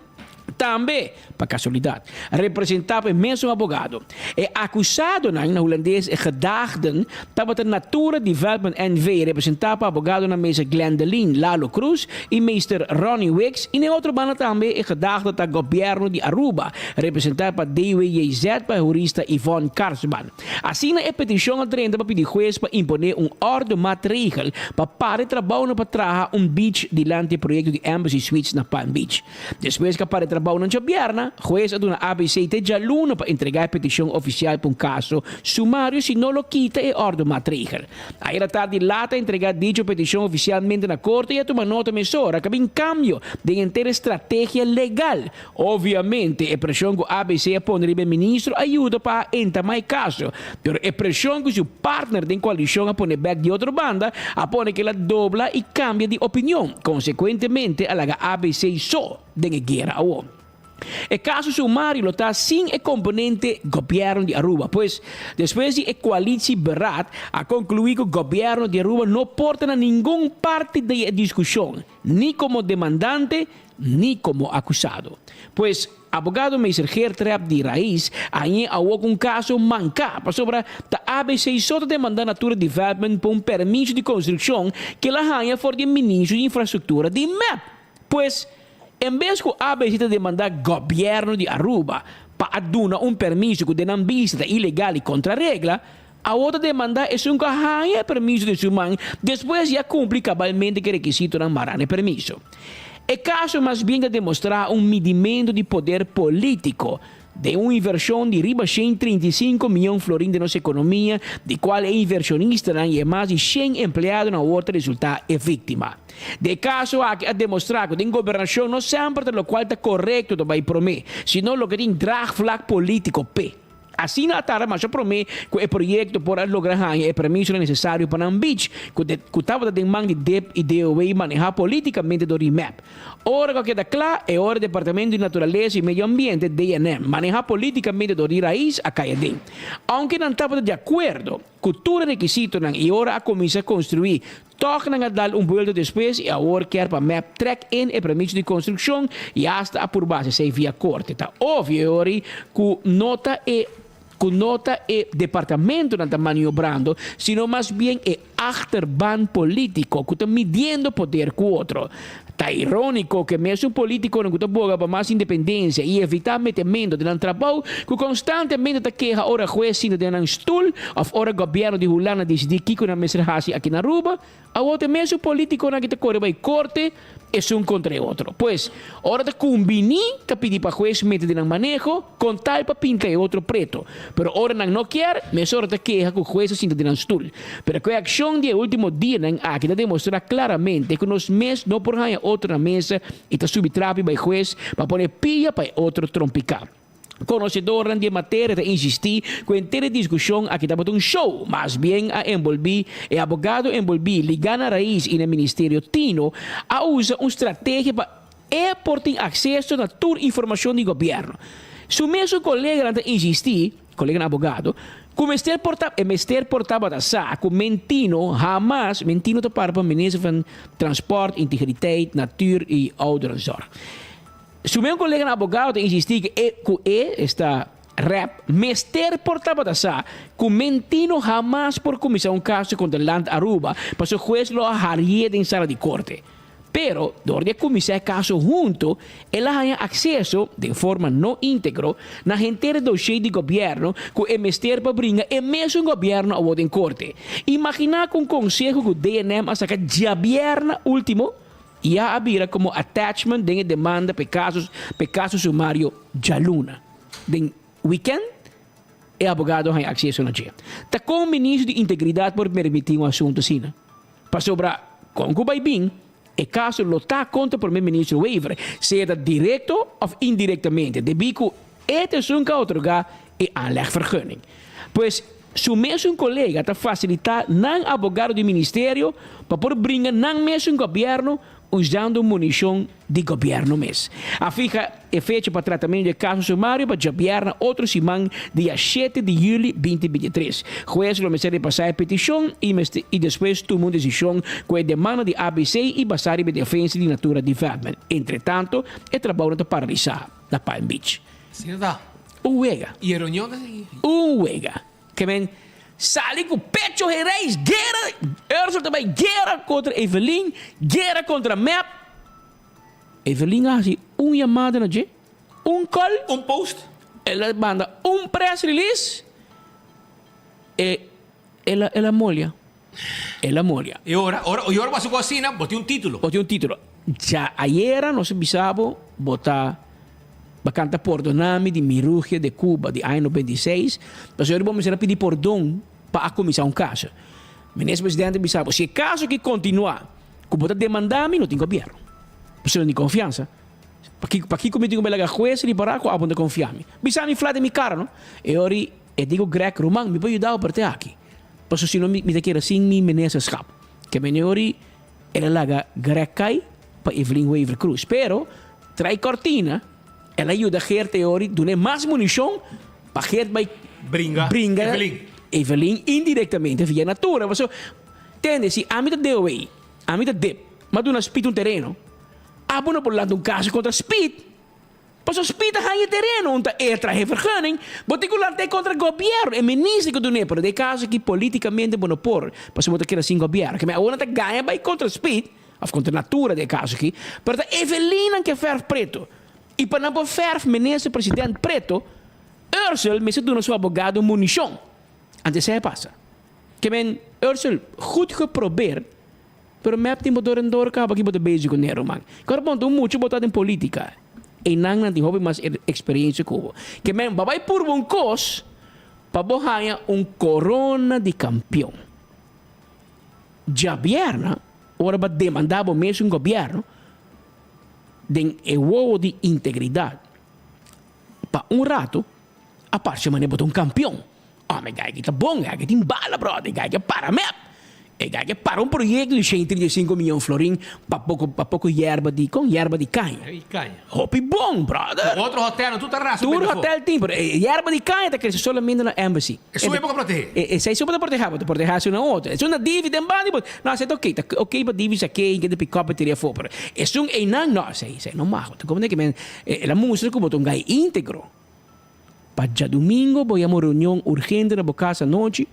tambe, pa kasualidat, representá pa e mesun abogado. E akusadonan, na hulandes e gedaagden, tabata Natura Development NV. representá pa abogadonan meester Glendeline Lalo Cruz i meester Ronnie Wicks i na e otro banda tambe e gedaagde ta Gobièrnu di Aruba, representá pa DWJZ pa e hurista Yvonne Karsman. Asina e petishon a drenta pa pidi hues pa imponé un òrdemaatregel pa para e trabounan pa traha un beach dilanti e proyekto di Embassy Suites na Palm Beach. Despues ku a para e trabou. trabounan djabièrna, hues a duna abc te djaluna pa entregá e petishon ofisial pa un kaso sumario si no lo kita e òrdumaatregel. Ayera tardi lat a entregá dicho petishon ofisialmente na korte i a tuma nota mesora ku a bin kambio den henter e strategia legal. Obviamente e preshon ku abc a pone riba e ministro a yuda pa a entamá e kaso, pero e preshon ku su partner den koalishon a pone bèk di otro banda a pone ku el a dobla i kambia di opinion. Konsekuentemente a laga abc so den e guera awor. E kaso sumario lo ta sin e komponente gobièrnu di Aruba. Pues, despues di e koalitieberaad a konkluí ku gobièrnu di Aruba no por ta na ningun parti di e diskushon, ni komo demandante ni komo akusado. Pues, abogado Meester Geert Trep di Raiz a hañ'é awor ku un kaso manká pasobra ta abc so ta demandá Natura Development pa un permiso di konstrukshon ku el a haña for di e Ministro di Infrastruktura di mep. Pues, en bes ku abc ta demandá gobièrnu di Aruba pa a duna un permiso ku den nan bista ta ilegal i kontra regla, awor ta demandá esun ku a haña e permiso den su man despues di a kumpli kabalmente ku e rekisitonan mará na e permiso. E kaso mas bien ta demostrá un midimentu di poder polítiko den un invershon di riba 135 mion florin den nos ekonomia, di kual e invershonistanan i e mas di shen empleadonan awor ta resultá e víktima. De e kaso aki a demostrá ku den gobernashon no semper ta lokual ta korekto ta bai promé, sino loke tin draagvlak polítiko p'e. Asina a tarda masha promé ku e proyekto por a logra haña e permisonan nesesario pa nan beach, ku ku tabata den man di dip i DOW manehá polítikamente dor di mep. Ora ku a keda kla, e ora Departamento di Naturalesa i Medio Ambiente, DNM, manehá polítikamente dor di Raiz a kai aden. Ounke nan tabata di akuerdo ku tur e rekisitonan i ora a kuminsá konstruí Tòg nan a dal un buelta despues i awor kier pa mep trèk in e permiso di konstrukshon i asta a purba hasi esei via korte. Ta obvio e ora ei ku no ta e ku no ta e departamentonan ta maniobrando, sino mas bien e achterban polítiko ku ta midiendo poder ku otro. Ta iróniko ku e mesun polítikonan ku ta boga pa mas independensia i evitá metemento den nan trabou, ku konstantemente ta keha ora hues sinta den nan stul òf ora gobièrnu di Hulanda disidí kiko nan mester hasi aki na Aruba, awor ta e mesun polítikonan ki ta kore bai korte esun kontra e otro. Pues, ora ta kumbiní ta pidi pa hues mete den nan maneho, kon tal pa pinta e otro preto. Pero ora nan no kier, mesora ta keha ku hues a sinta den nan stul. Pero ku e akshon di e ultimo dianan aki ta demostrá klaramente ku nos mes no por haña otro na mesa i ta subi trapi bai hues pa pone pia pa e otro trompiká. Konosedornan di e materia ta insistí ku henter e diskushon aki tabata un show, mas bien a enbolbí e abogado enbolbí ligá na Raiz i na Ministerio Tino a usa un strategia pa e por tin akseso na tur informashon di gobièrnu. Su mesun koleganan ta insistí, koleganan abogado, ku mester por ta e mester por tabata sa ku Mentino hamas, Mentino ta para pa Minister van Transport, Integriteit, Natuur i Ouderenzorg. Su mesun koleganan abogado ta insistí ku e ku e, esta Rep, mester por tabata sa ku Mentino hamas por kuminsá un kaso kontra Land Aruba pasobra hues lo a harié den sala di korte. Pero, dor di a kuminsá e kaso huntu, el a haña akseso, den forma no íntegro, na henter e doshé di gobièrnu ku e mester pa bringa e mesun gobièrnu awor den korte. Imaginá ku un konseho ku DNM a saka djabièrna último ya a bira komo attachment den e demanda pa e kaso pa e kaso sumario djaluna. Den wikènt e abogado a haña akseso na dje. Ta kon ministro di integridat por permití un asuntu asina? Pasobra kon ku bai bin, e kaso lo ta kontra Prome Minister Wever, sea ta direkto òf indirektamente, debí ku e ta esun ku a otorgá e aanlegvergunning. Pues, su mesun kolega ta fasilitá nan abogado di ministerio pa por bringa nan mesun gobièrnu usando munishon di gobièrnu mes. A fiha e fecha pa tratamentu di e kaso sumario pa djabièrna otro siman dia shete di yüli binti 23. Hues lo mester repasá e petishon i mester i despues tuma un desishon ku e demanda di abc i basá riba e defensa di Natura Development. Entretanto e trabounan ta paralisá na Palm Beach. Asina ta. Un wega. I e reunion ta sigui. Un wega. Ke men sali ku pecho hereis, guera, Ursel ta bai guera kontra Evelyn, guera kontra mep. Evelyn a hasi un yamada na dje, un call. Un post. El a manda un press release, e el a el a molia, el a molia. E ora, ora, e ora bo hasi ku asina, bo tin un titulo. Bo tin un titulo. Dja ayera nos a bisa bo, bo ta. Bo a kanta Pordonami di Mirugia de Cuba di aña 96, pasobra bo mester a pidi pordon pa a kuminsá un kaso. Minister Presidente bisa bo, si e kaso aki kontinuá ku bo ta demandá mi, no tin gobièrnu. Pasobra no tin konfiansa. Pakiko mi tin ku bai laga hues ripará ku abo no ta konfia mi? Bisa mi flat den mi kara no. E ora e di ku Greg, Ruman, mi por yuda bo parti aki. Pasobra si no mi ta keda sin mi ministerschap. Ke mene ora el a laga Greg kai pa Evelyn Wever Croes. Pero trai cortina, el a yuda Geert e ora dun'é mas munishon pa Geert bai Bringa bringa Evelyn. Evelyn indirectamente via Natura. Pasobra, tende, si ami ta DOW, ami ta dip, m'a duna Speed un tereno, Abo no por lanta un kaso kontra Speed, pasobra Speed a haña e tereno un ta e traha e vergunning, bo tin ku lanta e kontra gobièrnu, e minister ku dun'é, pero den e kaso aki politikamente bo no por, pasobra bo ta keda sin gobièrnu. Keme awor nan ta gaña bai kontra Speed, òf kontra Natura den e kaso aki, pero ta Evelyn nan ke fèrf preto, i pa nan por fèrf minister president preto, Ursell mester duna su abogado munishon, antes esei a pasa. Kemen Ursell goed geprobeerd. Pero mep tin bo dor en dor caba ki bo ta bezig cu ne ruman. Kor bon ta un mucha bo ta den politica. Eynan nan tin hopi mas experiencia cu bo. Ke men bo bay purba un cos pa bo haya un corona di campeon. Djabierna ora bo a demanda bo mesun gobierno den e wowo di integridad pa un rato a parce manera bo ta un campeon. Oh, ma e guy aki ta bon, e guy aki tin bala, brother, e guy aki a para mep. E guy aki a para un proyecto di 135 miyon florin pa poko, pa poko yerba di, kon? Yerba di caña. Di caña. Hopi bon, brother. Ku otro hotel no tur ta rasa Tur bende afó. hotel tin, pero e yerba di caña ta crece solamente na embassy. Esun e poko protehé. E, esei su bo ta protehá, bo ta protehá esun na otro. Esun na divi den banda di bo, no, esei ta oké, ta oké pa divi sak'é i kende pick up e tira afó, pero esun einan, no, esei, esei no mag. Bo ta komprendé ke men, el a mustra ku bo ta un guy íntegro. Pa djadumingo bo yama un reunion urgente na bo kas anochi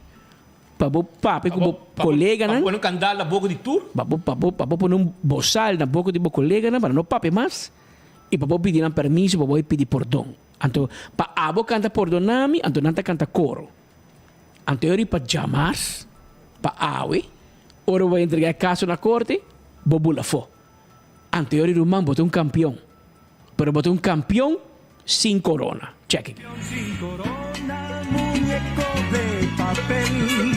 pa bo papia ku bo koleganan. Pa bo pone un kandal na boka di tur. Pa bo pa bo pa bo pone un bosal na boka di bo koleganan pa nan no papia mas i pa bo pidi nan permiso pa bo e pidi pordon. Anto pa abo kanta pordona mi anto nan ta kanta koro. Anto e ora pa djamars pa awe ora bo bai entrega e kaso na korte bo bula afó. Anto e ora ruman bo ta un kampion pero bo ta un kampion Sin corona. Check it. Sin corona, muñeco de papel.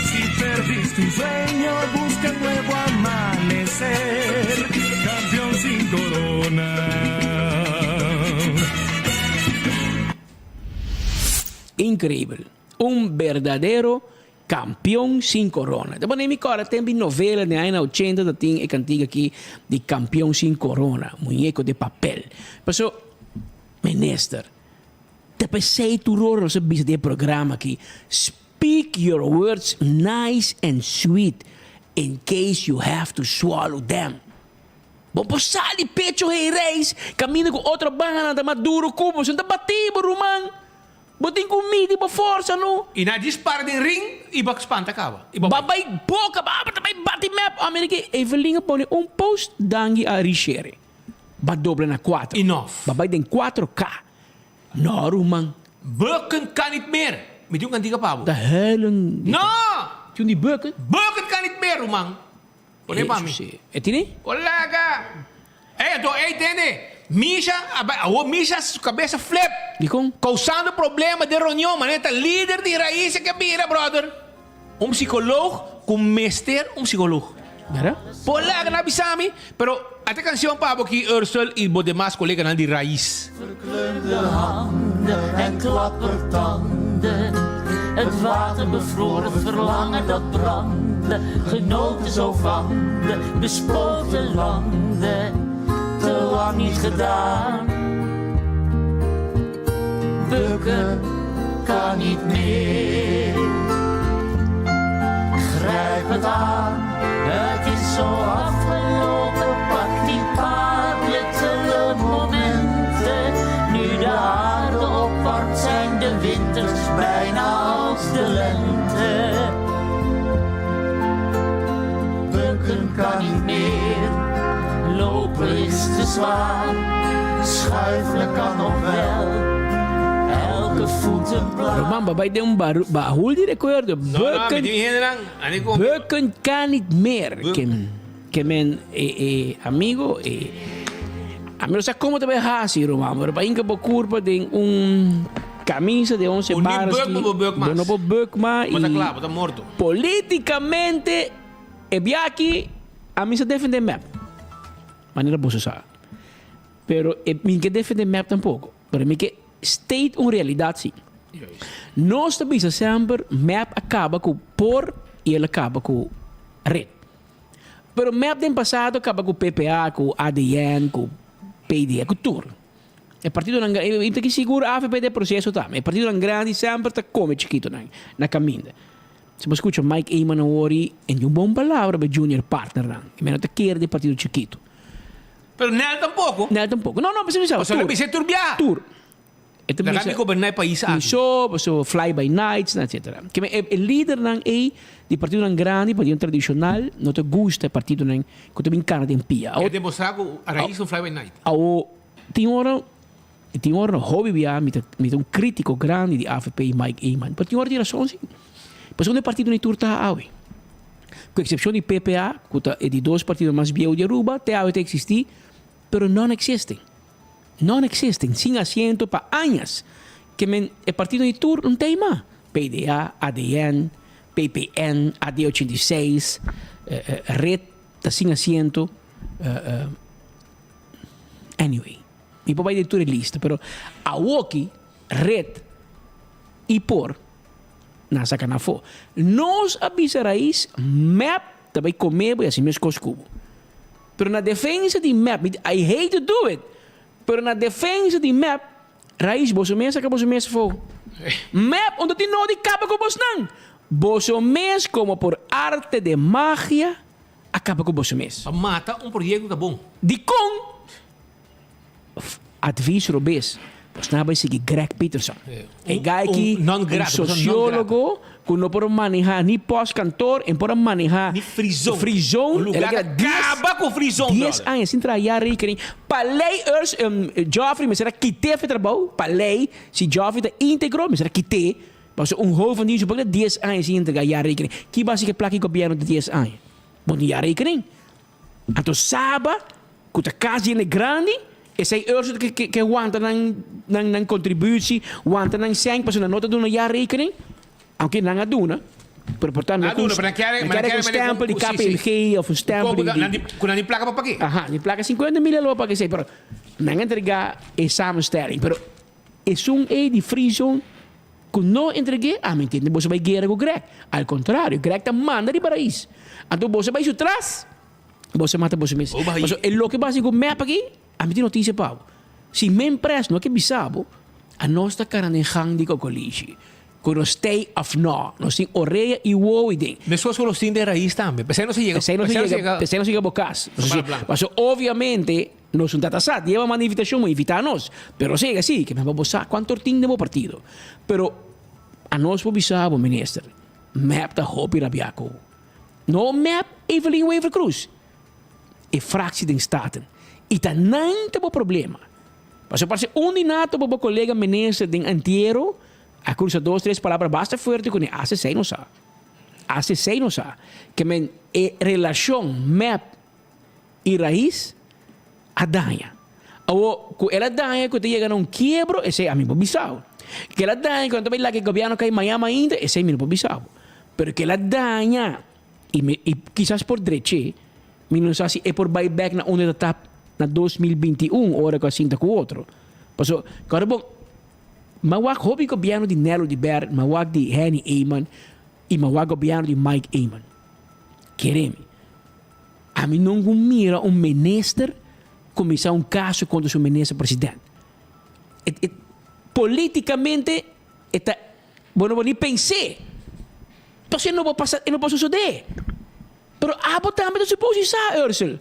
Si perdiste un sueño, busca el nuevo amanecer. Campeón sin corona. Increíbel. Un berdadero campeón sin corona. Ta pone mi cora tempo di novela den añanan ochenta ta tin e cantica aki di campeón sin corona, muñeco de papel. Paso, minister, ta pesey tur ora nos a bisa den e programa aki, speak your words nice and sweet in case you have to swallow them. Bo por sali pecho hey reis, caminda cu otro banda ta mas duro cu bo, bo ta bati bo ruman. Bo tin ku midi bo forsa no. I na djis para den ring i bo spanta kaba i bo bai. Bai boka ba ta bai bati mep. A mira ke Evelyn a pone un post dangi a Richere. Ba dobla na kuater. Enough. Ba bai den kuater K. No ruman. Bukken kan niet meer. Mi tin un kantika pa bo. Ta huilen. No! Tin un di bukken? Bukken kan niet meer ruman. Pone pa mi. E tini? Colega! Ey, anto, ey, tende! Misha a bai, awor Misha su cabeza flip. Dikon? Causando problema den reunion, manera ta lider di Raices ke bira, brother. Un psicoloog cu mester un psicoloog. Bera? Por laga na bisa mi, pero ata cancion pa bo aki, Ursel y bo demas coleganan di Raiz. Verkleumde handen en klappertanden. Het water bevroor, het verlangen dat brandde. Genoten zo van de bespookte landen. Te lang niet gedaan. Bukken kan niet meer. Grijp het aan, het is zo afgelopen. Pak die paar luttele momenten. Nu de aarde opwarmt zijn de winters bijna als de lente. Bukken kan niet meer, lopen is te zwaar. Schuifelen kan nog wel, elke voet een plaat. Ruman, bo bai den un bahul di recuerdo. No, no, mi tin hendenan. Bukken kan niet meer. Ke men e amigo e. Ami no sa como ta bay haci ruman, pero pa hinca bo curpa den un camisa de once Bo ni baras buk ki bo buk mas. bo no por buk mas Bo ta y cla, bo ta morto. Politicamente e biaha aki ami sa defende mep, manera boso sa. Pero e mi ke defende mep tampoco, pero mi ke state un realidad si. Nos ta bisa semper mep a caba cu por y el a caba cu red. Pero mep den pasado kaba ku PPA, ku ADN, ku PDA, ku tur. E partidonan grandi, i ta ki sigur avp den proseso tambe. E partidonan grandi semper ta kome chikitonan na kaminda. Si bo skucha Mike Eman awor i e tin un bon palabra pa e junior partnernan. E men no ta kere den partido chikito. Pero Nel tampoko. Nel tampoko. No, no, pasobra mi sa, Pasobra tur. mi bisa tur biaha. Tur. E ta Laga bisa mi goberná e pais aki. Mi so, paso fly by nights, etcetera. Ke men e lidernan ei di partidonan grandi, partidonan tradishonal, no ta gusta e partidonan ku ta bin kana den pia. E a demostrá ku a rais un fly by night. Awo tin ora, tin ora no hopi bia mi ta mi ta un kritiko grandi di avp i Mike Eman, pero tin ora tin rason si. Pasobra unda e partidonan ei tur ta awe? Ku eksepshon di PPA, ku ta e di dos partido mas bieu di Aruba, te awe ta eksistí, pero non-existing. Non-existing, sin asiento pa añas. Ke men e partido di tur un tema. PDA, ADN, PPN, AD 86, red ta sin asiento. Anyway, mi por bai den tur e lista, pero awoki red i por nan saka nan afó. Nos a bisa Raiz, mep ta bai kome bo i hasi meskos ku bo. Pero na defensa di mep, mi I hate to do it, pero na defensa di mep, Raiz boso mes saka boso mes afó. Mep unda tin nodi kaba ku bosnan. Boso mes komo por arte de magia a kaba ku boso mes. Pa mata un proyekto ta bon. Dikon? Advies robes. Bosnan a bai sigui Greg Peterson. E guy ki Un non un grato, persona non sociologo cu no por maneha ni postkantoor en por a maneha Ni free zone. free zone. Un lugar El a keda ta dies caba cu free zone, dies brother. aña sin traha jaarrekening. Pa ley Urs, Geoffrey mester a kite for trabou. Pa ley, si Geoffrey ta integro, mester a kite. Pasobra un hoofd van dienst no por keda dies aña sin entrega jaarrekening. Ki base ke plaka e gobierno di dies aña? Bo tin jaarrekening. Anto Saba, ku ta kas di hende grandi, esei Urso ke ke wanta nan nan nan kontribusi, wanta nan sèn pasobra nan no ta duna jaarrekening, aunke nan a duna, pero por ta no Nan a ku duna, pero nan kier nan kier un stèmpel di KPMG òf un stèmpel di Nan di ku nan di plaka pa pag'é. Aha, di plaka sinkuenta mil a lo pa pag'é esei, pero nan a entregá e samenstelling, pero esun ei di Frison ku no entreg'é, ami ntende boso bai guera ku Greg, al kontrario, Greg ta manda riba rais, anto boso bai su tras. Boso mata boso mes. Pasobra e loke basa ku mep aki, ami tin notisia pa bo. Si men pres no ke bisa bo, anos ta kara den gang di kokolishi. Ku nos tei of no, nos tin orea i wowo i den. Meskos ku nos tin den rais tambe. P'esei nos a yega, P'esei nos a yega, p'esei nos a yega bo kas. Pasobra obviamente nos un tata sa, di e bo manda invitashon, bo invita nos. Pero nos a yega si, ke men pa bo sa kuantu or tin den bo partido. Pero anos por bisa bo, minister, mep ta hopi rabia ku bo. No mep Evelyn Wever Croes. E fractie den Staten. Y ta nan ta bo problema. Pasobra parce un di nato bo bo colega minister den entiero a cruza dos tres palabra basta fuerte cune hasta esey no sa. Hasta esey no sa. Ke men e relacion mep y Raiz a daña. Awo cu el a daña cu ta yega na un kiebro esey ami por bisao. Cu el a daña cu nan ta bay laga e gobierno cay maña mainta esey mi no por bisao. Pero cu el a daña y mi y kisas por dreche mi no sa si e por bay bek na unda ta tap na 2021 ora cu a sinta cu otro. Paso cu ora bo mi a wak hopi gobierno di Nel Oduber, mi a wak di Henny Eman y mi a wak gobierno di Mike Eman. Kere mi. Ami no ku mira un minister kuminsá un kaso kontra su minister president. E e politikamente e ta bo no por ni pens'é. Pasobra e no por pasa e no por sosodé. Pero abo tambe ta supos di sa Ursel.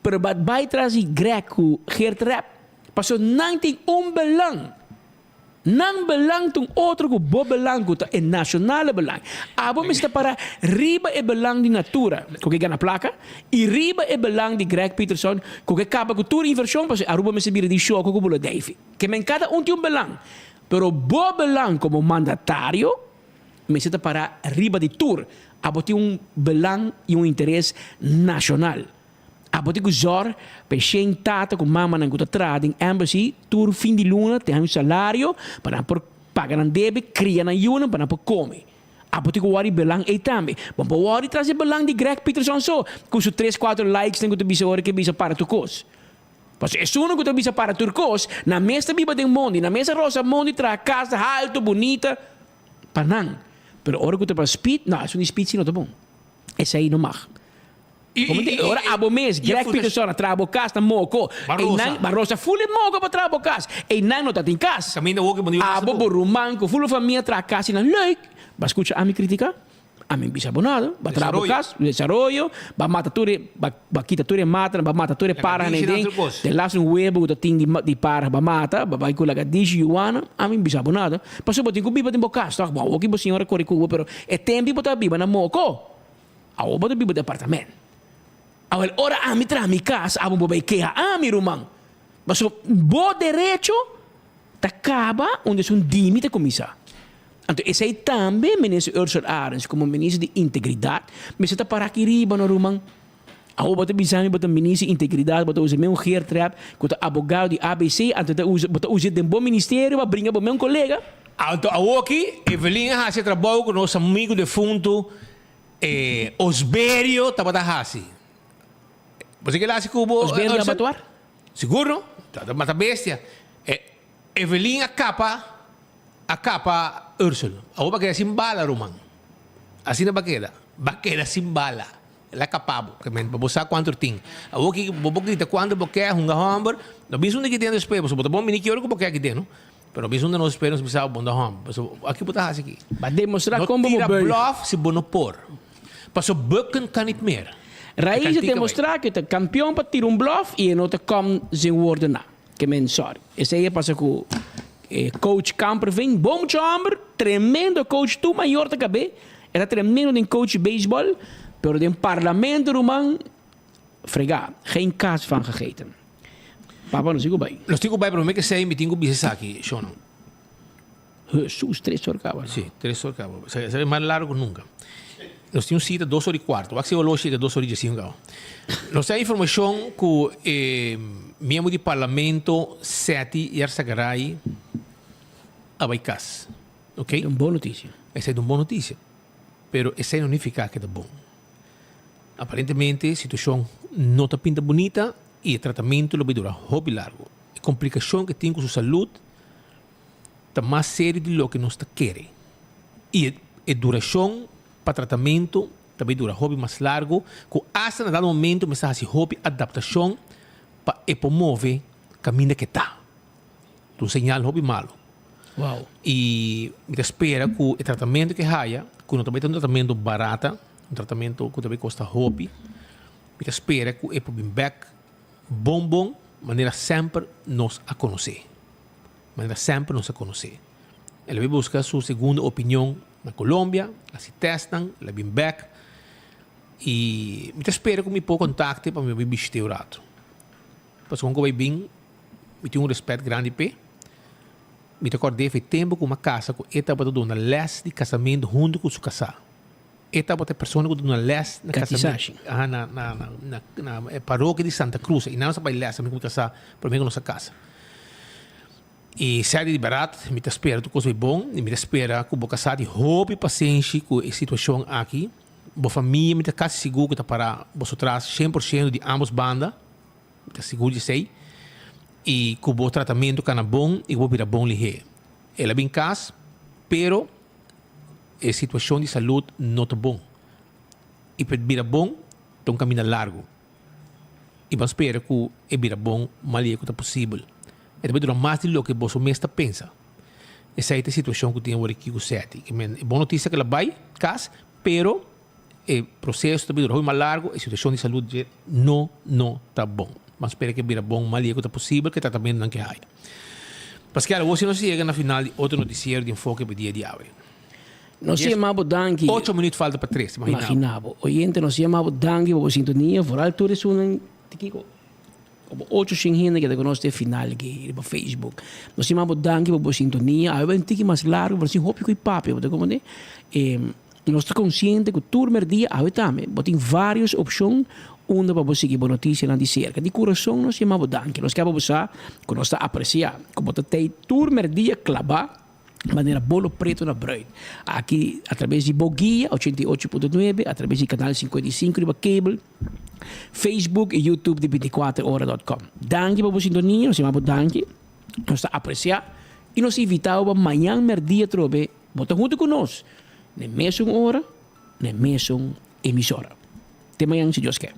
Pero bat bai tras di Greg ku Geert Rep pasobra nan tin un belang. Nan belang ta un otro ku bo belang ku ta e nashonale belang. Abo mester ta para riba e belang di natura ku ke gana plaka i riba e belang di Greg Peterson ku ke kaba ku tur invershon pasobra Aruba mester bira di shoko ku bula Davy. Ke men kada un tin un belang pero bo belang komo mandatario mester ta para riba di tur. Abo tin un belang i un interes nashonal. Abo tin ku zòrg pa e shen tata ku mamanan ku ta traha den embassy tur fin di luna ta haña un salario pa nan por paga nan debe, kria nan yunan pa nan por kome. Abo tin ku wòri belang ei tambe. Bo no por wòri tras e belang di Greg Peterson so ku su tres kuater likes nan ku ta bisa ora ke bisa para tur kos. Pasobra esunnan ku ta bisa para tur kos, nan mes ta biba den mondi, nan mes a rosa mondi traha kas haltu, bunita pa nan. Pero ora ku ta pa speed, no, esun di speed si no ta bon. Esei no mag. Como te, ora abo mes, Greg Peterson a traha bo kas na Moko. Einan, Barosa ful e Moko pa traha bo kas. Einan no ta tin kas. Abo bo ruman ku ful bo famia traha kas einan leuk. Bo a skucha ami kritika? Ami bisa bo nada, ba traha bo kas, desaroyo, ba mata tur e, ba ba kita tur e matanan, ba mata tur e paranan ei den, den las un webo ku ta tin di di para ba mata, ba bai ku lagadishi, yuana, ami bisa bo nada. Pasobra bo tin ku biba den bo kas tòg, bo awoki bo señora kore ku bo, pero e tempi bo ta biba na moko, awor bo ta biba den apartament. Awel ora ami traha mi kas, abo bo bai keha ami ruman, pasobra bo derecho ta kaba unda esun dimi ta kuminsá. Anto esei tambe Minister Ursula Arends komo Minister di Integridat mester ta para aki riba no ruman. Awor bo ta bisa mi bo ta Minister di Integridat bo ta usa meun geertrap ku ta abogado di ABC anto ta usa bo ta usa den bo ministerio pa bringa bo meun kolega. Anto awoki Evelyn a hasi e trabou ku nos amigu defuntu Osberio tabata hasi. Bo sa ke el a hasi ku bo Osberio di abatuar? Sigur no, ta mata bestia. Evelyn a kapa A kapa Ursel. Awor ba keda sin bala ruman. Asina ba keda. Ba keda sin bala. El a kapa bo. Ke men pa bo sa kuantu tin. Awor ki bo por grita kuantu bo ke hunga hòmber. No bin sunda ki den despues pasobra bo ta bon bini ki ora ku bo ke aki den no. Pero no bin sunda nos espera nos bisa bo bon ta hòmber. Pasobra aki bo ta hasi aki. Ba demostrá No kon bo tira buig. blòf si bo no por. Pasobra bukken kan nit meer. E Raiz a kantika bai. demostrá ku e ta kampion pa tira un blòf i e no ta kòm sin woorden na. Ke men sorry. Esei a pasa ku e coach Kamperveen. Bon mucha homber, tremendo coach tur mayor ta kab'é. E ta tremendo den coach baseball, pero den parlamento ruman, fregá, geen kaas van gegeten. Papa nos tin ku bai. Nos tin ku bai, prome k'esei mi tin ku bisa esaki, Shonan. Hesus, tres or kaba. Sí, tres or kaba. Sa sa mas largo ku nunka. Nos tin un sita dos or i kuarto. Wak si oloshi yega dos or i diesinku kaba. Nos tin informashon ku e miembro di parlamento Setty Yarzagaray a bai kas. Oké? Un bon notisia. Esei ta un bon notisia. Pero esei no nifiká ke ta bon. Aparentemente situashon no ta pinta bunita i e tratamentu lo bai dura hopi largo. E komplikashon ke tin ku su salud ta mas serio di loke nos ta kere i e durashon pa tratamentu ta bay dura hopi mas largo ku asta na dado momento mester hasi hopi adaptashon pa e por move kaminda ke ta. Ta un señal hopi malo. Wow. I mi ta spera ku e tratamentu ke haya, ku no ta bay ta un tratamentu barata, un tratamentu ku ta bay kosta hopi, mi ta spera ku e por bin bek bon bon manera semper nos a konosé. Manera semper nos a konosé. El a bin buska su segundo opinion na Colombia, hasi testnan, el a bin bek i mi ta spera ku mi por kontakte pa mi bin bishit'é un ratu. Pasobra ku bai bin mi tin un respèt grandi p'e. Mi ta kòrd'é for e tempu ku mi a kasa ku e tabata duna lès di kasamentu huntu ku su kasá. E tabata e persona ku ta duna lès na kasamentu, aha, na na na na e parokia di Santa Cruz. I nan nos a bai lès ami ku mi kasá promé ku nos a kasa. I sèdi di bèrdat mi ta spera tur kos bai bon i mi ta spera ku bo kasá tin hopi pasenshi ku e situashon aki. Bo famia mi ta kasi sigur ku ta pará boso tras shen por shento di ambos banda, mi ta sigur di esei. I ku bo tratamentu kana bon i ku bo bira bon lihé. El a bin kas pero E situacion di salud no ta bon y pa e bira bon ta un caminda largo y ban spera cu e bira bon malia cu ta posibel. E ta bay dura mas di loke boso mes ta pensa. Esey ta e situacion cu tin awor aki cu Seti. E bon noticia cu el a bay cas pero e proceso ta bay dura hopi mas largo, e situacion di salud dje no no ta bon. Ban spera cu e bira bon malia cu ta posibel cu e tratamentonan ke haya. Pascal, awor si nos yega na final di otro noticiero di Enfoke pa dia di awe. Nos yama bo danki. Ocho minuut falta pa tres, imagina bo. Imagina bo. Oyente, nos yama bo danki pa bo sintonia, vooral tur esunnan di kiko? Como ocho shen hende ke ta konos te final aki riba Facebook. Nos yama bo danki pa bo sintonia. Awe bai un tiki mas largo, pero sin hopi ku e papia, bo ta komprende? Nos ta konsiente ku tur merdia awe tambe bo tin vários opshon unda pa bo sigui bo notisianan di serka. Di kurason nos yama bo danki. Nos ke pa bo sa ku nos ta apresiá ku bo ta tei tur merdia klabá manera bolo preto na bruid. Aki atrabes di bo guia 88.9, atrabes di kanal 55 riba cable, Facebook i YouTube di 24ora dot com. Danki pa bo sintonia, nos yama bo danki. Nos ta apresiá i nos invitá bo pa mañan merdia atrobe bo ta huntu ku nos na e mesun ora, na e mesun emisora. Te mañan si Dios ke.